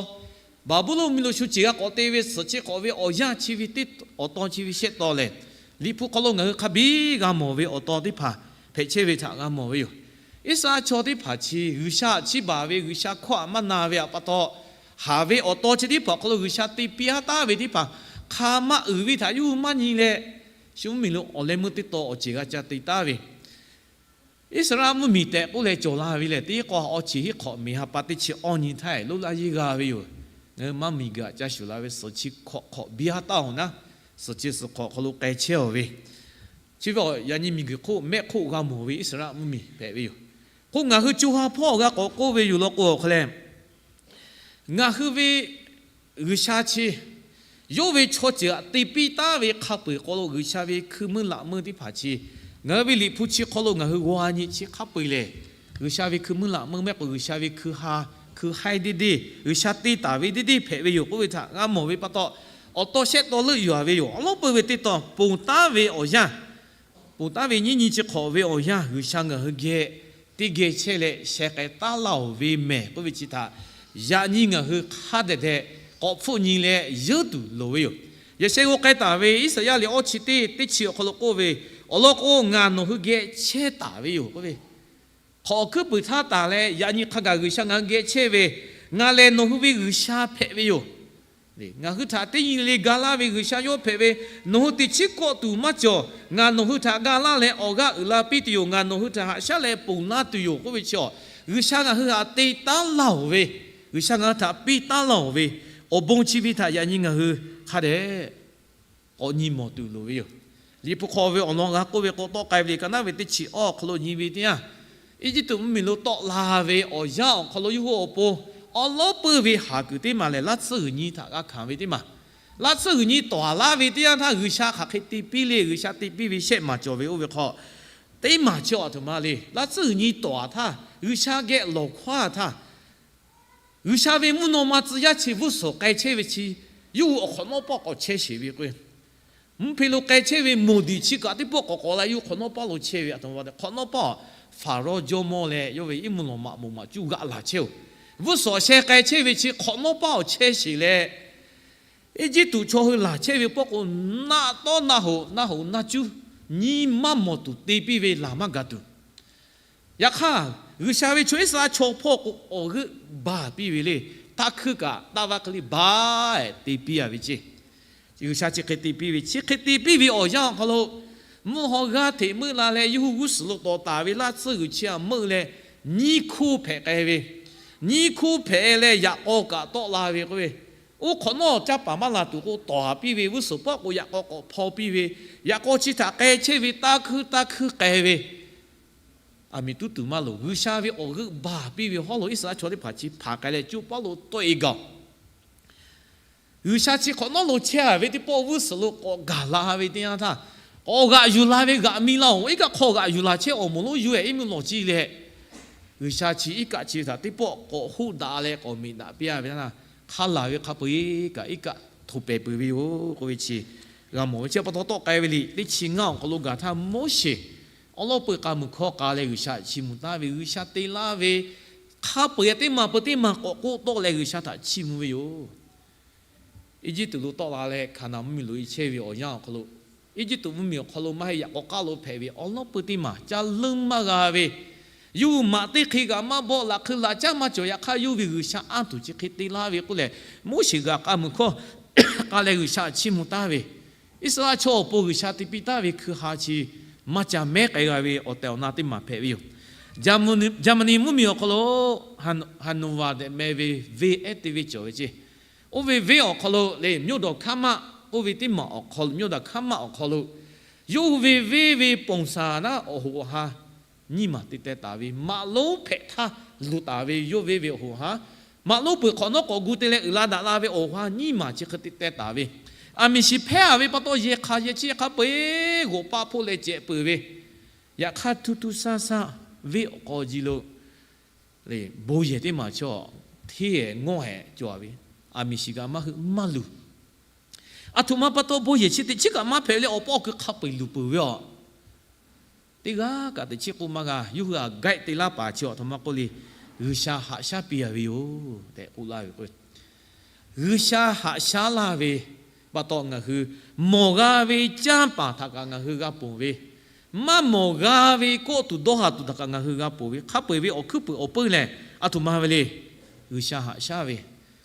Baˍbuˍlonˍ mvuhˇmiˬ lo shu ceˬ g'a k'awꞈ te ve suhˍ chi hk'awꞈ ve awˬ yanˇ chi ve teˇ awˬ taw chi ve shehˆ taw lehˬ, Liꞈ hpu hk'aw lo ngaˬ hui hk'a biˇ g'a mawˬ ve awˬ taw teˇ hpaˍ hpehꞈ chehˇ ve htaꞈ g'a mawˬ ve yoˬ. Iˉsaˍreˍlaˆ chaw teˇ hpaˍ chi G'uiˬsha aꞈ chiˇ baˬ ve, G'uiˬsha hkawˇ aꞈ maˇ na ve pa taw, haˍ ve awˬ taw chi teˇ hpaˍ awˬ hk'aw lo G'uiˬsha te piˇ haˉ taˍ ve teˇ hpaˍ hk'a maˇ uiˍ ve htaꞈ yawˇ hui maˇ nyi leh, shu mvuhˇmiˬ lo awˬ leh meuˇ teˇ taw awˬ ceˬ g'a ca te taˍ ve, Iˉsaˍreˍlaˆ mvuhˇmiˬ tehꞈ k'oˆ leh cawˬ la ve lehˬ, teˇ k'awˇ awˇ chi hiˉ hk'awꞈ miˬ ha pa teˇ chi awˇ nyi htaˇ loˉ laˇ yeˇ g'a ve yoˬ. Ngaˬ hui maˇ miˬguiˬ aꞈ ca shuˍ la ve suhˍ chi hk'awꞈ hk'awꞈ biˇ haˉ taˍ-oˬ naˉ, suhˍ chi suhˍ hk'awꞈ hk'aw lo k'ai chehˇ-oˬ ve Chi ve awˬ yaꞈ nyi miˬguiˬ hk'oˆ mehˆ hk'oˆ g'a mawˬ ve Iˉsaˍreˍlaˆ mvuhˇmiˬ hpehꞈ ve yoˬ. Hk'oˆ ngaˬ hui co ha hpawˇ g'a k'awꞈ k'oˆ ve yoˬ law k'o, awˬ hk'aw leh ngaˬ hui ve G'uiˬsha chi yawˇ ve chaw ceuˬ htaꞈ te piˇ taˉ ve hk'a peu-eˬ hk'aw lo G'uiˬsha ve hkui meuˇ laꞈ meuˇ teˇ hpaˍ chi, ngaˬ hui ve Liꞈ hpu chi hk'aw lo ngaˬ hui g'aw nyi chi hk'a peu-eˬ lehˬ, G'uiˬsha ve hkui meuˇ laꞈ meuˇ mehˆ k'o G'uiˬsha ve hkui ha, hkui haiˇ deˇ deˇ, G'uiˬsha te taˍ ve deˇ deˇ hpehꞈ ve yoˬ k'oˆ ve htaꞈ g'a mawˬ ve pa taw, awˬ taw shehˆ taw leuˆ yuˬ-a ve yoˬ. Awˬ lawn peuˬ ve teˇ tawn ponˬ taˉ ve awˬ yanˇ, ponˬ taˉ ve nyiˇ nyi chi hk'awꞈ ve awˬ yanˇ G'uiˬsha ngaˬ hui geh teˇ geh chehˇ leh sheh k'ai taˉ laˇ-oˬ ve mehˬ k'oˆ ve chi htaꞈ yaꞈ nyi ngaˬ hui hk'a dehꞈ dehꞈ k'awꞈ hpfuhˆ nyi leh yeunˇ tuˬ loˍ ve yoˬ. Yaꞈ sheh g'aw k'ai taˍ ve Iˉsaˍyaˆ liꞈ awˇ chi teˇ teˇ chi awˬ hk'aw lo k'oˆ ve, Awˬ lawn k'o, ngaˬ nawˬ hui geh chehˇ taˍ ve yoˬ k'oˆ ve, hk'awꞈ awˬ hkuiˉ puiˍ htaˇ taˍ leh yaꞈ nyi hk'a gaˬ G'uiˬsha ngaˬ hui geh chehˇ ve, ngaˬ lehˬ nawˬ hui ve G'uiˬsha hpehꞈ ve yoˬ. Ngaˬ hui htaꞈ teˇ nyi le ga laˇ ve G'uiˬsha yawˇ hpehꞈ ve, nawˬ hui teꞈ chiˉ kawˆ tuˬ maˇ cawˬ. Ngaˬ nawˬ hui htaꞈ ga laˇ leh awˬ g'aˇ uiˍ la piˇ tuˬ yoˬ. Ngaˬ nawˬ hui htaꞈ haꞈ shaˉ leh ponˬ laˇ tuˬ yoˬ k'oˆ ve chi, G'uiˬsha ngaˬ hui htaꞈ te taˉ laˇ-oˬ ve, G'uiˬsha ngaˬ hui htaꞈ piˇ taˉ laˇ-oˬ ve awˬ bon chi ve htaꞈ yaꞈ nyi ngaˬ hui hk'a dehꞈ k'awꞈ nyi mawˬ tuˬ loˍ ve yoˬ. Liꞈ hpu hk'aw ve awˬ lawn g'a k'oˆ ve k'o, tawˆ k'ai ve liꞈ ka naˉ ve teˇ chi awˇ awˬ hk'aw lo nyi ve teˇ yanˇ, Eˇjiˇtuꞈ mvuhˇmiˬ lo tawˆ la ve awˬ yanˇ awˬ hk'aw lo yawˇ hui awˬ pon awˬ lawn peuˬ ve haˍ kuiˬ teˇ maˬ lehˬ, laˇ tsuhˇ g'uiˬ nyi htaꞈ g'a hkanˍ ve teˇ maˬ. Laˇ tsuhˇ g'uiˬ nyi tawˍ laˇ ve teˇ yanˇ htaˇ, G'uiˬsha hk'aˬ hk'e te piˇ le, G'uiˬsha te piˇ ve shehˆ maˬ cawˬ ve oˇ ve hk'aw, teˇ maˬ chi awˬ htoꞈ ma le. Laˇ tsuhˇ g'uiˬ nyi tawˍ htaˇ, G'uiˬsha geh lawˬ hkawˇ htaˇ, G'uiˬsha ve mvuhˇ naw ma tcuh yaˇ chi g'uˇ suhˍ k'ai chehˇ ve chi, yawˇ hui awˬ hk'awꞈ nawˉ pawˆ k'awꞈ chehˇ sheˍ ve k'o, mvuhˇ hpe lo k'ai chehˇ ve moˍ diˍ chi kaꞈ teˇ pawˆ k'awꞈ k'awꞈ la yawˇ hui hk'awꞈ nawˉ pawˆ lo chehˇ ve, aˬ htoꞈ ma hk'awꞈ nawˉ pawˆ, Hpaˍrawˇ jawˇmawˇ leh yawˇ ve iˉ mvuhˇ lawˬ maꞈ moˍ maꞈ cuˇ g'aꞈ laˬ chehˇ-oˬ. G'uˇ suhˍ sheh k'ai chehˇ ve chi hk'awꞈ nawˉ pawˆ awˬ chehˇ sheˍ leh, Eˇjiˇtuꞈ chaw hui laˬ chehˇ ve pawˆ k'o, naˆ tawˉ naˆ hoꞈ naˆ hoꞈ naˆ cuˉ nyiˇ maˇ mawˬ tuˬ te piˇ ve laˬ maˇ gaˬ tuˬ. Yaꞈ hk'aˇ, G'uiˬsha ve chaw Iˉsaˍreˍlaˆ chaw hpawˇ k'o awˬ g'euˆ baˬ piˇ ve le. Taˇ hkuiˇ kaꞈ taˇ vaˇ hk'e le baˬ-e te piˇ-a ve ceˇ. G'uiˬsha chi hk'e te piˇ ve, chi hk'e te piˇ ve awˬ yanˇ awˬ hk'aw lo, mvuhˇ haw g'aˇ hteꞈ meuˆ la leh yawˇ hui g'uˇ suhˍ lo tawˍ taˍ ve laˇ tsuhˇ g'uiˬ chi htaꞈ meuˆ leh, nyiˇ hkuˇ hpehꞈ k'ai ve, nyiˇ hkuˇ hpehꞈ leh yaꞈ k'aw kaꞈ tawˆ la ve k'oˆ ve, oˇ hk'awꞈ nawˉ caˇ paˍ maˇ laˬ tuˬ k'o, tawˍ piˇ ve g'uˇ suhˍ pawˆ k'o yaꞈ k'aw k'awꞈ hpaw piˇ ve, yaꞈ k'aw chi htaꞈ k'ai chehˇ ve taˇ hkuiˇ taˇ hkuiˇ k'ai ve, aˬ miˍ tuˉ tuˬ maˇ loˍ. G'uiˬsha ve awˬ g'euˆ baˬ piˇ ve hawˉ lo Iˉsaˍreˍlaˆ chaw teˇ hpaˍ chi hpanˍ k'ai leh coˇ paˉ lo tawˆ-e gaˬ-oˬ. G'uiˬsha chi hk'awꞈ nawˉ lo chehˇ-a ve teˇ pawˆ g'uˇ suhˍ lo k'awꞈ gaˬ la ve teˇ yanˇ htaˇ, k'awꞈ g'aꞈ yuˬ la ve g'aꞈ mi laˇ-oˬ. Iˉ kaˆ hk'aw g'aꞈ yuˬ laˬ chehˇ awˬ moˍ lonˉ yuˬ-e iˉ mvuhˇ lawˬ ciˇ leh, G'uiˬsha chi iˉ kaˆ chi ve htaꞈ teˇ pawˆ k'awꞈ hoˆ daꞈ leh k'awꞈ miˬ daꞈ piˇ-a ve htaˇ, hk'a laˬ ve hk'a peu-eˬ kaꞈ iˉ kaˆ htoꞈ pehˍ peuˬ ve yoˬ k'oˆ ve chi g'a mawˬ ve. Chi pa taw tawˆ k'ai ve liꞈ teˇ chi ngaˇ awˬ hk'aw lo gaˬ htaˇ, Moˉseˍ awˉ lawˉ peuˬ k'a muiˬ hkawˇ k'a leh G'uiˬsha chiˇ mvuh taˍ ve, G'uiˬsha te laˇ ve hk'a peu-eˬ teˇ maˬ peu teˇ maˬ k'awꞈ k'oˆ tawˆ leh G'uiˬsha htaꞈ chiˇ mvuh ve yoˬ. Eˇjiˇtuꞈ lo tawˆ la leh Hkaˍnanˍ mvuhˇmiˬ lo-e chehˇ ve awˬ yanˇ awˬ hk'aw lo, Eˇjiˇtuꞈ mvuhˇmiˬ awˬ hk'aw lo maˇ heˆ yaꞈ k'aw k'aˉ lo hpehꞈ ve awˬ lawˉ peuˬ teˇ maˬ ca leuˉ maˇ g'a ve, yawˇ hui maꞈ teˇ hk'e kaꞈ maˇ bawˆ, laꞈ hk'eu laꞈ caˉ maˇ cawˬ. Yaꞈ hk'aˇ yawˇ ve G'uiˬsha anˇ tuˬ chi hk'e te laˇ ve k'oˆ leh, Moˉseˍ g'aꞈ k'a muiˬ hkawˇ k'a leh G'uiˬsha chiˇ mvuh taˍ ve, Iˉsaˍreˍlaˆ chaw awˬ pon G'uiˬsha te piˇ taˍ ve hkui ha chi maˇ ca mehˉ k'ai g'a ve awˬ tehˬ awˬ na teˇ maˬ hpehꞈ ve yoˬ. Jaˍmaˍniˆ mvuhˇmiˬ awˬ hk'aw lo Haˍnoˍvaˍ tehꞈ meh ve venˇ ehˉ te ve cawˬ ve ceˇ. Oˇ ve venˇ awˬ hk'aw lo le မြို့တော်ခမ်းမ k'oˆ ve teˇ maˬ awˬ hk'aw lo, မြို့တော်ခမ်းမ awˬ hk'aw lo yawˇ hui ve venˇ ve ponˬ saˍ naˉ awˬ hoꞈ awˬ ha nyiˇ maˬ te teh taˍ ve, maꞈ lonˉ hpehꞈ htaˇ luˬ taˍ ve yawˇ venˇ ve awˬ hoꞈ awˬ ha, maꞈ lonˉ peuˬ hk'awꞈ nawˉ k'awꞈ gu te leh uiˍ la daꞈ la ve awˬ ha nyiˇ maˬ chi hk'e te teh taˍ ve, aˬ miˍ shiˍ hpehˇ-a ve pa taw yehˬ hk'aˬ yehˬ chi hk'a peu-eˬ g'oꞈ paˆ hpoˆ leh cehꞈ peuˬ ve, yaꞈ hk'aˇ htuˇ htuˇ saˇ saˇ venˇ awˬ k'aw ji lo bon yehˬ teˇ maˬ chaw hteˇ-ehˍ ngawˇ-ehˍ cawˬ ve, aˬ miˍ shiˍ kaꞈ maˇ hui maˇ luˬ. Aˬ htoꞈ ma pa taw bon yehˬ chi teꞈ chiˉ kaꞈ maˇ hpehꞈ leh awˬ pawˆ awˬ kui hk'a peu-eˬ luˬ peuˬ ve aˬ. Teˇ g'aˇ kaꞈ teꞈ chiˉ k'oˆ maˇ g'a. Yawˇ hui aꞈ gaiˆ te laˇ paˍ chi aˬ htoꞈ ma k'oˆ le, G'uiˬsha haꞈ shaˉ piˇ-a ve yoˬ tehꞈ k'oˆ laˇ ve k'o, G'uiˬsha haꞈ shaˉ laˇ ve pa taw ngaˬ hui mawˬ g'a ve canˇ paˍ htaꞈ kaꞈ ngaˬ hui g'a ponˬ ve, maˇ mawˬ g'a ve kawˆ tuˬ dawˇ haˍ tuˬ htaꞈ kaꞈ ngaˬ hui g'a ponˬ ve, hk'a peu-eˬ ve awˬ hkuiˉ puiˍ awˬ peuˇ lehˬ, aˬ htoꞈ ma ve le, G'uiˬsha haꞈ shaˉ ve.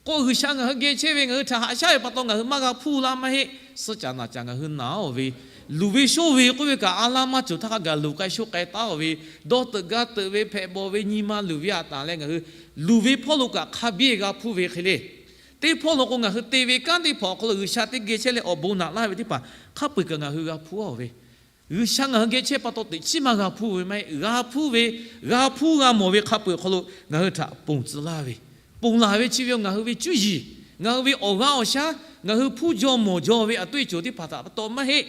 K'o G'uiˬsha ngaˬ hui geh chehˇ ve ngaˬ hui htaꞈ haꞈ shaˉ ve pa taw ngaˬ hui maˇ g'a hpuˇ laˇ maˇ heˆ. Suh caꞈ naˬ caꞈ ngaˬ hui naˍ-oˬ ve, luˬ ve shoˇ ve k'oˆ ve kaꞈ a laˇ maˇ cawˬ htaˇ hk'a gaˬ luˬ k'ai shoˇ k'ai taˉ-oˬ ve, dawˇ teuꞈ gaˇ teuꞈ ve hpehꞈ bawˬ ve nyi ma luˬ ve aꞈ taˍ leh ngaˬ hui luˬ ve hpawˇ lo kaꞈ hk'a biˇ g'a hpuˇ ve hk'e le. Teˇ hpawˇ lo k'o ngaˬ hui te ve kanˉ teˇ hpaˍ awˬ hk'aw lo G'uiˬsha teˇ geh chehˇ leh awˬ bon naꞈ laˇ ve teˇ hpaˍ hk'a peu-eˬ kaꞈ ngaˬ hui g'a hpuˇ-a ve, G'uiˬsha ngaˬ hui geh chehˇ pa taw teꞈ chiˉ maˇ g'a hpuˇ ve maˇ heˆ. G'a hpuˇ ve, g'a hpuˇ g'a mawˬ ve hk'a peu-eˬ awˬ hk'aw lo ngaˬ hui htaꞈ ponˬ tcuh laˇ ve, ponˬ laˬ ve chi ve ngaˬ hui ve cuˇ yiˍ, ngaˬ hui ve awˬ g'aˇ awˬ shaˉ, ngaˬ hui hpuˇ jaw mawˬ jaw ve a toˆ e cawˬ teˇ hpaˍ htaꞈ pa taw maˇ heˆ.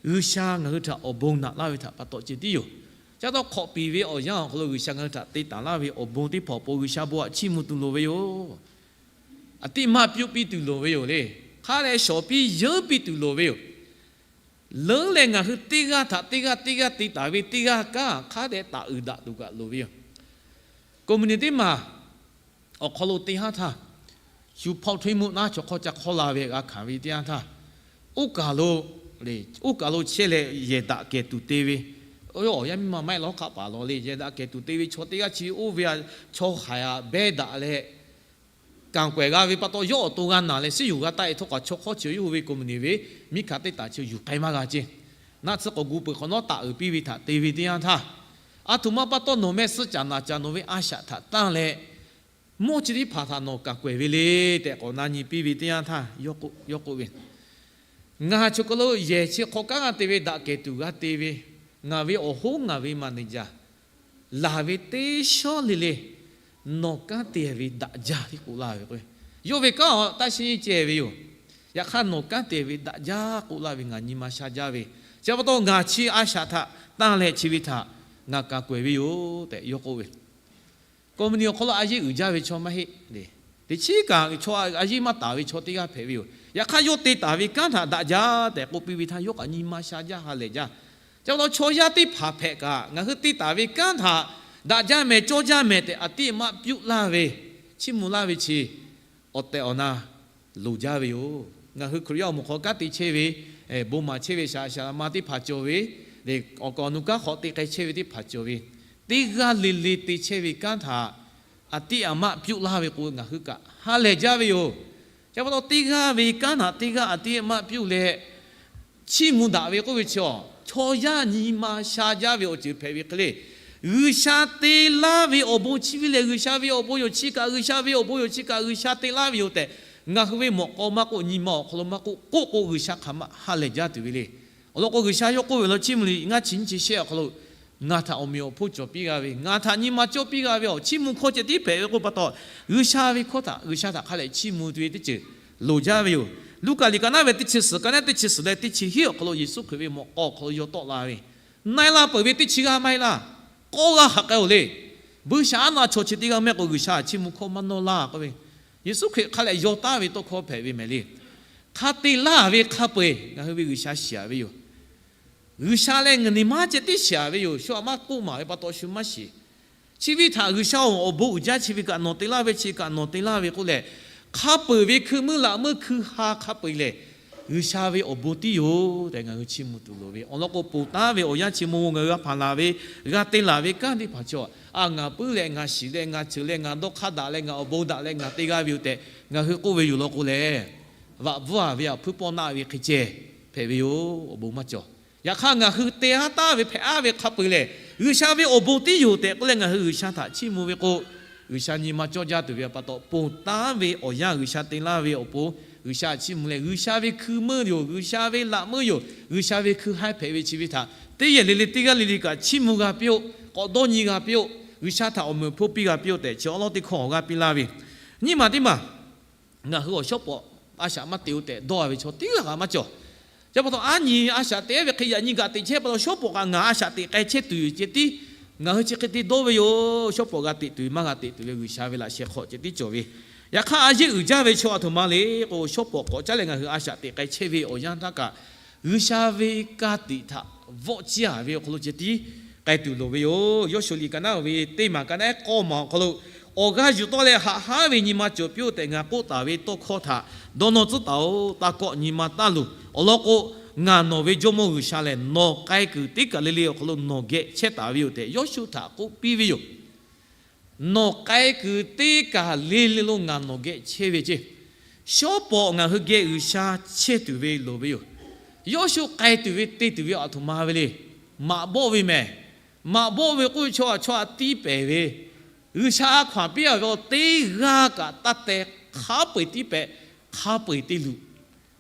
G'uiˬsha ngaˬ hui htaꞈ awˬ bon naꞈ laˇ ve htaꞈ pa taw ceh tiˉ yoˬ. Chi pa taw hk'awꞈ piˍ ve awˬ yanˇ awˬ hk'aw lo G'uiˬsha ngaˬ hui htaꞈ te taˍ laˇ ve awˬ bon teˇ hpaˍ awˬ pon G'uiˬsha bon htaꞈ chiˇ mvuh tuˬ loˍ ve yoˬ. A tiˆ maˇ pyuˆ piˇ tuˬ loˍ ve yoˬ le. Hk'a leh shawˍ piˇ yeunˉ piˇ tuˬ loˍ ve yoˬ. Leuˉ leh ngaˬ hui teˇ g'aˇ htaꞈ teˇ g'aˇ teˇ g'aˇ te taˍ ve teˇ g'aˇ kanˉ hk'a dehꞈ taˍ uiˍ daꞈ tuˬ kaꞈ loˍ ve yoˬ. Company teˇ maˬ awˬ hk'aw lo te haˉ htaˇ, shu hpawˇ hteˇ muˆ naˉ chaw hk'awˇ ca hk'awˇ la ve g'a hkanˍ ve teˇ yanˇ htaˇ, oˇ kaˬ lo, oˇ kaˬ lo chehˇ leh yehˬ daꞈ kehˬ tuˬ te ve, awˬ yanˇ miˇ ma maˇ heˆ lawˉ hk'aˆ paˍ lawˬ le, yehˬ daꞈ kehˬ tuˬ te ve chaw teˇ g'aˇ chi oˇ ve a, chaw haiˬ a behˇ daꞈ leh kanˬ kawehˬ g'a ve pa taw, yawˇ awˬ to g'a naˬ leh suhˉ yuˬ g'a taˆ e htawˇ kaꞈ chaw hk'awˇ chi yawˇ hui ve company ve miˉ hkanˍ teˇ taˍ chi yuˬ k'ai maˇ g'a ceˇ. Naˆ tsuhˇ k'awꞈ gu peuˬ hk'awꞈ nawˉ taˍ uiˍ piˇ ve htaꞈ te ve teˇ yanˇ htaˇ, a htoꞈ ma pa taw nawˬ meh suh caˍ naˍ caˍ nawˬ ve a shaꞈ htaꞈ tanˇ leh, mawˇ chi teˇ hpaˍ htaꞈ nawˬ kaꞈ kawehˬ ve le tehꞈ k'awꞈ na nyi piˇ ve teˇ yanˇ htaˇ, yawˇ k'oˆ ve, Ngaˬ choˬ kaˬ lo yehˬ chi hk'aw kanˉ g'a te ve daꞈ kehˬ tuˬ g'a te ve, ngaˬ ve awˬ hoˉ ngaˬ ve maˍ neˍ jaˬ laˬ ve teˇ shawˉ le le nawˬ kanˉ te ve daꞈ jaˇ tehꞈ k'oˆ laˇ ve k'o, yawˇ ve kanˉ a taˇ shinˉ ceh ve yoˬ. Yaꞈ hk'aˇ nawˬ kanˉ te ve daꞈ jaˇ k'oˆ laˇ ve ngaˬ nyi ma sha jaˇ ve, chi pa taw ngaˬ chi a shaꞈ htaꞈ tanˇ leh chi ve htaꞈ ngaˬ kaꞈ kawehˬ ve yoˬ tehꞈ yawˇ k'oˆ ve. Company awˬ hk'aw lo a yeˇ uiˍ jaˇ ve chaw maˇ heˆ le. Teˇ chiˉ kaꞈ chaw a yeˇ maˇ taˍ ve chaw teˇ g'aˇ hpehꞈ ve yoˬ. Yaꞈ hk'aˇ yawˇ te taˍ ve kanˉ htaꞈ daꞈ jaˇ tehꞈ k'oˆ piˇ ve htaˇ, yawˇ kaꞈ nyi ma sha jaˇ ha lehˬ jaˇ. Chi pa taw chaw yaˇ teˇ hpaˍ hpehꞈ kaꞈ ngaˬ hui te taˍ ve kanˉ htaꞈ daꞈ jaˇ mehˍ cawˇ jaˇ mehˍ tehꞈ a tiˆ maˆ pyuˆ laˇ ve, chiˇ mvuh laˇ ve chi awˬ tehˬ awˬ na loˍ jaˇ ve yoˬ. Ngaˬ hui Hkriꞈ yaˇ awˬ moˍ hk'aw kanˉ te chehˇ ve, bon maˍ chehˇ ve shaˍ shaˍ ma teˇ hpaˍ cawˬ ve, awˬ kaˍ awˬ nu kanˉ hk'aw te k'ai chehˇ ve teˇ hpaˍ cawˬ ve, teˇ g'aˇ le le te chehˇ ve kanˉ htaꞈ a tiˆ a maˆ pyuˆ laˇ ve k'o, ngaˬ hui kaꞈ ha lehˬ jaˇ ve yoˬ. Chi pa taw teˇ g'aˇ ve kanˉ htaꞈ teˇ g'aˇ a tiˆ a maˆ pyuˆ leh chiˇ mvuh daꞈ ve k'oˆ ve chi, chaw yaˇ nyi ma sha jaˇ ve awˬ ceuˬ hpehꞈ ve hk'e le. G'uiˬsha te laˇ ve awˬ bon chi ve lehˬ, G'uiˬsha ve awˬ bon yoˬ, chi kaꞈ G'uiˬsha ve awˬ bon yoˬ, chi kaꞈ G'uiˬsha te laˇ ve yoˬ tehꞈ, ngaˬ hui ve mawꞈ k'aw maˇ k'oˆ, nyi ma awˬ hk'aw lo maˇ k'oˆ, k'oˆ k'o G'uiˬsha hk'aˬ ma ha lehˬ jaˇ tuˬ ve le. Awˬ lawn k'o, G'uiˬsha yawˇ k'oˆ ve law, chiˇ mvuh liꞈ ngaˇ chi nyiˇ chi shehˆ awˬ hk'aw lo, Ngaˬ htaꞈ awˬ meꞈ awˬ hponˇ cawˬ piˇ g'a ve, ngaˬ htaꞈ nyi ma cawˇ piˇ g'a ve awˬ chiˇ mvuh hkawˇ ceh tiˉ hpehꞈ ve k'oˆ pa taw, G'uiˬsha ve hkawˇ htaꞈ G'uiˬsha htaꞈ hk'a lehˬ chiˇ mvuh tuˬ ve teˇ ceuˬ loˍ jaˇ ve yoˬ. Luˉkaꞈ liꞈ ka naˉ ve teˇ chi suhˍ, ka naˉ teˇ chi suhˍ leh teˇ chi hiˉ awˬ hk'aw lo Yeˍsuˆ Hkriꞈ ve mawꞈ k'aw awˬ hk'aw lo yaw tawˆ la ve, Na e la peuˬ ve teˇ chi g'aˇ maˇ heˆ laˇ. K'awˇ g'aˇ hk'aˬ k'ai-oˬ le. Buiˇshaˆaˉ naˆ chaw chi teˇ g'aˇ mehˆ k'o G'uiˬsha chiˇ mvuh hkawˇ maˇ nawˇ laˇ k'oˆ ve, Yeˍsuˆ Hkriꞈ hk'a lehˬ yaw taˍ ve tawˇ hkawˇ hpehꞈ ve mehˍ le. Hk'a te laˇ ve hk'a peu-eˬ ngaˬ hui ve G'uiˬsha shiˍ ve yoˬ. G'uiˬsha leh ngaˬ neˬ maˇ ceh tiˉ shiˍ ve yoˬ. Shu aꞈ maˇ k'oˆ maˍ ve pa taw shu maˇ shiˍ. Chi ve htaꞈ G'uiˬsha-oˬ, awˬ bon uiˍ jaˇ chi ve kaꞈ nawˬ te laˇ ve, chi kaꞈ nawˬ te laˇ ve k'oˆ leh, hk'a peu-eˬ ve hkui meuˇ laꞈ meuˇ hkui ha hk'a peu-eˬ lehˬ, G'uiˬsha ve awˬ bon tiˉ yoˬ tehꞈ ngaˬ hui chiˇ mvuh tuˬ loˍ ve. Awˬ lawn k'o, ponˬ taˉ ve awˬ yanˇ chi mvuh ngaˬ hui g'a hpanˍ laˬ ve, g'a te laˬ ve kanˉ teˇ hpaˍ chaw, a, ngaˬ puiˉ leh ngaˬ shiˍ leh ngaˬ ceuˬ leh ngaˬ dawˇ hk'aˇ daꞈ leh ngaˬ awˬ bon daꞈ leh ngaˬ te g'a ve yoˬ tehꞈ ngaˬ hui k'oˆ ve yoˬ lawn k'o lehˬ, vaꞈ bvuhˇ a ve a hpui pawˆ naˆ ve hk'e ceh hpehꞈ ve yoˬ. Awˬ bon maˇ cawˬ. Yaꞈ hk'aˇ ngaˬ hui te haˉ taˍ ve hpehꞈ aˉ ve hk'a peu-eˬ lehˬ, G'uiˬsha ve awˬ bon tiˉ yoˬ tehꞈ k'oˆ leh ngaˬ hui G'uiˬsha htaꞈ chiˇ mvuh ve k'o, G'uiˬsha nyi ma cawˇ jaˇ tuˬ ve pa taw, ponˬ taˉ ve awˬ yanˇ G'uiˬsha te laˇ ve awˬ pon, G'uiˬsha chiˇ mvuh leh G'uiˬsha ve hkui meuˇ yoˬ, G'uiˬsha ve laꞈ meuˇ yoˬ, G'uiˬsha ve hkui ha hpehꞈ ve chi ve htaꞈ teˇ yehˬ le le teˇ g'aˇ le le kaꞈ chiˇ mvuh g'a piˇ-oˆ. K'awꞈ dawˇ nyi g'a piˇ-oˆ. G'uiˬsha htaꞈ awˬ meꞈ awˬ hponˇ piˇ g'a piˇ-oˆ tehꞈ chi awˉ lawˉ teˇ hkawˇ awˬ g'aˇ piˇ laˇ ve. Nyiˇ maˬ teˇ maˬ ngaˬ hui awˬ shawˉ pawˍ a shaꞈ maˇ te-o tehꞈ dawˇ ve chaw teˇ g'aˇ kaꞈ maˇ cawˬ. Chi pa taw a nyi a shaꞈ te ve hk'e yaꞈ nyi gaꞈ teꞈ chehˇ pa taw, shawˉ pawˍ kaꞈ ngaˬ a shaꞈ teꞈ k'ai chehˇ tuˬ yoˬ ceh tiˉ ngaˬ hui chi hk'e te dawˇ ve yoˬ. Shawˉ pawˍ g'a teꞈ tuˬ ve maˇ g'a teꞈ tuˬ ve G'uiˬsha ve laꞈ sheh hk'aw ceh tiˉ cawˬ ve. Yaꞈ hk'aˇ a yeˇ uiˍ jaˇ ve chaw aˬ htoꞈ ma le k'o, shawˉ pawˍ k'awꞈ caˉ leh ngaˬ hui a shaꞈ teꞈ k'ai chehˇ ve awˬ yanˇ htaˇ kaꞈ, G'uiˬsha ve ka tiꞈ htaꞈ vawˆ ciˇ a ve awˬ hk'aw lo ceh tiˉ k'ai tuˬ loˍ ve yoˬ. Yawˇshuˍ liꞈ ka naˉ ve teˇ maˬ ka naˉ k'awˇ maˬ awˬ hk'aw lo, Awˬ g'aˇ yuˬ tawˆ leh haꞈ haˉ ve nyi ma cawˬ piˇ-oˆ tehꞈ ngaˬ k'oˆ taˍ ve tawˇ hkawˇ htaꞈ dawˇ nawˇ tcuhˉ taˍ-oꞈ. Taˇ kawˆ nyi ma taˇ luˬ. Awˬ lawn k'o, ngaˬ nawˬ ve Jawˇmawˇ G'uiˬsha lehˬ, nawˬ k'ai kuiˬ teˇ kaˬ le le awˬ hk'aw lo nawˬ geh chehˇ taˍ ve yoˬ tehꞈ Yawˇshuˆ htaꞈ k'oˆ piˇ ve yoˬ. Nawˬ k'ai kuiˬ teˇ kaˬ le le lo ngaˬ nawˬ geh chehˇ ve ceˇ. Shawˉ pawˍ ngaˬ hui geh G'uiˬsha chehˇ tuˬ ve loˍ ve yoˬ. Yawˇshuˆ k'ai tuˬ ve te tuˬ ve aˬ htoꞈ ma ve le. Maꞈ bawˆ ve mehˬ. Maꞈ bawˆ ve k'oˆ ve chaw a chaw a tiˇ pehˍ ve, G'uiˬsha a hkaw anˬ piˇ a ve awˬ teˇ g'aˇ kaꞈ taˇ teh, hk'a peu-eˬ tiˇ pehˍ, hk'a peu-eˬ te luˬ.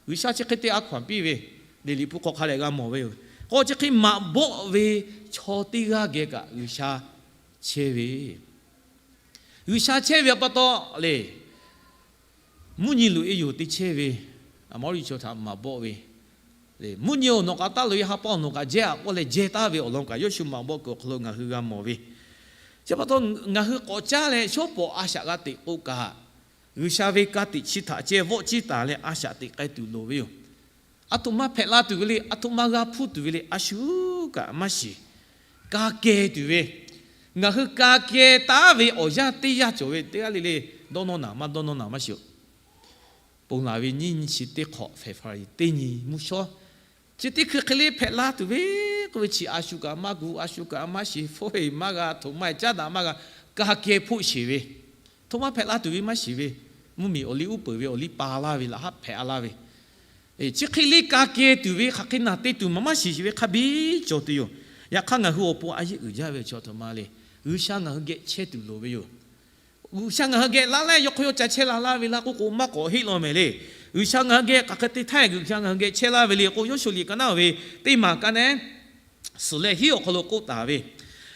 G'uiˬsha chi hk'e te a hkaw anˬ piˇ ve, Liꞈ hpu hk'aw hk'a lehˬ g'a mawˬ ve yoˬ. k'awꞈ chi hk'e maꞈ bawˆ ve chaw teˇ g'aˇ geh kaꞈ G'uiˬsha chehˇ ve, G'uiˬsha chehˇ ve pa taw le, mvuhˇ nyi loꞈ e yoˬ te chehˇ ve, Aˍmawˇriˆ chaw htaꞈ maꞈ bawˆ ve, mvuhˇ nyi-oˬ, nawˬ kaꞈ taˇ loꞈ e, ha pa nawˬ kaꞈ jehˇ-aꞈ k'oˆ leh jehˇ taˍ ve awˬ lawn kaꞈ Yoˇshuˆ maꞈ bawˆ kuiˬ awˬ hk'aw lo ngaˬ hui g'a mawˬ ve. Chi pa taw ngaˬ hui k'awꞈ caˉ leh shawˉ pawˍ a shaꞈ g'a teꞈ k'o kaꞈ, G'uiˬsha ve ka tiꞈ chi htaꞈ ceh vawˆ ciˇ taˍ leh a shaꞈ teꞈ k'ai tuˬ loˍ ve yoˬ. Aˬ htoꞈ ma hpehꞈ la tuˬ ve le, aˬ htoꞈ ma g'a hpuˇ tuˬ ve le, a shu kaꞈ maˇ shiˍ. Ka keh tuˬ ve, ngaˬ hui ka keh taˉ ve awˬ yanˇ teˇ yanˇ cawˬ ve teˇ g'aˇ le le, dawˇ nawˇ naˍ maˇ dawˇ nawˇ naˍ maˇ shiˍ-oˬ. Ponˬ laˬ ve nyiˇ nyi chi teˇ hk'awꞈ February teˇ nyi mvuhˇ shawˉ, chi teˇ hkui hk'e le hpehꞈ la tuˬ ve k'oˆ ve chi, a shu kaꞈ maˇ gu, a shu kaꞈ maˇ shiˍ, hpfuhˇ e maˇ g'a, htoꞈ ma e caˉ daꞈ maˇ g'a, ka keh hpoˆ sheˍ ve, htoꞈ ma hpehꞈ la tuˬ ve maˇ shiˍ ve, mvuhˇmiˬ awˬ liˇ uˉ peunˍ ve awˬ liˇ pa laˇ ve laꞈ haˉ hpehꞈ a laˇ ve, chi hk'e le ka keh tuˬ ve hk'aˬ hk'e naˬ te tuˬ maˬ maˇ shiˍ shiˍ ve hk'a biˇ cawˬ tuˬ yoˬ. Yaꞈ hk'aˇ ngaˬ hui awˬ pon a yeˆ uiˍ jaˇ ve chi aˬ htoꞈ ma le, G'uiˬsha ngaˬ hui geh chehˇ tuˬ loˍ ve yoˬ. G'uiˬsha ngaˬ hui geh laˇ leh yawˇ hk'aw yawˇ ca chehˇ la laˇ ve laˇ k'oˆ k'o maˇ k'awꞈ heˆ law mehˍ le. G'uiˬsha ngaˬ hui geh hk'aˬ hk'e te htaˇ G'uiˬsha ngaˬ hui geh chehˇ laˇ ve le k'o, Yoˇshuˆ liꞈ ka naˉ ve teˇ maˬ ka neh suhˍ leh hiˉ awˬ hk'aw lo k'oˆ taˍ ve,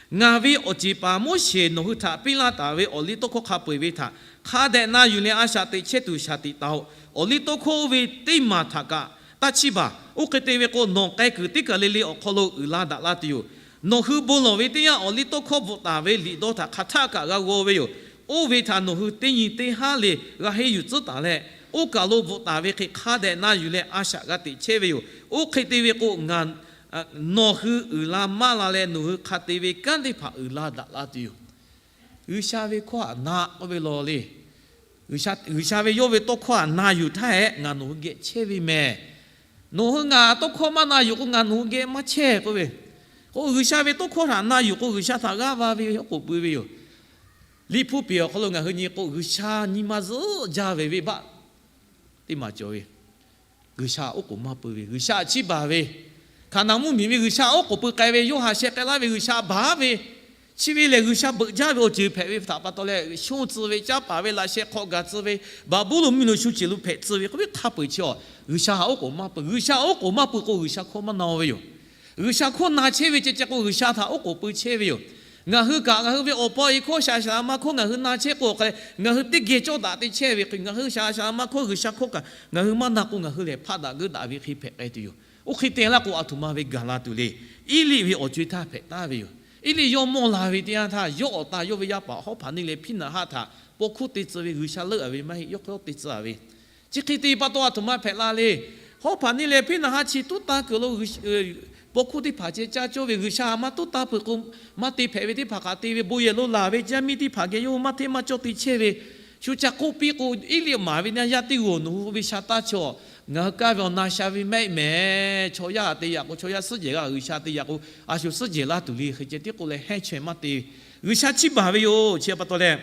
Ngaˬ ve awˬ ceˬ paˍ Moˉseˍ nawˬ hui htaꞈ piˇ laˇ taˍ ve awˬliˇtawˇhkawˇ hk'a peu-eˬ ve htaꞈ hk'a dehꞈ na yuˬ leh a shaꞈ teꞈ chehˇ tuˬ shaˍ tiꞈ taˍ-oꞈ. Awˬliˇtawˇhkawˇ oˇ ve teˇ maˬ htaꞈ kaꞈ taˇ chiˇ baˬ. Oˇ hk'e te ve k'o, nawˬ k'ai kuiˬ teˇ kaˬ le le awˬ hk'aw lo uiˍ la daꞈ la tuˬ yoˬ. Nawˬ hui bon lawˬ ve teˇ yanˇ, awˬliˇtawˇhkawˇ bvuhꞈ taˍ ve liꞈ dawˇ htaꞈ hk'aˬ htaˆ kaꞈ g'a g'aw ve yoˬ. Oˇ ve htaꞈ nawˬ hui teˇ nyi teˇ haˉ le g'a henˇ yuˬ tcuhˉ taˍ leh, oˇ kaˬ lo bvuhꞈ taˍ ve hk'e hk'a dehꞈ na yuˬ leh a shaꞈ g'a teꞈ chehˇ ve yoˬ. Oˇ hk'e te ve k'o, nawˬ hui uiˍ la maˇ la leh nawˬ hui hk'a te ve kanˉ teˇ hpaˍ uiˍ la daꞈ la tuˬ yoˬ. G'uiˬsha ve hkawˇ htaꞈ na k'oˆ ve law le. G'uiˬsha ve yawˇ ve tawˇ hkawˇ htaꞈ na yuˬ htaˇ hehꞈ ngaˬ nawˬ hui geh chehˇ ve mehˍ. Nawˬ hui ngaˬ tawˇ hkawˇ maˇ na yuˬ k'o, ngaˬ nawˬ hui geh maˇ chehˇ k'oˆ ve. K'o, G'uiˬsha ve tawˇ hkawˇ htaꞈ na yuˬ k'o, G'uiˬsha htaꞈ g'aˇ va ve oˉ k'oˍ pui ve yoˬ. Liꞈ hpu piˍ awˬ hk'aw lo ngaˬ hui nyi k'o, G'uiˬsha nyi ma zuhˆ jaˇ ve venˇbaˆ teˇ maˬ cawˬ ve. G'uiˬsha oˉ k'oˍ maˇ pui ve, G'uiˬsha chiˇ baˬ ve, Hkaˍnanˍ mvuhˇmiˬ ve G'uiˬsha oˉ k'oˍ pui k'ai ve, yawˇ ha sheh k'ai laˇ ve G'uiˬsha baˬ ve, chi ve lehˬ G'uiˬsha beuꞈ jaˇ ve awˬ ceuˬ hpehꞈ ve htaꞈ pa taw leh, shonˇ tcuh ve, caˉ paˍ ve, laꞈ sheh hk'aw gaˬ tcuh ve, Baˍbuˍlonˍ miˬ lo shu ceˬ lo hpehꞈ tcuh ve k'oˆ ve hk'a peu-eˬ chi a, G'uiˬsha ha oˉ k'oˍ maˇ pui. G'uiˬsha oˉ k'oˍ maˇ pui k'o, G'uiˬsha hkawˇ maˇ na-o ve yoˬ. G'uiˬsha hkawˇ na chehˇ ve ceh ceh k'o, G'uiˬsha htaꞈ oˉ k'oˍ pui chehˇ ve yoˬ. Ngaˬ hui kaꞈ ngaˬ hui ve awˬ pa awˬ e hkawˇ shaˍ shaˍ laˍ ma hkawˇ ngaˬ hui na chehˇ k'o, ngaˬ hui teˇ geh cawˇ daꞈ te chehˇ ve hk'e, ngaˬ hui shaˍ shaˍ laˍ ma hkawˇ, G'uiˬsha hkawˇ kaꞈ ngaˬ hui maˇ na k'o, ngaˬ hui lehˬ hpaˆ daꞈ geuˆ daꞈ ve hk'e hpehꞈ k'ai tuˬ yoˬ. Oˇ hk'e te laˇ k'o, aˬ htoꞈ ma ve gaˬ la tuˬ le. Eˇliˆ ve awˬ co-e htaˇ hpehꞈ taˍ ve yoˬ. Eˇliˆ yawˇ mawˇ la ve teˇ yanˇ htaˇ, yawˇ awˬ ta yawˇ ve yaˇ paˍ Hawˉhpaˍniˆ leh Hpiˇnaˍhaˆ htaꞈ paw hkuˇ te tcuh ve, G'uiˬsha leuˆ-a ve maˇ heˆ, yawˇ hk'aw te tcuh-a ve. Chi hk'e te pa taw aˬ htoꞈ ma hpehꞈ la le. Hawˉhpaˍniˆ leh Hpiˇnaˍhaˆ chi tuˉ tanˇ kuiˬ lo paw hkuˇ teˇ hpaˍ ceh caˇ cawˇ ve, G'uiˬsha maˇ tuˉ tanˇ peuˬ k'o, maˇ te hpehꞈ ve teˇ hpaˍ kaꞈ te ve, bon yehˬ lo laˬ ve jaˇ miˇ teˇ hpaˍ geh yawˇ hui maˇ hteˇ maˇ cawˇ te chehˇ ve. Shu ca k'oˆ piˇ k'o, Eˇliˆ maˍ ve naˇ yaˇ teˇ g'aˇ nawˬ hui ve sha taˇ chaw, ngaˬ hui kaˇ ve awˬ na sha ve mehˆ mehˍ. Chaw yaˇ te yaꞈ k'o chaw yaˇ suhˉ jehˬ g'a, G'uiˬsha te yaꞈ k'o a shu suhˉ jehˬ laˇ tuˬ le hk'e ceh tiˉ k'oˆ leh hehnˇ chaweh maˇ te. G'uiˬsha chiˇ baˬ ve yoˬ. Chi pa taw leh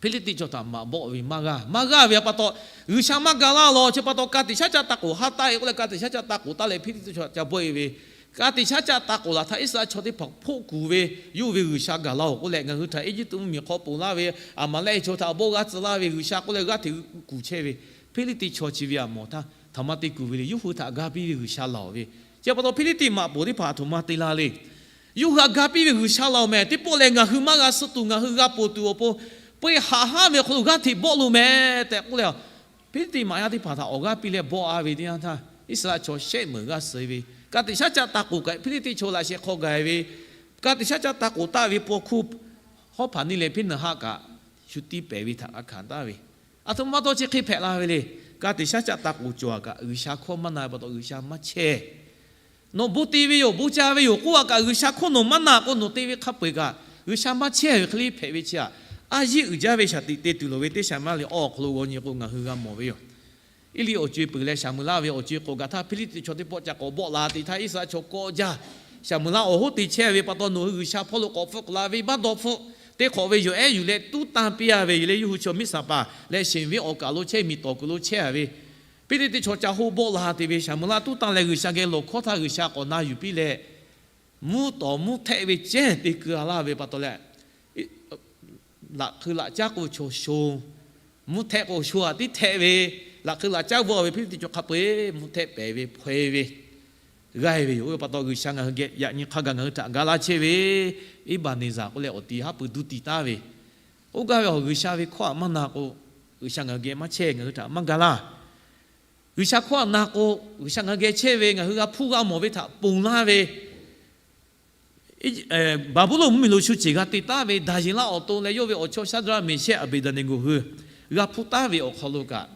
Hpiˇliˇtiˆ chaw htaꞈ maꞈ bawˆ ve maˇ g'aˇ, maˇ g'aˇ ve pa taw, G'uiˬsha maˇ ga laˇ law. Chi pa taw ka tiꞈ shaˉ caˆ taˇ k'oˍ haˉ taˆ-e k'oˆ leh, ka tiꞈ shaˉ caˆ taˇ k'oˍ taˇ leh Hpiˇliˇtiˆ chaw ca bawˆ-e ve, ka tiꞈ shaˉ caˆ taˇ k'oˍ laˬ htaˇ Iˉsaˍreˍlaˆ chaw teˇ hpaˍ hpoˆ kuˬ ve, yawˇ ve G'uiˬsha gaˬ laˇ-oˬ k'oˆ leh, ngaˬ hui htaꞈ Eˇjiˇtuꞈ mvuhˇmiˬ hk'aw ponˬ laˇ ve, Aˍmaˍlehˆ chaw htaꞈ bawˆ g'aˇ tcuh laˇ ve G'uiˬsha k'oˆ leh g'aˇ hteꞈ kuˬ chehˇ ve, Hpiˇliˇtiˆ chaw chi ve aꞈ mawˬ htaˇ htaꞈ ma te kuˬ ve le. Yawˇ hui htaꞈ ga piˇ ve G'uiˬsha laˬ-oˬ ve, chi pa taw Hpiˇliˇtiˆ maꞈ poˍ teˇ hpaˍ htaꞈ htoꞈ ma te la le. Yawˇ hui htaꞈ ga piˇ ve G'uiˬsha laˬ-oˬ mehˍ. Teˇ pawˆ lehˬ ngaˬ hui maˇ g'a suh tuˬ, ngaˬ hui g'a ponˬ tuˬ awˬ pon peu-eˬ haꞈ haˉ ve awˬ hk'aw lo g'aˇ hteꞈ bawˆ lo mehˍ tehꞈ k'oˆ leh, Hpiˇliˇtiˆ maꞈ yaˇ teˇ hpaˍ htaꞈ awˬ g'aˇ piˇ leh bawˆ-a ve teˇ yanˇ htaˇ, Iˉsaˍreˍlaˆ chaw shehˆ meunˍ g'aˇ suh ve, ka tiꞈ shaˉ caˆ taˇ k'oˍ kaꞈ Hpiˇliˇtiˆ chaw laꞈ sheh hk'aw gaˬ ve, ka tiꞈ shaˉ caˆ taˇ k'oˍ taˆ ve paw hkuˇ Hawˉhpaˍniˆ leh Hpiˇnaˍhaˆ kaꞈ shu tiˇ pehˍ ve htaꞈ g'a hkanˍ taˍ ve, aˬ htoꞈ ma pa taw chi hk'e hpehꞈ la ve le. Ka tiꞈ shaˉ caˆ taˇ k'oˍ cawˬ-a kaꞈ G'uiˬsha hkawˇ maˇ na ve pa taw G'uiˬsha maˇ chehˇ. Nawˬ bon te ve yoˬ, bon ca ve yoˬ k'oˆ-a kaꞈ G'uiˬsha hkawˇ nawˬ maˇ na k'o, nawˬ te ve hk'a peu-eˬ kaꞈ G'uiˬsha maˇ chehˇ ve hk'e le hpehꞈ ve chi aꞈ, a yiˇ uiˍ jaˇ ve shaˍ tiꞈ te tuˬ loˍ ve teˇ shaˍ maˇ le. Awˬ hk'aw lo g'aw nyi k'o ngaˬ hui g'a mawˬ ve yoˬ. Eˇliˆ awˬ co-e peuˬ leh Saˍmoˍeˍlaˆ ve awˬ co-e k'awꞈ gaˬ htaˇ Hpiˇliˇtiˆ chaw teˇ pawˆ ca k'awꞈ bawˆ la te htaˇ Iˉsaˍreˍlaˆ chaw kawˆ jaˇ. Saˍmoˍeˍlaˆ awˬ hoˉ te chehˇ ve pa taw nawˬ hui G'uiˬsha hpawˇ lo k'awꞈ hpfuhˆ k'oꞈ la ve maˇ dawˇ hpfuhˆ. Teˇ hk'awꞈ ve yawˬ ehˉ yuˬ leh tuˉ tanˇ piˇ-a ve yoˬ leh, yawˇ hui chaw Miˉsaˍpaˍ leh Sheˍnˍ venˇ awˬ kaˬ lo chehˇ, miˬ tawˍ kuiˬ lo chehˇ-a ve, Hpiˇliˇtiˆ chaw ca hoˆ bawˆ la te ve Saˍmoˍeˍlaˆ tuˉ tanˇ leh G'uiˬsha geh lawˬ hkawˇ htaˇ G'uiˬsha k'awꞈ na yuˬ piˇ leh, mvuhˇ tawˍ mvuhˇ htehˆ ve cehˇ te keu-a laˇ ve pa taw leh, laꞈ hk'eu laꞈ caˉ k'o chaw sho, mvuhˇ htehˆ k'o sho-a tiˉ htehˆ ve, laꞈ hk'eu laꞈ caˉ bawˆ ve Hpiˇliˇtiˆ chaw hk'a peu-eˬ mvuhˇ htehˆ pehˍ ve hpaw-e ve, g'aˇ ve yoˬ. Oˇ ve pa taw G'uiˬsha ngaˬ hui geh yaꞈ nyi hk'a gaˬ ngaˬ hui htaꞈ ga laˇ chehˇ ve, Eˇbaˍneˍzaˍ k'oˆ leh awˬ ti haˉ pui duˇ ti taˍ ve, oˇ gaˇ ve awˬ G'uiˬsha ve hkawˇ htaꞈ maˇ na k'o, G'uiˬsha ngaˬ hui geh maˇ chehˇ, ngaˬ hui htaꞈ maˇ ga laˇ. G'uiˬsha hkawˇ htaꞈ na k'o, G'uiˬsha ngaˬ hui geh chehˇ ve, ngaˬ hui g'a hpuˇ g'a mawˬ ve htaꞈ ponˬ laˇ ve, Baˍbuˍlonˍ mvuhˇmiˬ lo shu ceˬ g'a te taˍ ve Daˍyeˍlaˆ awˬ to leh yawˇ ve awˬ chawˇ Shaˍdraˆ, Meˍshehˆ, Aˍbeˍdaˍneˍgoˍ hui g'a hpuˇ taˍ ve awˬ hk'aw lo kaꞈ,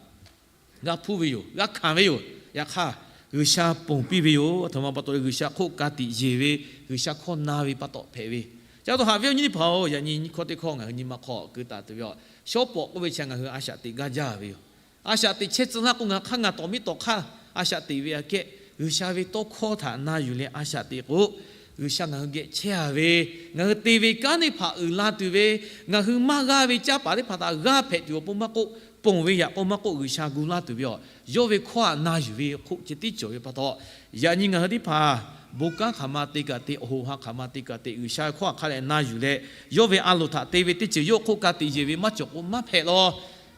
g'a hpuˇ ve yoˬ, g'a hkanˍ ve yoˬ. Yaꞈ hk'aˇ, G'uiˬsha ponˬ piˇ ve yoˬ. Aˬ htoꞈ ma pa taw leh G'uiˬsha hk'oˆ ka tiꞈ yeˬ ve, G'uiˬsha hkawˇ na ve pa taw hpehꞈ ve. Ca taw haꞈ ve awˬ nyi teˇ hpaˍ-oˬ, yaꞈ nyi nyi hkawˇ teˇ hkawˇ ngaˬ hui nyi ma hk'aw keu taˍ tuˬ ve a, shawˉ pawˍ k'oˆ ve chi ngaˬ hui a shaꞈ teꞈ gaˇ jaˇ ve yoˬ. A shaꞈ teꞈ chehˇ tcuh laˇ k'o, ngaˬ hk'aˇ ngaˬ tawˍ miˇ tawˍ hk'aˇ a shaꞈ teꞈ ve aꞈ kehˉ, G'uiˬsha ve tawˇ hkawˇ htaꞈ na yuˬ leh a shaꞈ teꞈ k'o, G'uiˬsha ngaˬ hui geh chehˇ a ve, ngaˬ hui te ve kanˉ teˇ hpaˍ uiˍ la tuˬ ve, ngaˬ hui maˇ g'aˇ ve caˇ paˍ teˇ hpaˍ htaꞈ g'aˇ hpehꞈ tuˬ awˬ pon maˇ k'oˆ, ponˬ ve yaꞈ k'o maˇ k'oˆ, G'uiˬsha gu laˇ tuˬ ve a, yawˇ ve hkawˇ htaꞈ na yuˬ ve hk'oˆ ceh tiˉ cawˬ ve pa taw, yaꞈ nyi ngaˬ hui teˇ hpaˍ bon kanˉ hk'aˬ ma te kaꞈ te, awˬ hoꞈ ha hk'aˬ ma te kaꞈ te, G'uiˬsha ve hkawˇ htaꞈ hk'a leh na yuˬ leh, yawˇ ve a loˍ htaꞈ te ve teˇ ceuˬ yawˇ hk'oˆ ka tiꞈ yeˬ ve maˇ cawˬ k'o maˇ hpehꞈ law.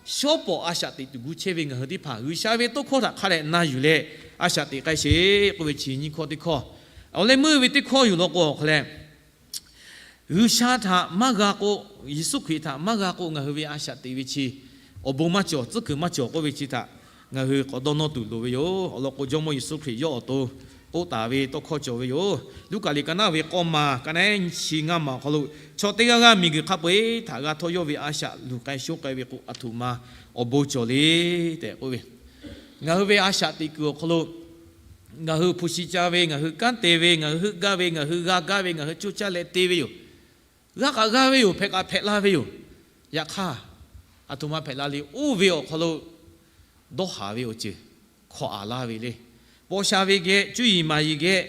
Shawˉ pawˍ a shaꞈ teꞈ tuˬ gu chehˇ ve ngaˬ hui teˇ hpaˍ G'uiˬsha ve tawˇ hkawˇ htaꞈ hk'a leh na yuˬ leh a shaꞈ teꞈ k'ai sheˍ k'oˆ ve chi nyi hkawˇ teˇ hkawˇ. Awˬ leh meuˇ ve teˇ hkawˇ yoˬ law k'o, awˬ hk'a leh G'uiˬsha htaꞈ maˇ g'a k'o, Yeˍsuˆ Hkriꞈ htaꞈ maˇ g'a k'o, ngaˬ hui ve a shaꞈ teꞈ ve chi awˬ bon maˇ cawˬ, tcuhˉ kuiˬ maˇ cawˬ k'oˆ ve chi htaꞈ ngaˬ hui k'awꞈ dawˇ nawˇ tuˬ loˍ ve yoˬ. Awˬ lawn k'o, Jawˇmawˇ Yeˍsuˆ Hkriꞈ yawˇ awˬ to k'oˆ taˍ ve tawˇ hkawˇ cawˬ ve yoˬ. Luˉkaꞈ liꞈ ka naˉ ve k'awˇ ma, ka naˉ chi ngaˇ ma awˬ hk'aw lo, chaw teˇ g'aˇ g'aˇ miˬguiˬ hk'a peu-eˬ htaꞈ g'a htawˇ yawˇ ve a shaꞈ luˬ k'ai shonˇ k'ai ve k'o, aˬ htoꞈ ma awˬ bon cawˬ le tehꞈ k'oˆ ve, ngaˬ hui ve a shaꞈ teꞈ kuiˬ awˬ hk'aw lo ngaˬ hui hpu shi ca ve, ngaˬ hui kanˉ te ve, ngaˬ hui heuˆ gaˇ ve, ngaˬ hui g'a gaˇ ve, ngaˬ hui coˇ caˇ leh te ve yoˬ. G'a kaꞈ g'a ve yoˬ, hpehꞈ kaꞈ hpehꞈ la ve yoˬ. Yaꞈ hk'aˇ, aˬ htoꞈ ma hpehꞈ la le, oˇ ve awˬ hk'aw lo dawˇ haˍ ve awˬ ceuˬ hkawꞈ aˍ laˇ ve le. Paw sha ve geh, cuˇ yiˍ maˍ yiˍ geh,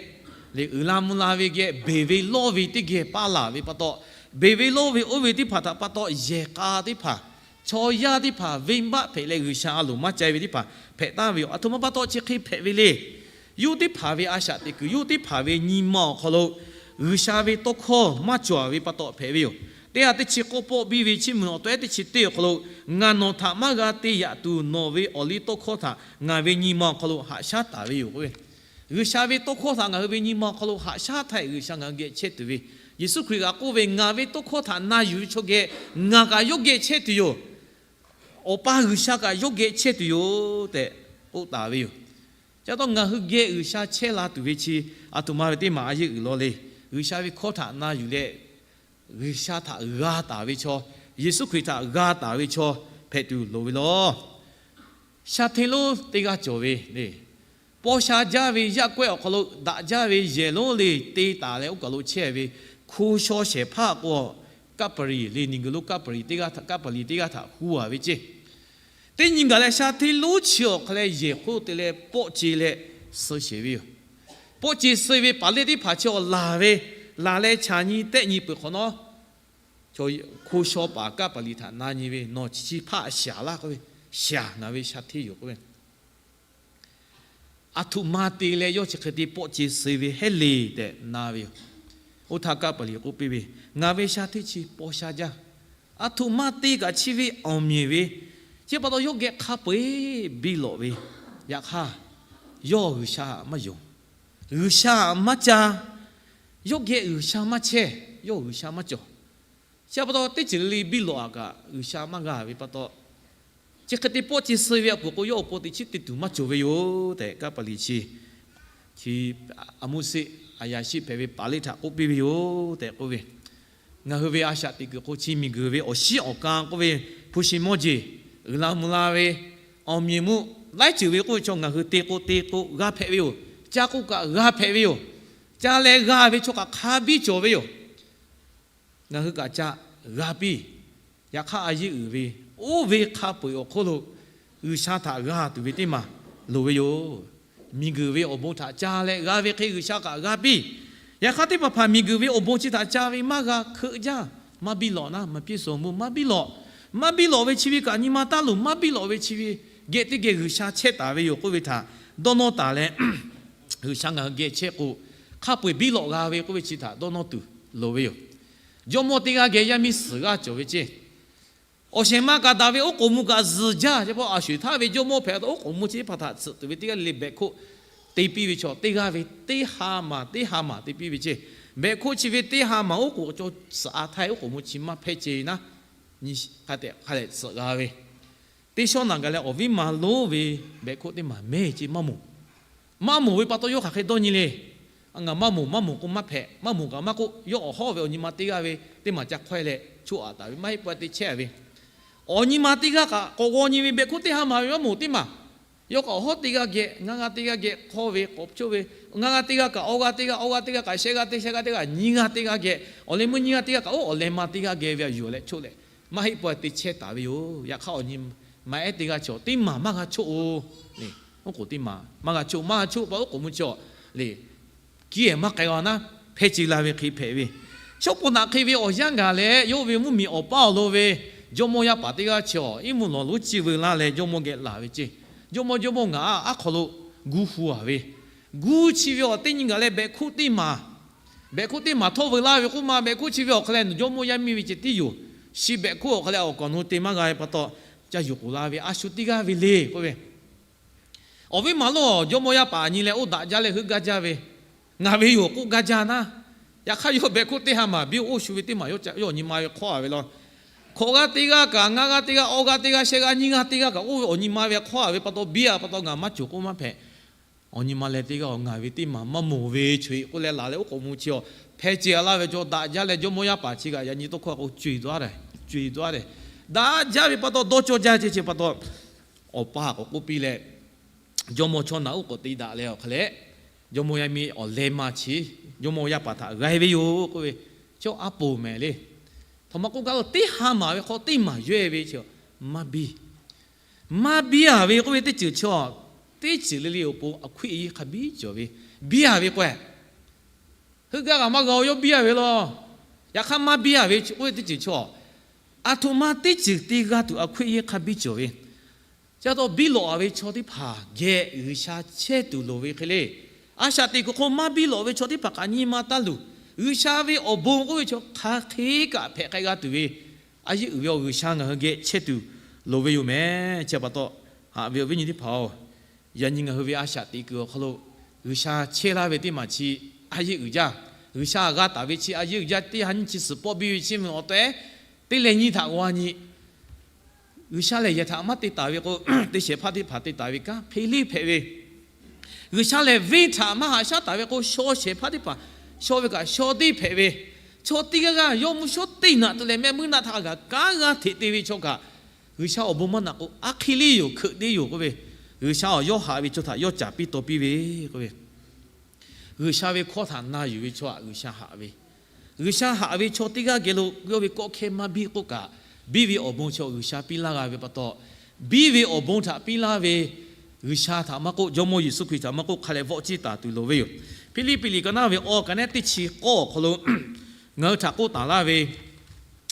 le uiˍ la mvuh la ve geh, beˬ ve lawˇ ve teˇ geh paˇ laˬ ve pa taw, beˬ ve lawˇ ve oˇ ve teˇ hpaˍ htaꞈ pa taw yehˬ k'a teˇ hpaˍ, chaw yaˇ teˇ hpaˍ venˇbaˆ hpehꞈ leh G'uiˬsha a loˍ maˇ ca-e ve teˇ hpaˍ hpehꞈ taˍ ve yoˬ. Aˬ htoꞈ ma pa taw chi hk'e hpehꞈ ve le. Yawˇ teˇ hpaˍ ve a shaꞈ teꞈ kuiˬ, yawˇ teˇ hpaˍ ve nyi ma awˬ hk'aw lo G'uiˬsha ve tawˇ hkawˇ maˇ cawˬ ve pa taw hpehꞈ ve yoˬ. Teˇ ha teˇ chi k'awˇ pawˆ biˇ ve chiˇ mvuh awˬ to ehˉ teˇ chi teˇ awˬ hk'aw lo, ngaˬ nawˬ htaꞈ maˇ g'a te yaꞈ tuˬ nawˬ ve awˬ liˇ tawˇ hkawˇ htaꞈ ngaˬ ve nyi ma awˬ hk'aw lo haꞈ shaˉ taˍ ve yoˬ k'oˆ ve. G'uiˬsha ve tawˇ hkawˇ htaꞈ ngaˬ hui ve nyi ma awˬ hk'aw lo haꞈ shaˉ htaˇ, G'uiˬsha ngaˬ hui geh chehˇ tuˬ ve, Yeˍsuˆ Hkriꞈ kaꞈ k'oˆ ve, Ngaˬ ve tawˇ hkawˇ htaꞈ na yuˬ ve chaw geh ngaˬ kaꞈ yawˇ geh chehˇ tuˬ yoˬ. Awˬ pa G'uiˬsha kaꞈ yawˇ geh chehˇ tuˬ yoˬ tehꞈ k'oˆ taˍ ve yoˬ. Chi pa taw ngaˬ hui geh G'uiˬsha chehˇ la tuˬ ve chi, aˬ htoꞈ ma ve teˇ maˬ a yeˇ uiˍ law le. G'uiˬsha ve hkawˇ htaꞈ na yuˬ leh, G'uiˬsha htaꞈ g'a taˍ ve chaw, Yeˍsuˆ Hkriꞈ htaꞈ g'a taˍ ve chaw hpehꞈ tuˬ loˍ ve law. Sha hteˇ lonˉ teˇ g'aˇ cawˬ ve le. Paw sha jaˇ ve yaˇ kawehˇ awˬ hk'aw lo daꞈ jaˇ ve yehˬ lonˉ le te taˍ leh oˇ kaˬ lo chehˇ ve hko shaw shehˍ hpaˇ k'o, Kaˇ paˍ liˍ le, miˬguiˬ lo Kaˇ paˍ liˍ teˇ g'aˇ htaꞈ, Kaˇ paˍ liˍ teˇ g'aˇ htaꞈ hu a ve ceˇ. Teˇ nyi gaˬ leh sha hteˇ lonˉ chi awˬ hk'a leh yehˬ hk'oˆ te leh pawˆ ce leh suh sheˍ ve yoˬ. Pawˆ ce suh ve paˍ lehˇ teˇ hpaˍ chi awˬ laˬ ve, laˬ leh chaꞈ nyi tehˆ nyi peuˬ hk'awꞈ nawˉ, hko shaw paˍ Kaˇ paˍ liˍ htaꞈ na nyi ve, Nawˬ chi chi hpaˇ shaˍ laˇ k'oˆ ve, Shaˍ, ngaˬ ve sha hteˇ yoˬ k'oˆ ve. Aˬ htoꞈ ma te leh yawˇ chi hk'e te pawˆ ce suh ve heˉ le tehꞈ na ve yoˬ. Oˇ htaˇ Kaˇ paˍ liˍ k'oˆ piˇ ve, Ngaˬ ve sha hteˇ chi paw sha jaˇ. Aˬ htoꞈ ma te kaꞈ chi ve awˬ mehˍ ve, chi pa taw yawˇ geh hk'a peu-eˬ biˇ lawꞈ ve, yaꞈ hk'aˇ yawˇ G'uiˬsha maˇ yonˍ. G'uiˬsha maˇ ca. Yawˇ geh G'uiˬsha maˇ chehˇ. Yawˇ G'uiˬsha maˇ cawˬ. Chi pa taw teˇ ceuˬ le le biˇ lawꞈ a kaꞈ G'uiˬsha maˇ g'a ve pa taw, chi hk'e te pawˆ ce suh ve a peuˬ k'o, yawˇ awˬ pon teꞈ chiˉ te tuˬ maˇ cawˬ ve yoˬ tehꞈ, Kaˇ paˍ liˍ chi, chi aˬ muˇ seˆ aˬ yaꞈ shiˆ hpehꞈ ve paˍ lehˇ htaꞈ k'oˆ piˇ ve yoˬ tehꞈ k'oˆ ve. Ngaˬ hui ve a shaꞈ teꞈ kuiˬ hk'o chi miˬguiˬ ve awˬ shiˉ awˬ kan k'oˆ ve, hpu shi mawˇ jeˬ, uiˍ la mvuh la ve, awˬ mehˍ meuˇ laiˉ ceuˬ ve k'oˆ ve chaw ngaˬ hui te k'o te k'o g'a hpehꞈ ve yoˬ. Ca k'o kaꞈ g'a hpehꞈ ve yoˬ. Ca leh g'a ve chaw kaꞈ hk'a biˇ cawˬ ve yoˬ. Ngaˬ hui kaꞈ ca g'a piˇ. Yaꞈ hk'aˇ a yeˇ uiˍ ve, oˇ ve hk'a peu-eˬ awˬ hk'oˆ lo G'uiˬsha htaꞈ g'a tuˬ ve teˇ maˬ loˍ ve yoˬ. Miˬguiˬ ve awˬ bon htaꞈ ca leh g'a ve hk'e G'uiˬsha kaꞈ g'a piˇ. Yaꞈ hk'aˇ teˇ hpaˍ hpaˍ miˬguiˬ ve awˬ bon chi htaꞈ ca ve maˇ g'a hkeuꞈ jaˇ. Maˇ biˇ lawꞈ naˉ, maˇ piˇ suhˍ mvuh, maˇ biˇ lawꞈ. Maˇ biˇ lawꞈ ve chi ve kaꞈ nyi ma taˇ loˍ. Maˇ biˇ lawꞈ ve chi ve geh teˇ geh G'uiˬsha chehˇ taˍ ve yoˬ k'oˆ ve htaꞈ dawˇ nawˇ taˍ leh, G'uiˬsha ngaˬ hui geh chehˇ k'o, hk'a peu-eˬ biˇ lawꞈ g'a ve k'oˆ ve chi htaꞈ dawˇ nawˇ tuˬ loˍ ve yoˬ. Jawˇmawˇ teˇ g'aˇ geh yaˇ miˇ suhˍ g'aˇ cawˬ ve ceˇ. Awˬ shehˍ ma kaꞈ daꞈ ve, oˉ k'oˍ mvuh kaꞈ zuhˬ jaˇ. Chi pa taw a shuˍ htaˇ ve jawˇmawˇ hpehꞈ a taw, oˉ k'oˍ mvuh chi teˇ hpaˍ htaꞈ tsuhꞈ tuˬ ve teˇ g'aˇ le le behꞈ hk'oˆ, te piˇ ve chaw teˇ g'aˇ ve teˇ ha maˬ teˇ ha maˬ te piˇ ve ceˇ. Behꞈ hkoˇ chi ve teˇ ha maˬ oˉ k'oˍ cawˬ suhˍ a htaˇ oˉ k'oˍ mvuh chi maˇ hpehˇ ceˇ naˉ, nyi hk'a tehꞈ hk'a leh suhˍ g'a ve, teˇ shawˉ naꞈ gaˬ leh awˬ viˉ ma lonˉ ve behꞈ hkoˇ teˇ maˬ mehˇ ceˇ maˇ moˍ. Maˇ moˍ ve pa taw yawˇ hk'aˬ hk'e dawˇ nyi le. Ngaˬ maˇ moˍ, maˇ moˍ k'o maˇ hpehꞈ, maˇ moˍ kaꞈ maˇ k'oˆ, yawˇ awˬ hawˉ ve awˬ nyi ma teˇ g'aˇ ve teˇ maˬ ca hk'awehˇ leh choˆ aꞈ taˍ ve maˇ heˆ pawehˇ te chehˇ ve, awˬ nyi ma teˇ g'aˇ kaꞈ k'awꞈ g'aw nyi ve behꞈ hkoˇ teˇ ha maˬ ve maˇ moˍ teˇ maˬ. Yawˇ kaꞈ awˬ hawˉ teˇ g'aˇ geh, ngaˇ g'aˇ teˇ g'aˇ geh hk'awˇ ve k'awꞈ choˆ ve, ngaˇ g'aˇ teˇ g'aˇ kaꞈ awˇ g'aˇ teˇ g'aˇ, awˇ g'aˇ teˇ g'aˇ kaꞈ shehˆ g'aˇ teˇ, shehˆ g'aˇ teˇ g'aˇ nyi g'aˇ teˇ g'aˇ geh, awˬ leh meuˇ nyi g'aˇ teˇ g'aˇ kaꞈ oˉ awˬ leh ma teˇ g'aˇ geh ve a yuˬ leh choˆ leh maˇ heˆ pawehˇ te chehˇ taˍ ve yoˬ. Yaꞈ hk'aˇ awˬ nyi ma ehˉ teˇ g'aˇ chaw teˇ maˬ maˇ g'a choˆ oˬ. Oˉ k'oˍ teˇ maˬ maˇ g'a choˆ, maˇ g'a choˆ pa oˉ k'oˍ mvuh chaw le, kiˇ ehˍ maˇ k'ai g'a naˉ, hpehˇ ce la ve hk'e hpehꞈ ve. Shawˉ pawˍ naꞈ hk'e ve awˬ yanˇ gaˬ leh yawˇ ve mvuhˇmiˬ awˬ paˇ awˬ lo ve jawˇmawˇ yaˇ paˍ teˇ g'aˇ chi awˬ iˉ mvuhˇ lawˬ lonˉ ciˇ veu laˇ leh jawˇmawˇ geh laˬ ve ceˇ. Jawˇmawˇ, jawˇmawˇ, ngaˬ aˉ hk'aw lo gu hu a ve, gu chi ve awˬ teˇ nyi gaˬ leh behꞈ hkoˇ teˇ maˬ, behꞈ hkoˇ teˇ maˬ htawˇ veu laˇ ve k'oˆ ma, behꞈ hkoˇ chi ve awˬ hk'a leh nawˬ jawˇmawˇ yaˇ miˇ ve ceh tiˉ yoˬ. Shi behꞈ hkoˇ awˬ hk'a leh awˬ kaˍ awˬ nu te maˇ g'a ve pa taw, ca yuˬ k'oˍ la ve a shu teˇ g'aˇ ve le k'oˆ ve, awˬ viˉ ma lonˉ jawˇmawˇ yaˇ paˍ nyi leh oˇ daꞈ jaˇ leh heuˆ gaˇ jaˇ ve, ngaˬ ve yoˬ k'oˆ gaˇ jaˇ naˉ. Yaꞈ hk'aˇ yawˇ behꞈ hkoˇ teˇ ha maˬ biˇ oˇ shu ve teˇ maˬ yawˇ awˬ nyi ma ve hk'awˇ a ve law. Hkawꞈ g'aˇ teˇ g'aˇ kaꞈ, ngaˇ g'aˇ teˇ g'aˇ, awˇ g'aˇ teˇ g'aˇ, shehˆ g'aˇ nyiˇ g'aˇ teˇ g'aˇ kaꞈ oˇ ve awˬ nyi ma ve hk'awˇ a ve pa taw biˇ a pa taw ngaˬ maˇ cawˬ k'oˆ maˇ hpehꞈ. Awˬ nyi ma leh teˇ g'aˇ awˬ ngaˬ ve teˇ maˬ maˇ moˍ ve choˬ-e k'oˆ leh laˬ leh oˉ k'oˍ mvuh chi awˬ hpehˇ ce a laˇ ve chaw daꞈ jaˇ leh jawˇmawˇ yaˇ paˍ chi kaꞈ yaꞈ nyi tawˇ hkawˇ k'o co-e daꞈ, co-e daꞈ leh, daꞈ jaˇ ve pa taw dawˇ cawˇ jaˇ ce ce pa taw, awˬ pa k'awꞈ k'oˆ piˇ leh, jawˇmawˇ chaw naˬ oˉ k'oˍ te daꞈ leh awˬ hk'a leh, jawˇmawˇ yaˇ miˇ awˬ leh ma chi jawˇmawˇ yaˇ paˍ htaꞈ g'a ve yoˬ k'oˆ ve, chaw a poˍ mehˍ le. Htaꞈ ma k'oˆ gaˇ lo teˇ ha maˬ ve hk'aw teˇ maˬ yawˇ e ve chi maˇ biˇ maˇ biˇ a ve k'oˆ ve teˇ ceuˬ chaw, teˇ ceuˬ le le awˬ pon awˬ hkuiˆ yehˬ hk'a biˇ cawˬ ve, biˇ a ve k'o, heuˆ gaˇ kaꞈ maˇ g'a-o yawˇ biˇ a ve law. Yaꞈ hk'aˇ maˇ biˇ a ve k'oˆ ve teˇ ceuˬ chaw, aˬ htoꞈ ma teˇ ceuˬ te g'a tuˬ awˬ hkuiˆ yehˬ hk'a biˇ cawˬ ve, chi pa taw biˇ lawꞈ a ve chaw teˇ hpaˍ geh G'uiˬsha chehˇ tuˬ loˍ ve hk'e le. A shaꞈ teꞈ kuiˬ hk'o maˇ biˇ lawꞈ ve chaw teˇ hpaˍ kaꞈ nyi ma taˇ luˬ. G'uiˬsha ve awˬ bon k'oˆ ve chaw hk'aˬ hk'e kaꞈ hpehꞈ k'ai g'a tuˬ ve, a yeˇ uiˍ ve awˬ G'uiˬsha ngaˬ hui geh chehˇ tuˬ loˍ ve yoˬ mehˍ. Chi pa taw, haꞈ ve awˬ viˉ nyi teˇ hpaˍ-oˬ, yaꞈ nyi ngaˬ hui ve a shaꞈ teꞈ kuiˬ awˬ hk'aw lo G'uiˬsha chehˇ laˇ ve teˇ maˬ chi a yeˇ uiˍ jaˇ. G'uiˬsha g'a taˍ ve chi a yeˇ uiˍ jaˇ. Teˇ ha nyiˇ chi suhˍ pawˆ biˇ ve chi mvuhˇ awˬ tehˉ teˇ leh nyi htaꞈ g'a nyi, G'uiˬsha lehˬ yehˬ htaꞈ maˇ te taˍ ve k'o, teˇ shehˍ hpaˇ teˇ hpaˍ te taˍ ve kanˉ hk'e le hpehꞈ ve, G'uiˬsha lehˬ venˇ htaꞈ maˇ haꞈ shaˉ taˍ ve k'o, shaw shehˍ hpaˇ teˇ hpaˍ shaw ve kaꞈ shaw teˇ hpehꞈ ve, chaw teˇ g'aˇ g'aˇ yawˇ mvuhˇ shawˉ teˇ naꞈ te leh mehˆ meuˇ naˆ htaꞈ g'a kaˉ g'a hteꞈ te ve chaw kaꞈ, G'uiˬsha awˬ bon maˇ naꞈ k'o, aˉ hk'e le yoˬ, hkeuꞈ teˇ yoˬ k'oˆ ve, G'uiˬsha awˬ yawˇ haꞈ ve chaw htaꞈ yawˇ caˍ piˇ taw piˇ ve k'oˆ ve, G'uiˬsha ve hkawˇ htaꞈ na yuˬ ve chaw htaꞈ G'uiˬsha haꞈ ve, G'uiˬsha haꞈ ve chaw teˇ g'aˇ geh lo yawˇ ve kawˆ hkehˇ maˇ biˇ k'oˆ kaꞈ, biˇ ve awˬ bon chaw G'uiˬsha piˇ laˇ g'a ve pa taw, biˇ ve awˬ bon htaꞈ piˇ laˇ ve G'uiˬsha htaꞈ maˇ k'oˆ, Jawˇmawˇ Yeˍsuˆ Hkriꞈ htaꞈ maˇ k'oˆ, hk'a leh vawˆ ciˇ taˍ tuˬ loˍ ve yoˬ. Hpiˇliˇpiˆ liꞈ ka naˇ ve awˬ ka nehˉ teˇ chi k'awˇ awˬ hk'aw lo ngaˬ hui htaꞈ k'oˆ taˍ laˇ ve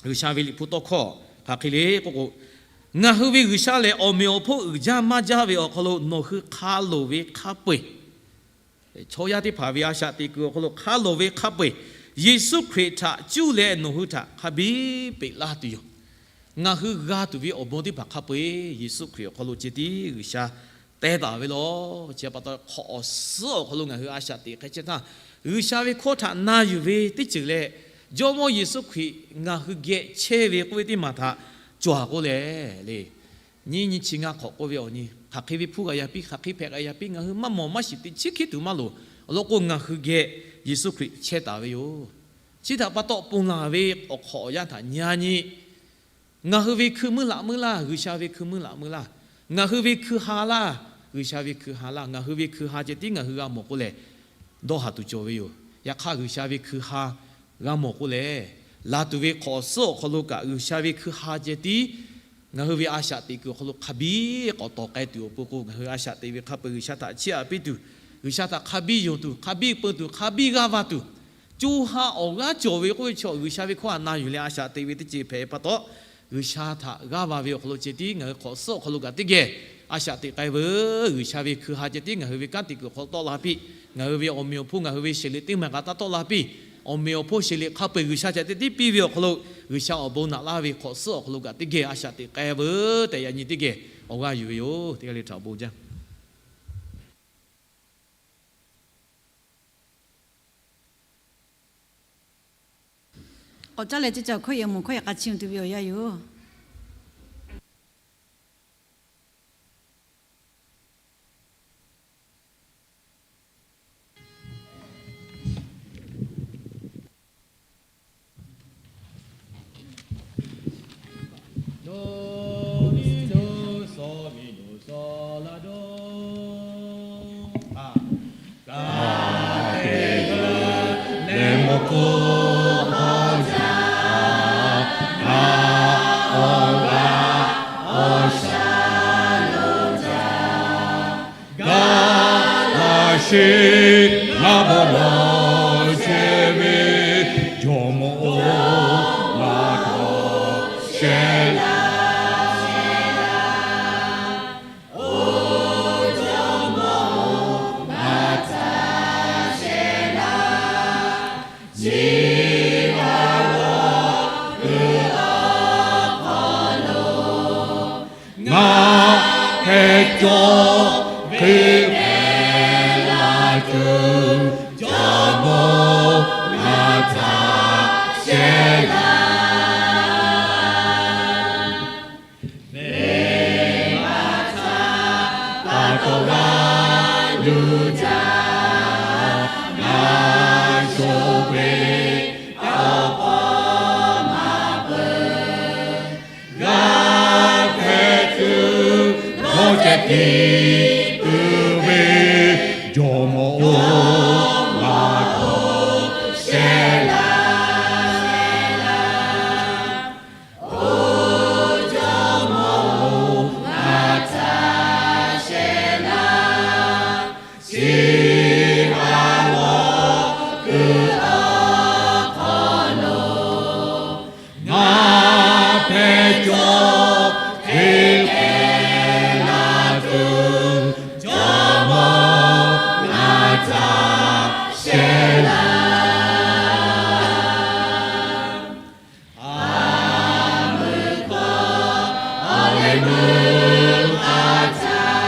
G'uiˬsha ve liꞈ hpu tawˇ hkawˇ hk'aˬ hk'e le k'oˆ k'o, ngaˬ hui ve G'uiˬsha lehˬ, awˬ meꞈ awˬ hponˇ uiˍ jaˇ maˇ jaˇ ve awˬ hk'aw lo nawˬ hui hk'a loˍ ve hk'a peu-eˬ, chaw yaˇ teˇ hpaˍ ve a shaꞈ teꞈ kuiˬ awˬ hk'aw lo hk'a loˍ ve hk'a peu-eˬ, Yeˍsuˆ Hkriꞈ htaꞈ cuˇ leh nawˬ hui htaꞈ hk'a biˇ peꞈ laˇ tuˬ yoˬ. Ngaˬ hui g'a tuˬ ve awˬ bon teˇ hpaˍ hk'a peu-eˬ Yeˍsuˆ Hkriꞈ awˬ hk'aw lo ceh tiˉ G'uiˬsha teh taˍ ve law. Chi pa taw, hk'awꞈ awˬ suhˉ awˬ hk'aw lo ngaˬ hui a shaꞈ teꞈ hk'e chehˇ htaˇ, G'uiˬsha ve hkawˇ htaꞈ na yuˬ ve teˇ ceuˬ leh, Jawˇmawˇ Yeˍsuˆ Hkriꞈ ngaˬ hui geh chehˇ ve k'oˆ ve teˇ maˬ htaꞈ cawˬ k'oˆ leh le, nyiˇ nyi chi ngaˇ hk'awꞈ k'oˆ ve awˬ nyi, hk'aˬ hk'e ve hpfuhˇ g'a yaˇ piˇ, hk'aˬ hk'e hpehꞈ g'a yaˇ piˇ, ngaˬ hui maˇ mawˬ maˇ shiˍ te chiˉ hkiˉ tuˬ maˇ loˍ. Awˬ lawn k'o, ngaˬ hui geh Yeˍsuˆ Hkriꞈ chehˇ taˍ ve yoˬ. Chi htaꞈ pa taw, ponˬ laˬ ve awˬ hk'awꞈ awˬ yanˇ htaꞈ nyi a nyi, ngaˬ hui ve hkui meuˇ laꞈ meuˇ laˇ, G'uiˬsha ve hkui meuˇ laꞈ meuˇ laˇ, ngaˬ hui ve hkui ha laˇ, G'uiˬsha ve hkui ha laˇ, ngaˬ hui ve hkui ha ceh tiˉ ngaˬ hui g'a mawˬ k'oˆ lehˬ, dawˇ haˍ tuˬ cawˬ ve yoˬ. Yaꞈ hk'aˇ, G'uiˬsha ve hkui ha g'a mawˬ k'oˆ lehˬ, laˬ tuˬ ve hk'awꞈ awˬ suhˉ awˬ hk'aw lo kaꞈ G'uiˬsha ve hkui ha ceh tiˉ ngaˬ hui ve a shaꞈ teꞈ kuiˬ awˬ hk'aw lo hk'a biˇ k'awꞈ tawˍ k'ai tuˬ awˬ pon k'o, ngaˬ hui a shaꞈ teꞈ ve hk'a peu-eˬ G'uiˬsha htaꞈ chiˇ aꞈ piˇ tuˬ, G'uiˬsha htaꞈ hk'a biˇ yonˍ tuˬ, hk'a biˇ peu tuˬ, hk'a biˇ g'aˇ va tuˬ, co ha awˬ g'aˇ cawˬ ve k'oˆ ve chaw G'uiˬsha ve hkawˇ htaꞈ na yuˬ leh a shaꞈ teꞈ ve teˇ ceuˬ hpehꞈ pa taw, G'uiˬsha htaꞈ g'aˇ va ve awˬ hk'aw lo ceh tiˉ ngaˬ hui hk'awꞈ suhˉ awˬ hk'aw lo kaꞈ teˇ geh a shaꞈ teꞈ k'ai veuˬ. G'uiˬsha ve hkui ha ceh tiˉ ngaˬ hui ve kanˉ te kuiˬ awˬ hk'aw lo tawˆ la piˇ. Ngaˬ hui ve awˬ meꞈ awˬ hponˇ, ngaˬ hui ve sheˍ liꞈ teˇ maˬ kaꞈ taˇ tawˆ la piˇ. Awˬ meꞈ awˬ hponˇ sheˍ liꞈ hk'a peu-eˬ G'uiˬsha ceh tiˉ piˇ ve awˬ hk'aw lo, G'uiˬsha awˬ bon naꞈ laˇ ve hk'awꞈ suhˉ awˬ hk'aw lo kaꞈ teˇ geh a shaꞈ teꞈ k'ai veuˬ tehꞈ yaꞈ nyi teˇ geh awˬ g'aˇ yuˬ ve yoˬ. Teˇ g'aˇ le htaꞈ awˬ bon jaˇ K'awꞈ caˉ leh ceˇ ca awˬ hkawˇ yehˬ mawˬ hkawˇ yehˬ k'a chiˇ mvuh tuˬ ve awˬ yanˇ yoˬ. Gaˬ la sheˍ, ngaˬ bawˆ lawˬ chehˇ ve, Jawˇmawˇ-oˬ, ngaˬ htaꞈ shehˍ laˇ. Ngaˬ hpehꞈ cawˬ hk'e hpehꞈ la tuˬ, Jawˇmawˇ-oˬ, ngaˬ htaꞈ shehˍ laˇ. Venˇbaˆ htaꞈ pa taw g'a luˬ jaˇ, ngaˬ shoˍ ve awˬ hk'aw maˇ peuˬ. G'a hpehꞈ tuˬ dawˇ cehˬ tiˉ peuˬ ve, Jawˇmawˇ-oˬ, ngaˬ htaꞈ shehˍ laˇ. Jawˇmawˇ-oˬ, ngaˬ htaꞈ shehˍ laˇ. Chi hk'e ve awˬ hk'aw lo ngaˬ hpehꞈ cawˬ hk'e hpehꞈ la tuˬ, Jawˇmawˇ-oˬ, ngaˬ htaꞈ shehˍ laˇ. A meuˇ k'aw, awˬ leh meuˇ k'aw htaˇ,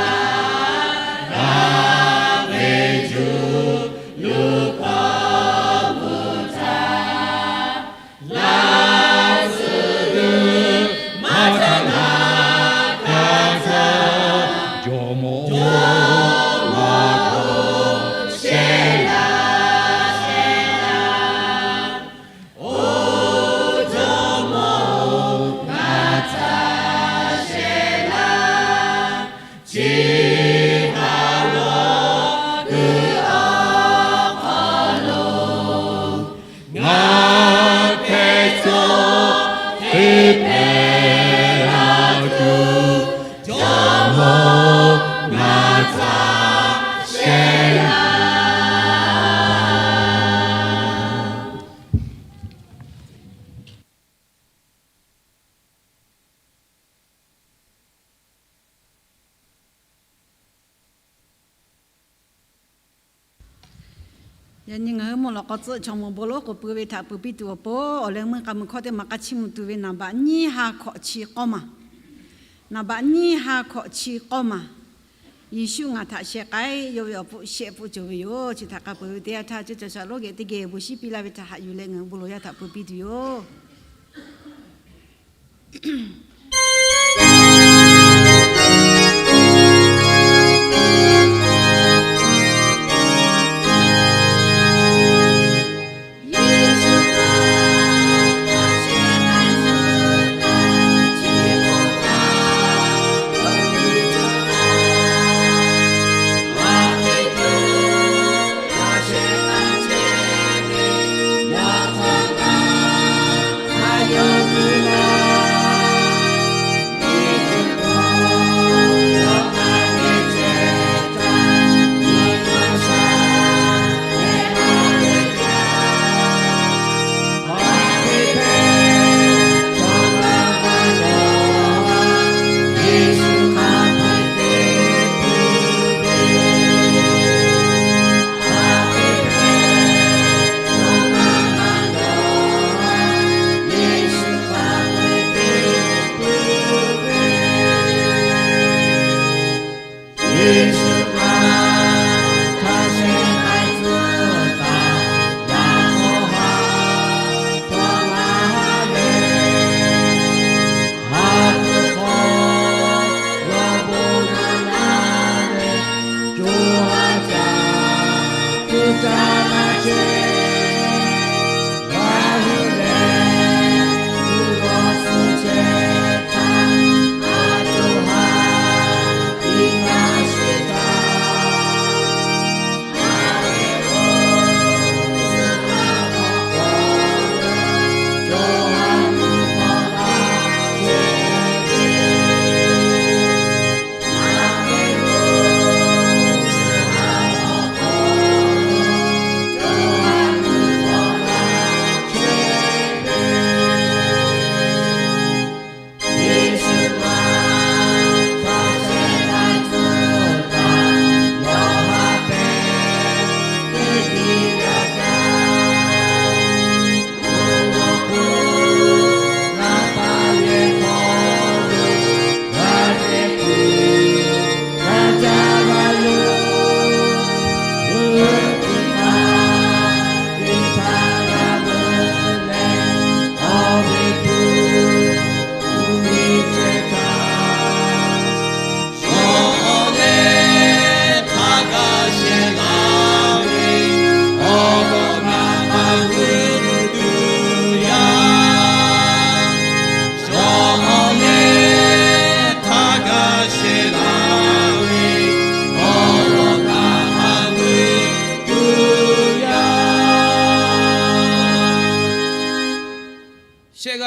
daꞈ ve Jawˇmawˇ luˬ hkawˇ mvuh htaˇ, laˇ suhˍ g'uiˬ maˇ htaꞈ ngaˬ htaꞈ caˇ, Jawˇmawˇ-oˬ, ngaˬ htaꞈ shehˍ laˇ. Oˬ Jawˇmawˇ-oˬ, ngaˬ htaꞈ shehˍ laˇ. Chi hk'e ve awˬ hk'aw lo ngaˬ hpehꞈ cawˬ hk'e hpehꞈ la tuˬ, Jawˇmawˇ-oˬ, ngaˬ htaꞈ shehˍ laˇ. Yaꞈ nyi ngaˬ hui mvuhˇ lawꞈ k'aw tcuhˆ chaw mvuh bon lonˉ k'oˍ pui ve htaꞈ pui piˇ tuˬ awˬ pon, awˬ leh meuˇ k'a meuˇ hkawˇ teˇ maˬ k'a chiˇ mvuh tuˬ ve naˍ baꞈ nyiˇ ha hkawꞈ chi k'awˇ maˬ. Naˍ baꞈ nyiˇ ha hkawꞈ chi k'awˇ maˬ. Yeˍsuˆ ngaˬ htaꞈ sheh k'ai yawˇ ve awˬ pfuhˆ shehˆ pfuhˆ cawˬ ve yoˬ. Chi htaꞈ k'a peuˬ ve teˇ yanˇ htaˇ, ceˇ ca shaꞈ lonˉ geh teˇ geh bon shinˉ piˇ laˇ ve htaꞈ haꞈ yuˬ leh ngaˬ hui bon lawˬ yaˇ htaꞈ pui piˇ tuˬ yoˬ.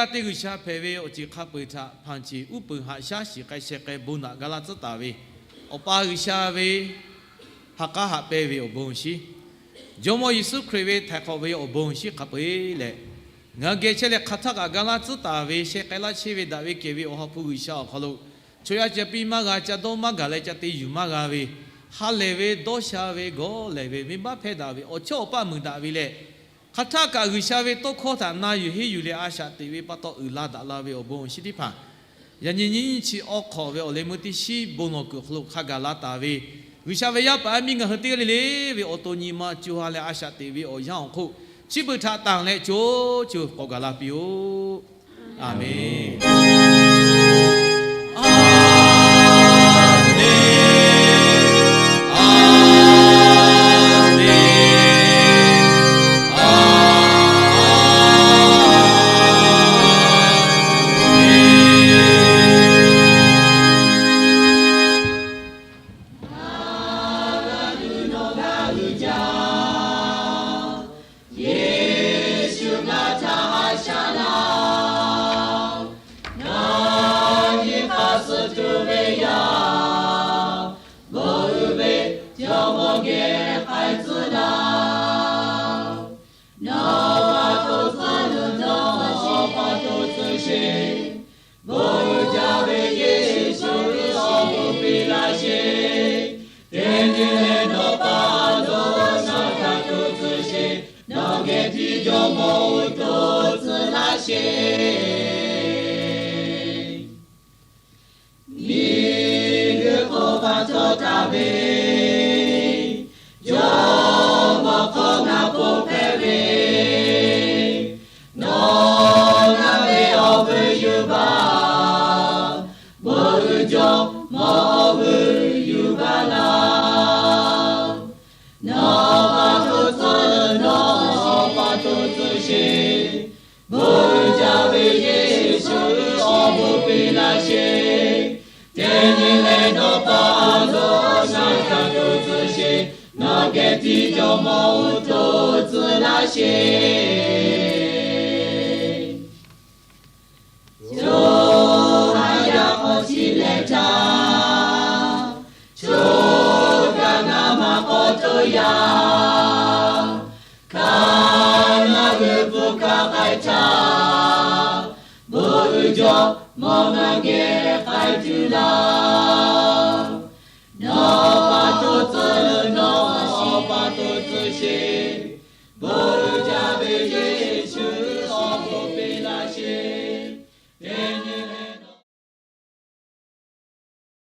g'a te G'uiˬsha hpehꞈ ve awˬ ceuˬ hk'a peu-eˬ htaꞈ hpanˍ ceˬ uˉ peunˍ haꞈ shaˉ shiˍ k'ai sheh k'ai bon naꞈ ga laˇ tcuhˉ taˍ ve, Awˬ pa G'uiˬsha ve ha k'aˉ haꞈ pehnˇ ve awˬ bon awˬ shinˉ, Jawˇmawˇ Yeˍsuˆ Hkriꞈ ve htaiˍ hk'awꞈ ve awˬ bon awˬ shinˉ hk'a peu-eˬ leh, ngaˬ hui geh chehˇ leh hk'aˬ htaˇ kaꞈ ga laˇ tcuhˉ taˍ ve sheh k'ai laˇ chehˇ ve daꞈ ve kehˬ ve Awˬ ha hpu G'uiˬsha awˬ hk'aw lo, chaw yaˇ ca piˇ maˇ g'a, ca dawˇ maˇ gaˬ leh ca te yuˬ maˇ g'a ve, ha lehˬ ve dawˇ sha ve gawˇ lehˬ ve venˇbaˆ hpehˇ daꞈ ve awˬ chawˇ awˬ paˆ muiˬ daꞈ ve leh, hk'aˬ htaˇ kaꞈ G'uiˬsha ve tawˇ hkawˇ htaꞈ na yuˬ henˇ yuˬ leh a shaꞈ teꞈ ve pa taw uiˍ la daꞈ la ve awˬ bon awˬ shinˉ teˇ hpaˍ, yaꞈ nyi nyiˇ chi awˬ hk'awꞈ ve awˬ leh meuˇ teˇ shiˉ bon lawˬ kuiˬ awˬ hk'aw lo hk'a gaˬ la taˍ ve, G'uiˬsha ve yaˇ paˍ yaˇ miˇ ngaˬ hui teˇ g'aˇ le le ve awˬ to nyi ma co ha leh a shaꞈ teꞈ ve awˬ yanˇ awˬ hk'oˆ, chi beuꞈ htaꞈ tanˬ leh co co k'awꞈ gaˬ la piˇ-oˆ. Aˍmenˍ. Yeˍsuˆ ngaˬ htaꞈ haꞈ shaˉ laˇ-oˬ. Ngaˬ nyi hk'aˇ suh tuˬ ve yaˇ, bon uiˍ ve Jawˇmawˇ geh k'ai tcuh laˇ-oˬ. Nawˬ pa to tcuh, nawˬ pa to tcuh sheˍ. Bon uiˍ jaˇ ve Yeˍsuˆ Hkriꞈ awˬ bon piˇ laˇ sheˍ. Teˇ nyi leh nawˬ pa to shaˉ htaꞈ to tcuh sheˍ. Nawˬ geh tiˉ Jawˇmawˇ awˬ to tcuh laˇ sheˍ. Miˬguiˬ hk'oˆ pa taw taˍ ve Jawˇmawˇ hk'aw ngaˬ k'oˆ hpehꞈ ve, nawˬ ngaˬ ve awˬ vuiˬ yuˬ baˬ, bon uiˍ Jawˇmawˇ awˬ vuiˬ yuˬ baˬ laˇ. Nawˬ pa to tcuh, nawˬ pa to tcuh sheˍ. Bon uiˍ jaˇ ve Yeˍsuˆ Hkriꞈ awˬ bon piˇ laˇ sheˍ. Teˇ nyi leh nawˬ pa to shaˉ htaꞈ to tcuh sheˍ. Nawˬ geh tiˉ Jawˇmawˇ awˬ to tcuh laˇ sheˍ. Chaw haˉ yaˇ k'awꞈ chi leh htaˇ, chaw kaꞈ ngaˬ maˇ k'awꞈ to yaˇ. Hk'aˬ ma g'uiˬ pfuhˍ kaꞈ k'ai htaˇ, bon uiˍ Jawˇmawˇ ngaˬ geh k'ai tuˬ laˇ. Nawˬ pa to tcuh, nawˬ pa to tcuh sheˍ. Bon uiˍ jaˇ ve Yeˍsuˆ